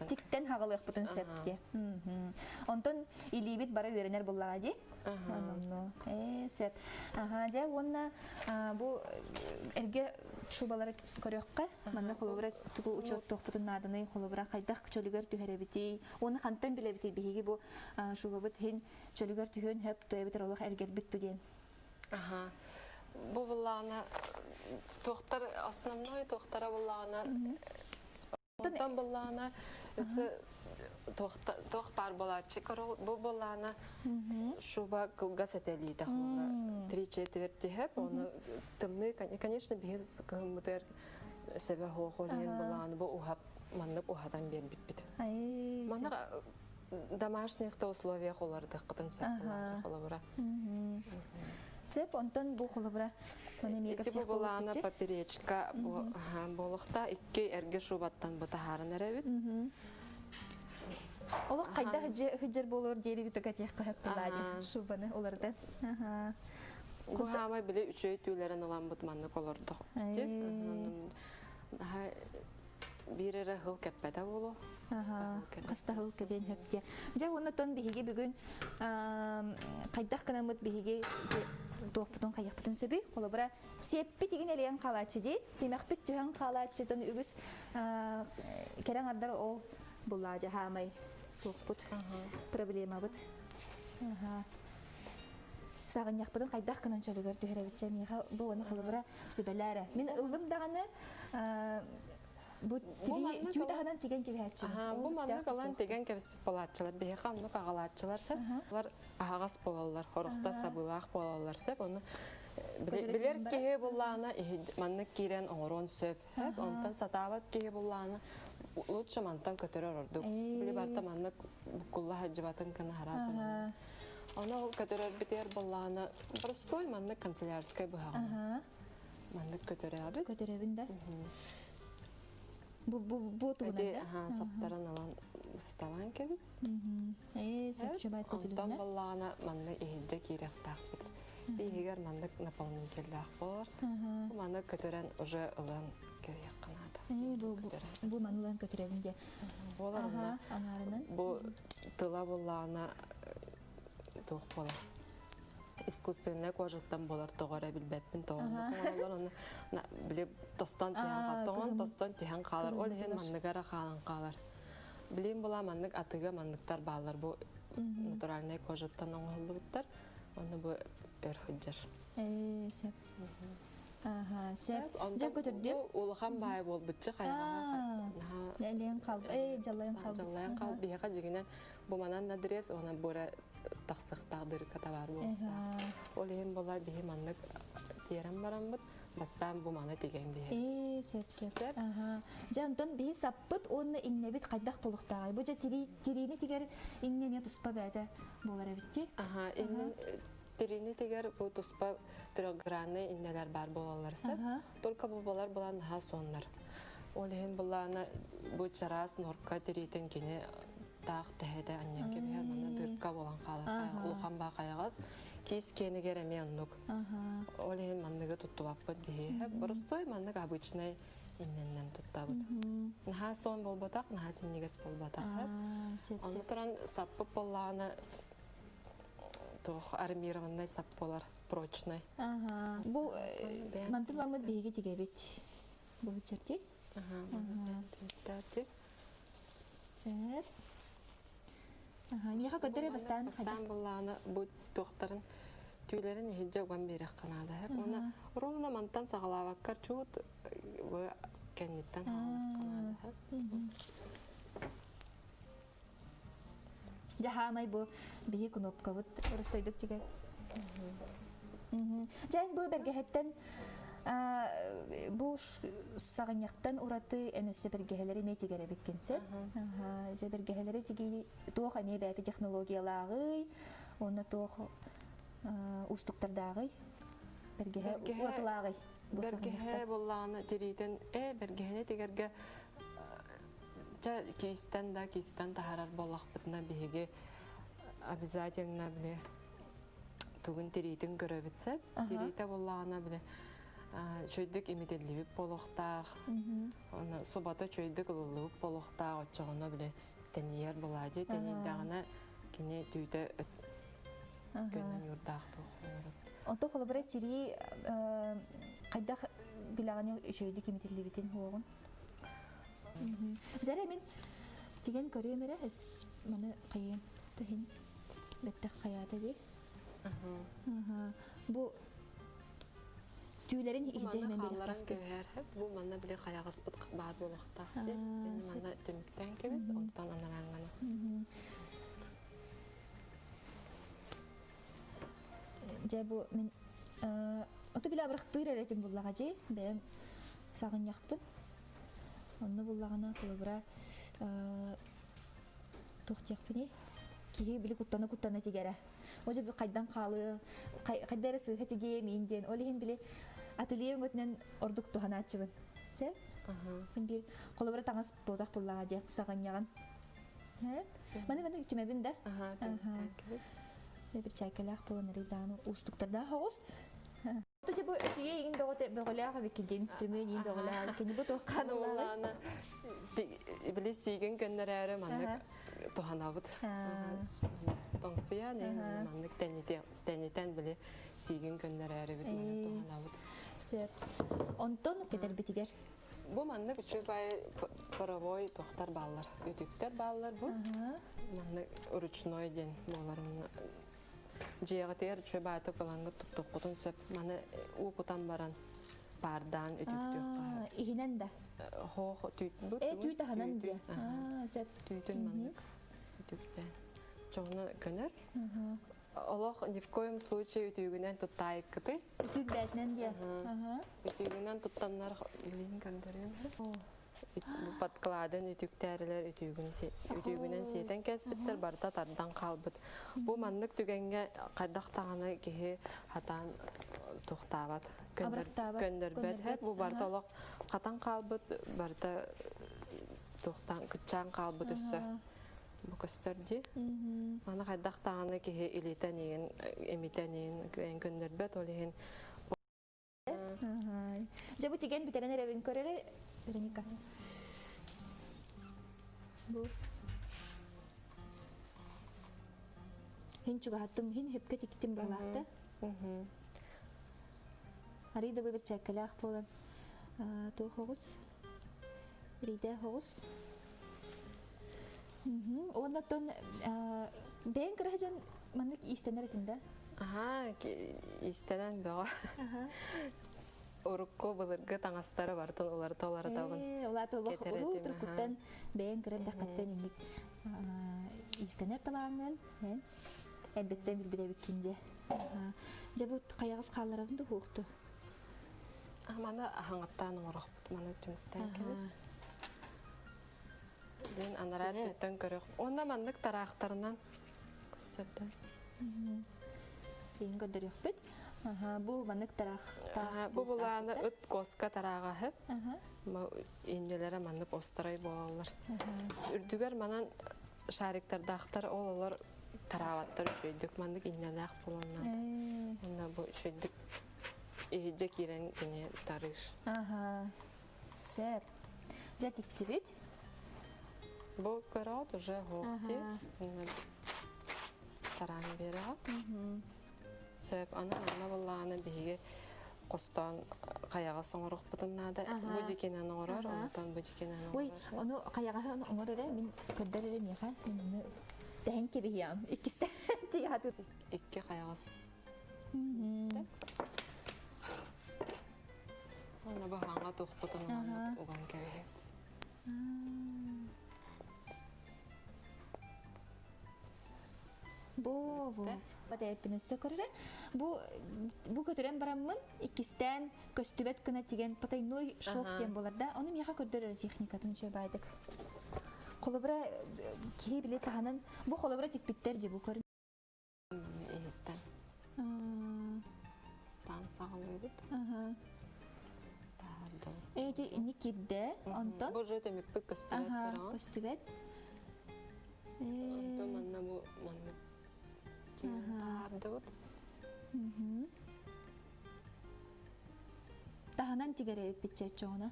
Тиктэн хаҕылыахпытын сөп дии. Онтон илиибит бары үөрэнэр буллаҕа дии. Онно ээ сөп. Аха дьэ уонна бу эргэ шубалары көрүөххэ. Манна холобура тугу учуоттуохпутун нааданый холобура хайдах чөлүгэр түһэрэбитий? Уонна хантан билэбитий биһиги бу шубабыт иһин чөлүгэр түһүөн хөп ту эбэтэр олох эргэрбит ту диэн. Аха. Бу буллаҕына туохтар основной туохтара буллаҕына онтон буллаҕына өссө туох баар буолааччы бу буллаҕына шуба кылгас этэлиитэ холобура три четверти хэп ону тымныы конечно биһи кыһыммытыгар сөбө суох ол иһин буллаҕына бу уһап маннык уһатан биэрбиппит маннык домашних да условиях олордоххутун сөп буолааччы холобура. Сөп, онтон бу холобура маны эмиэ Ити бу булаана поперечка буолуохта икки эргэ шубаттан бу таһааран эрэбит. Олох хайда хыдьыр буолуор диэри бүтүк этиэххэ хөп булаadi шубаны улардан. Бу хаамай били үчүгэй түүлэрин ыламмыт маннык олордох. Биир эрэ хыл кэппэтэ буолуо. Хаста хыл кэбиэн хөп диэ. Дьэ уонна биһиги бүгүн хайдах гынаммыт биһиги туохпутун хайахпытын сөбүй. Холобура сиэппит игин элиэн хаалааччы дии. Тимэхпит түһэн хаалааччытын үгүс кэрэҥ ардар ол буллаа хаамай туохпут проблемабыт. Саҕынньахпытын хайдах гынан чөлүгэр түһэрэбитчэ миэхэ бу уонна холобура сүбэлээрэ. Мин ыллым даҕаны бу тирии түү таһынан тигэн кэбиһээччи. Бу маннык ылан тигэн кэбиспит буолааччылар биһиэхэ оннук аҕалааччылар сөп. Олар аһаҕас буолаллар, хорохтор сабыылаах буолаллар сөп. Ону билэр киһи буллаана маннык киирэн оҥоруон сөп. Онтон сатаабат киһи буллаана лучше мантан көтөрөр ордук. Били барта маннык буккулла сылдьыбатын гына хараасан. Ону ол көтөрөрбүтүгэр буллаана простой маннык канцелярскай быһаҕын. Маннык көтөрөбүт. Көтөрөбүн да. Бу бу бу тугунан да? Аха, саптаран алан ысталаан кэбис. Ээ, сөпчөбайт көтүлүнэ. Онтон буллаана маннык иһирдьэ киириэхтаахпыт. Биһигэр маннык наполнительдаах буолар. Маны көтөрөн уже ылан кэриэххэ наада. Ээ, бу бу маны ылан көтөрөбүн диye. Буолар онно. Анаарынан. Бу тыла буллаана туох буолар? Искусственная кожаттан болар тоҕо эрэ билбэппин тоҕо оҥороллор оны били тостон түһэн хаалар тоҕон тостон түһэн хаалар ол иһин маннык эрэ хаалан хаалар билим була маннык атыыга манныктар бааллар бу натуральнай кожаттан оҥоһуллубуттар оны бу өр сылдьар ээ сөп. Аха, сөп. Дьэ көтөрдүм. Улахан баай буолбутча хайаҕаһа. Элиэн хал, э жаллайын хал. Жаллайын хал биһиэхэ дьигинэн бу манан адрес уонна бура тахсыахтаах дырыка табаар буолуохтаах. Ол иһин була биһи маннык тиэрэн бараммыт бастаан бу маны тигэн биһи. Ээ, сөп сөп. Аха. Дьэ онтон биһи саппыт уонна иҥнэбит хайдах буолуохтааҕый? Бу дьэ тирии тириини тигэр иҥнэ эмиэ туспа бэйэтэ буолар эбит дии. Аха, иннин тириини тигэр бу туспа трехгранный иннэлэр баар буолаллар сөп. Только бу балар булан наһаа суоннар. Ол иһин булаана бу чараас норка тириитин кини таах тэһэтэ анньан кэбиһэр манна дырка буолан хаалар улахан баа хайаҕас киис киэнигэр эмиэ оннук. Ол иһин манныгы туттубаппыт биһиэхэ. Боростуой маннык обычный иннэннэн туттабыт. Наһаа суон буолбатах, наһаа синньигэс буолбатах. Онно туран саппыт буоллаҕына туох армированный сап буолар, прочный. Бу мантын ламмыт биһиги тигэбит. Бу черти. Сөп. Миэхэ көрдөрө бастаан Бастаан буллаҕына бу туохтарын түүлэрин иһирдьэ уган биэриэххэ наада. Уонна ровно мантан саҕалаабаккар чуут бу кэнниттэн хаалыахха наада. Дьаһаамай бу биһи кнопкабыт ырыстойдук тигэр. Дьэн бу бэргэһэттэн бу саҕынньахтан ураты эн өссө бэргэһэлэри эмиэ тигэр эбиккин сөп. Дьэ бэргэһэлэри тигии туох эмиэ бэйэтэ технологиялааҕый, уонна туох уустуктардааҕый? Бэргэһэ уратылааҕый? Бэргэһэ буоллаҕына тириитин бэргэһэни тигэргэ Чэ, киистэн да киистэн таһаарар буоллахпытына биһиги обязательно били тугун тириитин көрөбүт сөп. Тириитэ буоллаҕына били чөйдүк имитиллибит буолуохтаах, оны субата чөйдүк ылыллыбыт буолуохтаах, оччоҕуна били тэнийэр буолаа дии. Тэнийдэҕинэ кини түүтэ көннөн юрдаах туох Онто холобура тирии хайдах билэҕини үчүгэйдик имитиллибитин хуоҕун? Дьэрэ мин тигэн көрүөм эрэ өс маны хайыам тыһын бэттэх хайаата дии. Бу түүлэрин иһдьэ Манна хаалларан кэбиһэр бу манна били хайаҕаспыт баар буолуохтаах дии. Манна түмүктээн кэбис, онтон анарааҥҥаны. Дьэ бу мин оту билэ абырахтыыр эрэтин буллаҕа дии бэйэм саҕынньахпын. Онно буллаҕына холобура туох диэхпиний киһи били куттана-куттана тигэрэ. Ол же хайдан хаалыы, хайда эрэ сыыһа тигиэ миин диэн. Ол иһин били ателье өҥөтүнэн ордук туһанааччыбын. Сөп? Мин биир холобура таҥас буотах буллаҕа диэх саҕынньаҕын. Маны маны түмэбин да. Бирчээккэлээх буолан эрийдааны уустуктардаах оҕус. Тути бу өтүйэ иҥин бөҕөтө бөҕөлөөх эбиккин диэн инструмент иин бөҕөлөөх кини бу туоххаан Уоллаана били сиигин көннөрөөрү маннык туһанабыт. Тоҥсуйан маннык тэнитэн били сиигин көннөрөөрү бит туһанабыт. Сөп. Онтон кэтэрбитигэр Бу маннык үчүгэй паровой туохтар бааллар, үтүктэр бааллар бу. Маннык ручной диэн буолар. Дьиэҕитигэр үчүгэй баайтык ылаҥҥыт туттуоххутун сөп. Маны уу кутан баран паардаан үтүктүөххэ. Иһинэн да? Хоох түүт бу. Э түүт аһынан диэ. Сөп. Түүтүн маннык үтүктэ. Чоҕуна көнөр. Олох ни в коем случае үтүгүнэн туттаайыккытый. Үтүк бээтинэн диэ. Үтүгүнэн туттаннар билин көрдөрүөм. Подкладын үтүктээрилэр үтүгүн үтүгүнэн сиэтэн кэспиттэр барыта тардан хаалбыт. Бу маннык түгэҥҥэ хайдах даҕаны киһи хатаан туохтаабат, көннөрбөт. Бу барыта олох хатан хаалбыт, барыта туохтаан кыччаан хаалбыт өссө. Бу көстөр дии. Маны хайдах даҕаны киһи илиитэн иин, имитэн иин көннөрбөт, ол иһин Дьэ бу тигэн бүтэрэн эрэбин көр эрэ, Вероника. Бу. Хин чугаһаттым, хин хөпкө тиктим балаахта. Арый да бу бэрчээккэлээх буолан туох оҕус? Рийдээх оҕус. Уонна оттон бэйэҥ кыра сылдьан маннык иистэнэр этиҥ да? Аһаа, иистэнэн бөҕө. Урукку былыргы таҥастары барытын уларыта уларытабын. Улаата олох уруу туркуттан бэйэҥ кырар дэххаттан инник иистэнэр талааҥҥын эрдэттэн билбит эбиккин дьэ. Дьэ бу хайаҕас хаалларабын да хуохту. Маны аһаҥаттаан оҥорохпут маны түмүктээн кэбис. Ден анараа өттүттэн көрөх. Уонна маннык тараахтарынан көстөрдөн. Тиин көрдөрүөхпүт. Бу маннык тараахтаах. Бу булааны ыт коска тарааҕаһы. Иннелere маннык острай буолаллар. Үрдүгэр манан шариктардаахтар ол олор тараабаттар үчүгэйдик маннык иннэлээх буоланнаат. Онно бу үчүгэйдик иһирдьэ киирэн кини тарыыр. Аха. Сөп. Дьэ тиктибит. Бу көрөөт уже хоохти. Тараан биэрэҕэ. Сөп. Аны манна буоллаҕына биһиги хостоон хайаҕас оҥоруохпутун наада. Бу дьикинэн оҥорор, онтон бу дьикинэн оҥорор. Ой, ону хайаҕаһы оҥор эрэ, мин көрдөр эрэ миэхэ. Мин ону тэһэн кэбиһиэм. Иккистэ тиһатыт. Икки хайаҕас. Онно баһаҥа туохпутун угаммыт уган кэбиһэбит. Бу бу бадэппин өссө көрөрө. Бу бу көтөрөн бараммын иккистээн көстүбэт гына тиген потайной шов диэн буолар да. Ону миэхэ көрдөрөр техникатын үчүгэй баайдык. Холобура киһи били таһынан бу холобура тикпиттэр дии бу көр Иһиттэн. Стан саҕалыыбыт. Таһардыбыт. Эти инник кирдэ, онтон Бу уже түмүкпүт көстүбэт көрөҕүн. Көстүбэт. Онтон манна бу маннык киирэн таһаардыбыт. Таһынан тигэрэ эппитчэ чоҕуна.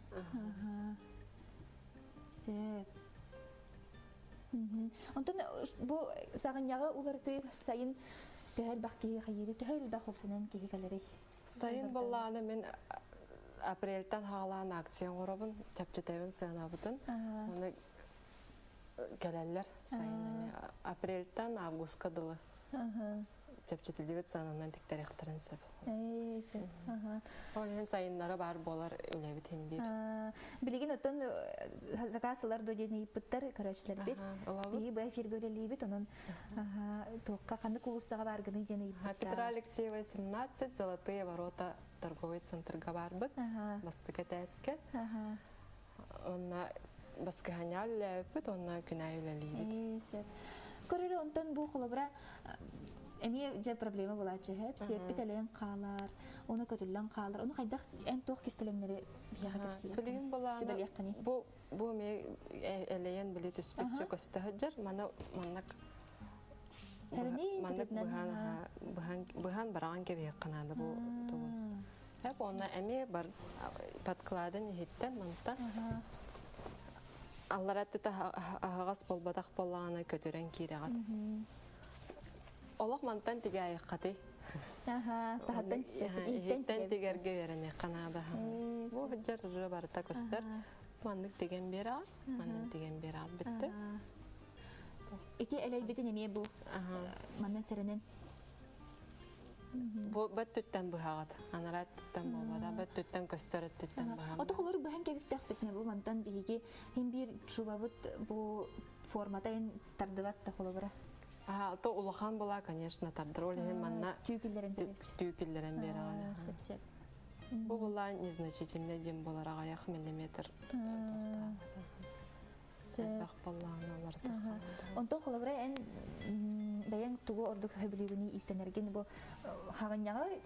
Сөп. Онтон бу саҕынньаҕы уларытыы сайын төһө элбэх киһи хайыыры, төһө элбэх уопсанан киһи кэлэрий? Сайын баллааны мин апрельтан хаалаан акция оҥоробун, чэпчэтэбин сыанабытын. Оны кэлэллэр сайын эмиэ апрельтан августка дылы чэпчэтиллибит сыананан тиктэриэхтэрин сөп. Сөп. Ол иһин сайыннары баар буолар үлэбит иһин биир. Билигин оттон заказ ылар до диэн ыйыппыттар көрөөччүлэрбит. Биһи бу эфиргэ үлэлиибит, онон туохха ханнык уулуссаҕа бааргыный диэн ыйыппыттар. Петра Алексеева 17, Золотые ворота торговый центрга барбыт. Бастакы этээскэ. Онно баскыһанньаҕа үлэлээбиппит, онно күн аайы үлэлиибит. Сөп. Көрөрү онтон бу холобура эмиэ дьэ проблема булааччы хэп сиэппит элэйэн хаалар, оны көтүллэн хаалар. Ону хайдах эн туох кистэлэҥнэри биһиэхэ кэпсиэххиний? Билигин булааны бу бу эмиэ элэйэн били түспүтчэ көстө сылдьар. Маны маннык маннык быһан быһан быһан бараҕан кэбиһиэххэ наада бу тугун. Тэп уонна эмиэ бар подкладын иһиттэн мантан аллара өттүтэ аһаҕас буолбатах буоллаҕына көтүрэн киирэҕит. Олох мантан тигээйэххэтий. Аха, таһаттан иһиттэн тигэргэ үөрэниэххэ наада. Бу сылдьар уже барыта көстөр. Маннык тигэн биэрэҕит, маннык тигэн биэрэҕит бүттэ. Ити элэйбитин эмиэ бу манан сэрэнэн Бу бөттүттэн быһаҕыт. Анараа өттүттэн буолбата. Бөттүттэн көстөр өттүттэн быһаҕыт. Ото холор быһан кэбистэхпитинэ бу мантан биһиги хин биир шубабыт бу формата ин тардыбат да холобура. А, то улахан була, конечно, тардар. Ол иһин манна түүкүллэрин түүкүллэрин биэрэҕин. Сөп, сөп. Бу була незначительный диэн буолар аҕыйах миллиметр. Элбэх буоллаҕына уларытыахха. Онтон холобура эн бэйэҥ тугу ордук сөбүлүүгүнүй иистэнэргин бу хаҕынньаҕы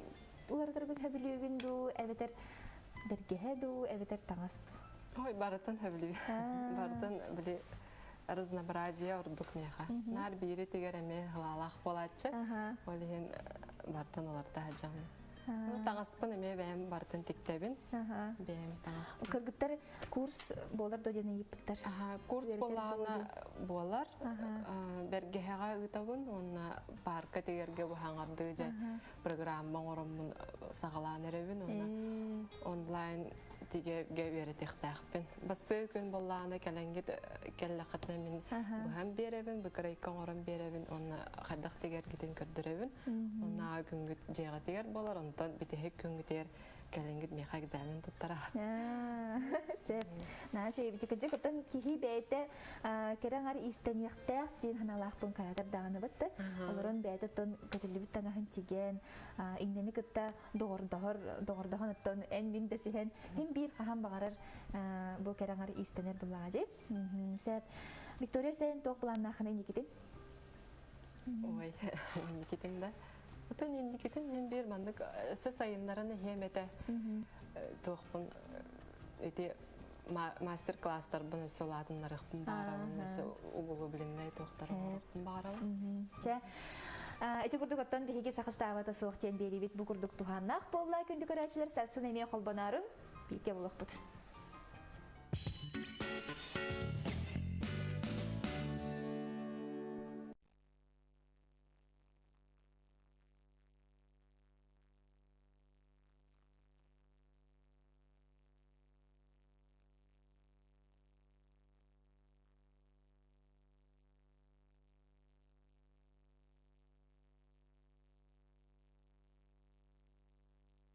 уларытаргын сөбүлүүгүн дуу эбэтэр бэргэһэ дуу эбэтэр таҥас дуу? Ой, барытын сөбүлүүбүн. Барытын били разнообразие ордук миэхэ. Наар биири тигэр эмиэ хылаалаах буолааччы. Ол иһин барытын уларыта сылдьабын. Таҥаспын эмиэ бэйэм барытын тиктэбин. Бэйэм таҥаспын. Кыргыттар курс буолар до диэн ыйыппыттар. Курс буоллаҕына буолар. Бэргэһэҕэ ыытабын уонна парка тигэргэ быһаҥардыы дьэ программа оҥороммун саҕалаан эрэбин уонна онлайн тигэргэ үөрэтиэхтээхпин. Бастакы күн буоллаҕына кэлэҥҥит кэллэххитинэ мин быһан биэрэбин, быкырайка оҥорон биэрэбин уонна хайдах тигэргитин көрдөрөбүн. Оннааҕы күҥҥүт дьиэҕитигэр буолар, онтон бүтэһик күҥҥүтүгэр Кэлиҥҥит миэхэ экзамен туттараҕыт. Сөп. Наша эбитикэдьик оттон киһи бэйэтэ кэрэ аҥар иистэниэхтээх диэн санаалаахпын хайатар даҕаны бытта. Олорон бэйэтэ оттон көтүллүбүт таҥаһын тигэн, иҥнэни кытта доҕордоһор, доҕордоһон оттон эн мин дэсиһэн, хим биир хаһан баҕарар бу кэрэ аҥар иистэнэр буллаҕа Сөп. Виктория сен туох былааннааххын инникитин? Ой, инникитин да. Отон инникитин мин биир маннык өссө сайыннаран иһиэм этэ. Туохпун ити мастер-класстарбын өссө улаатыннарыахпын баҕарабын, өссө углубленнай туохтар оҥоруохпун баҕарабын. Чэ, ити курдук оттон биһиги сахастаабата суох диэн биэриибит бу курдук туһааннаах буолла күндү көрөөччүлэр сарсын эмиэ холбоноорун бииргэ булуохпут.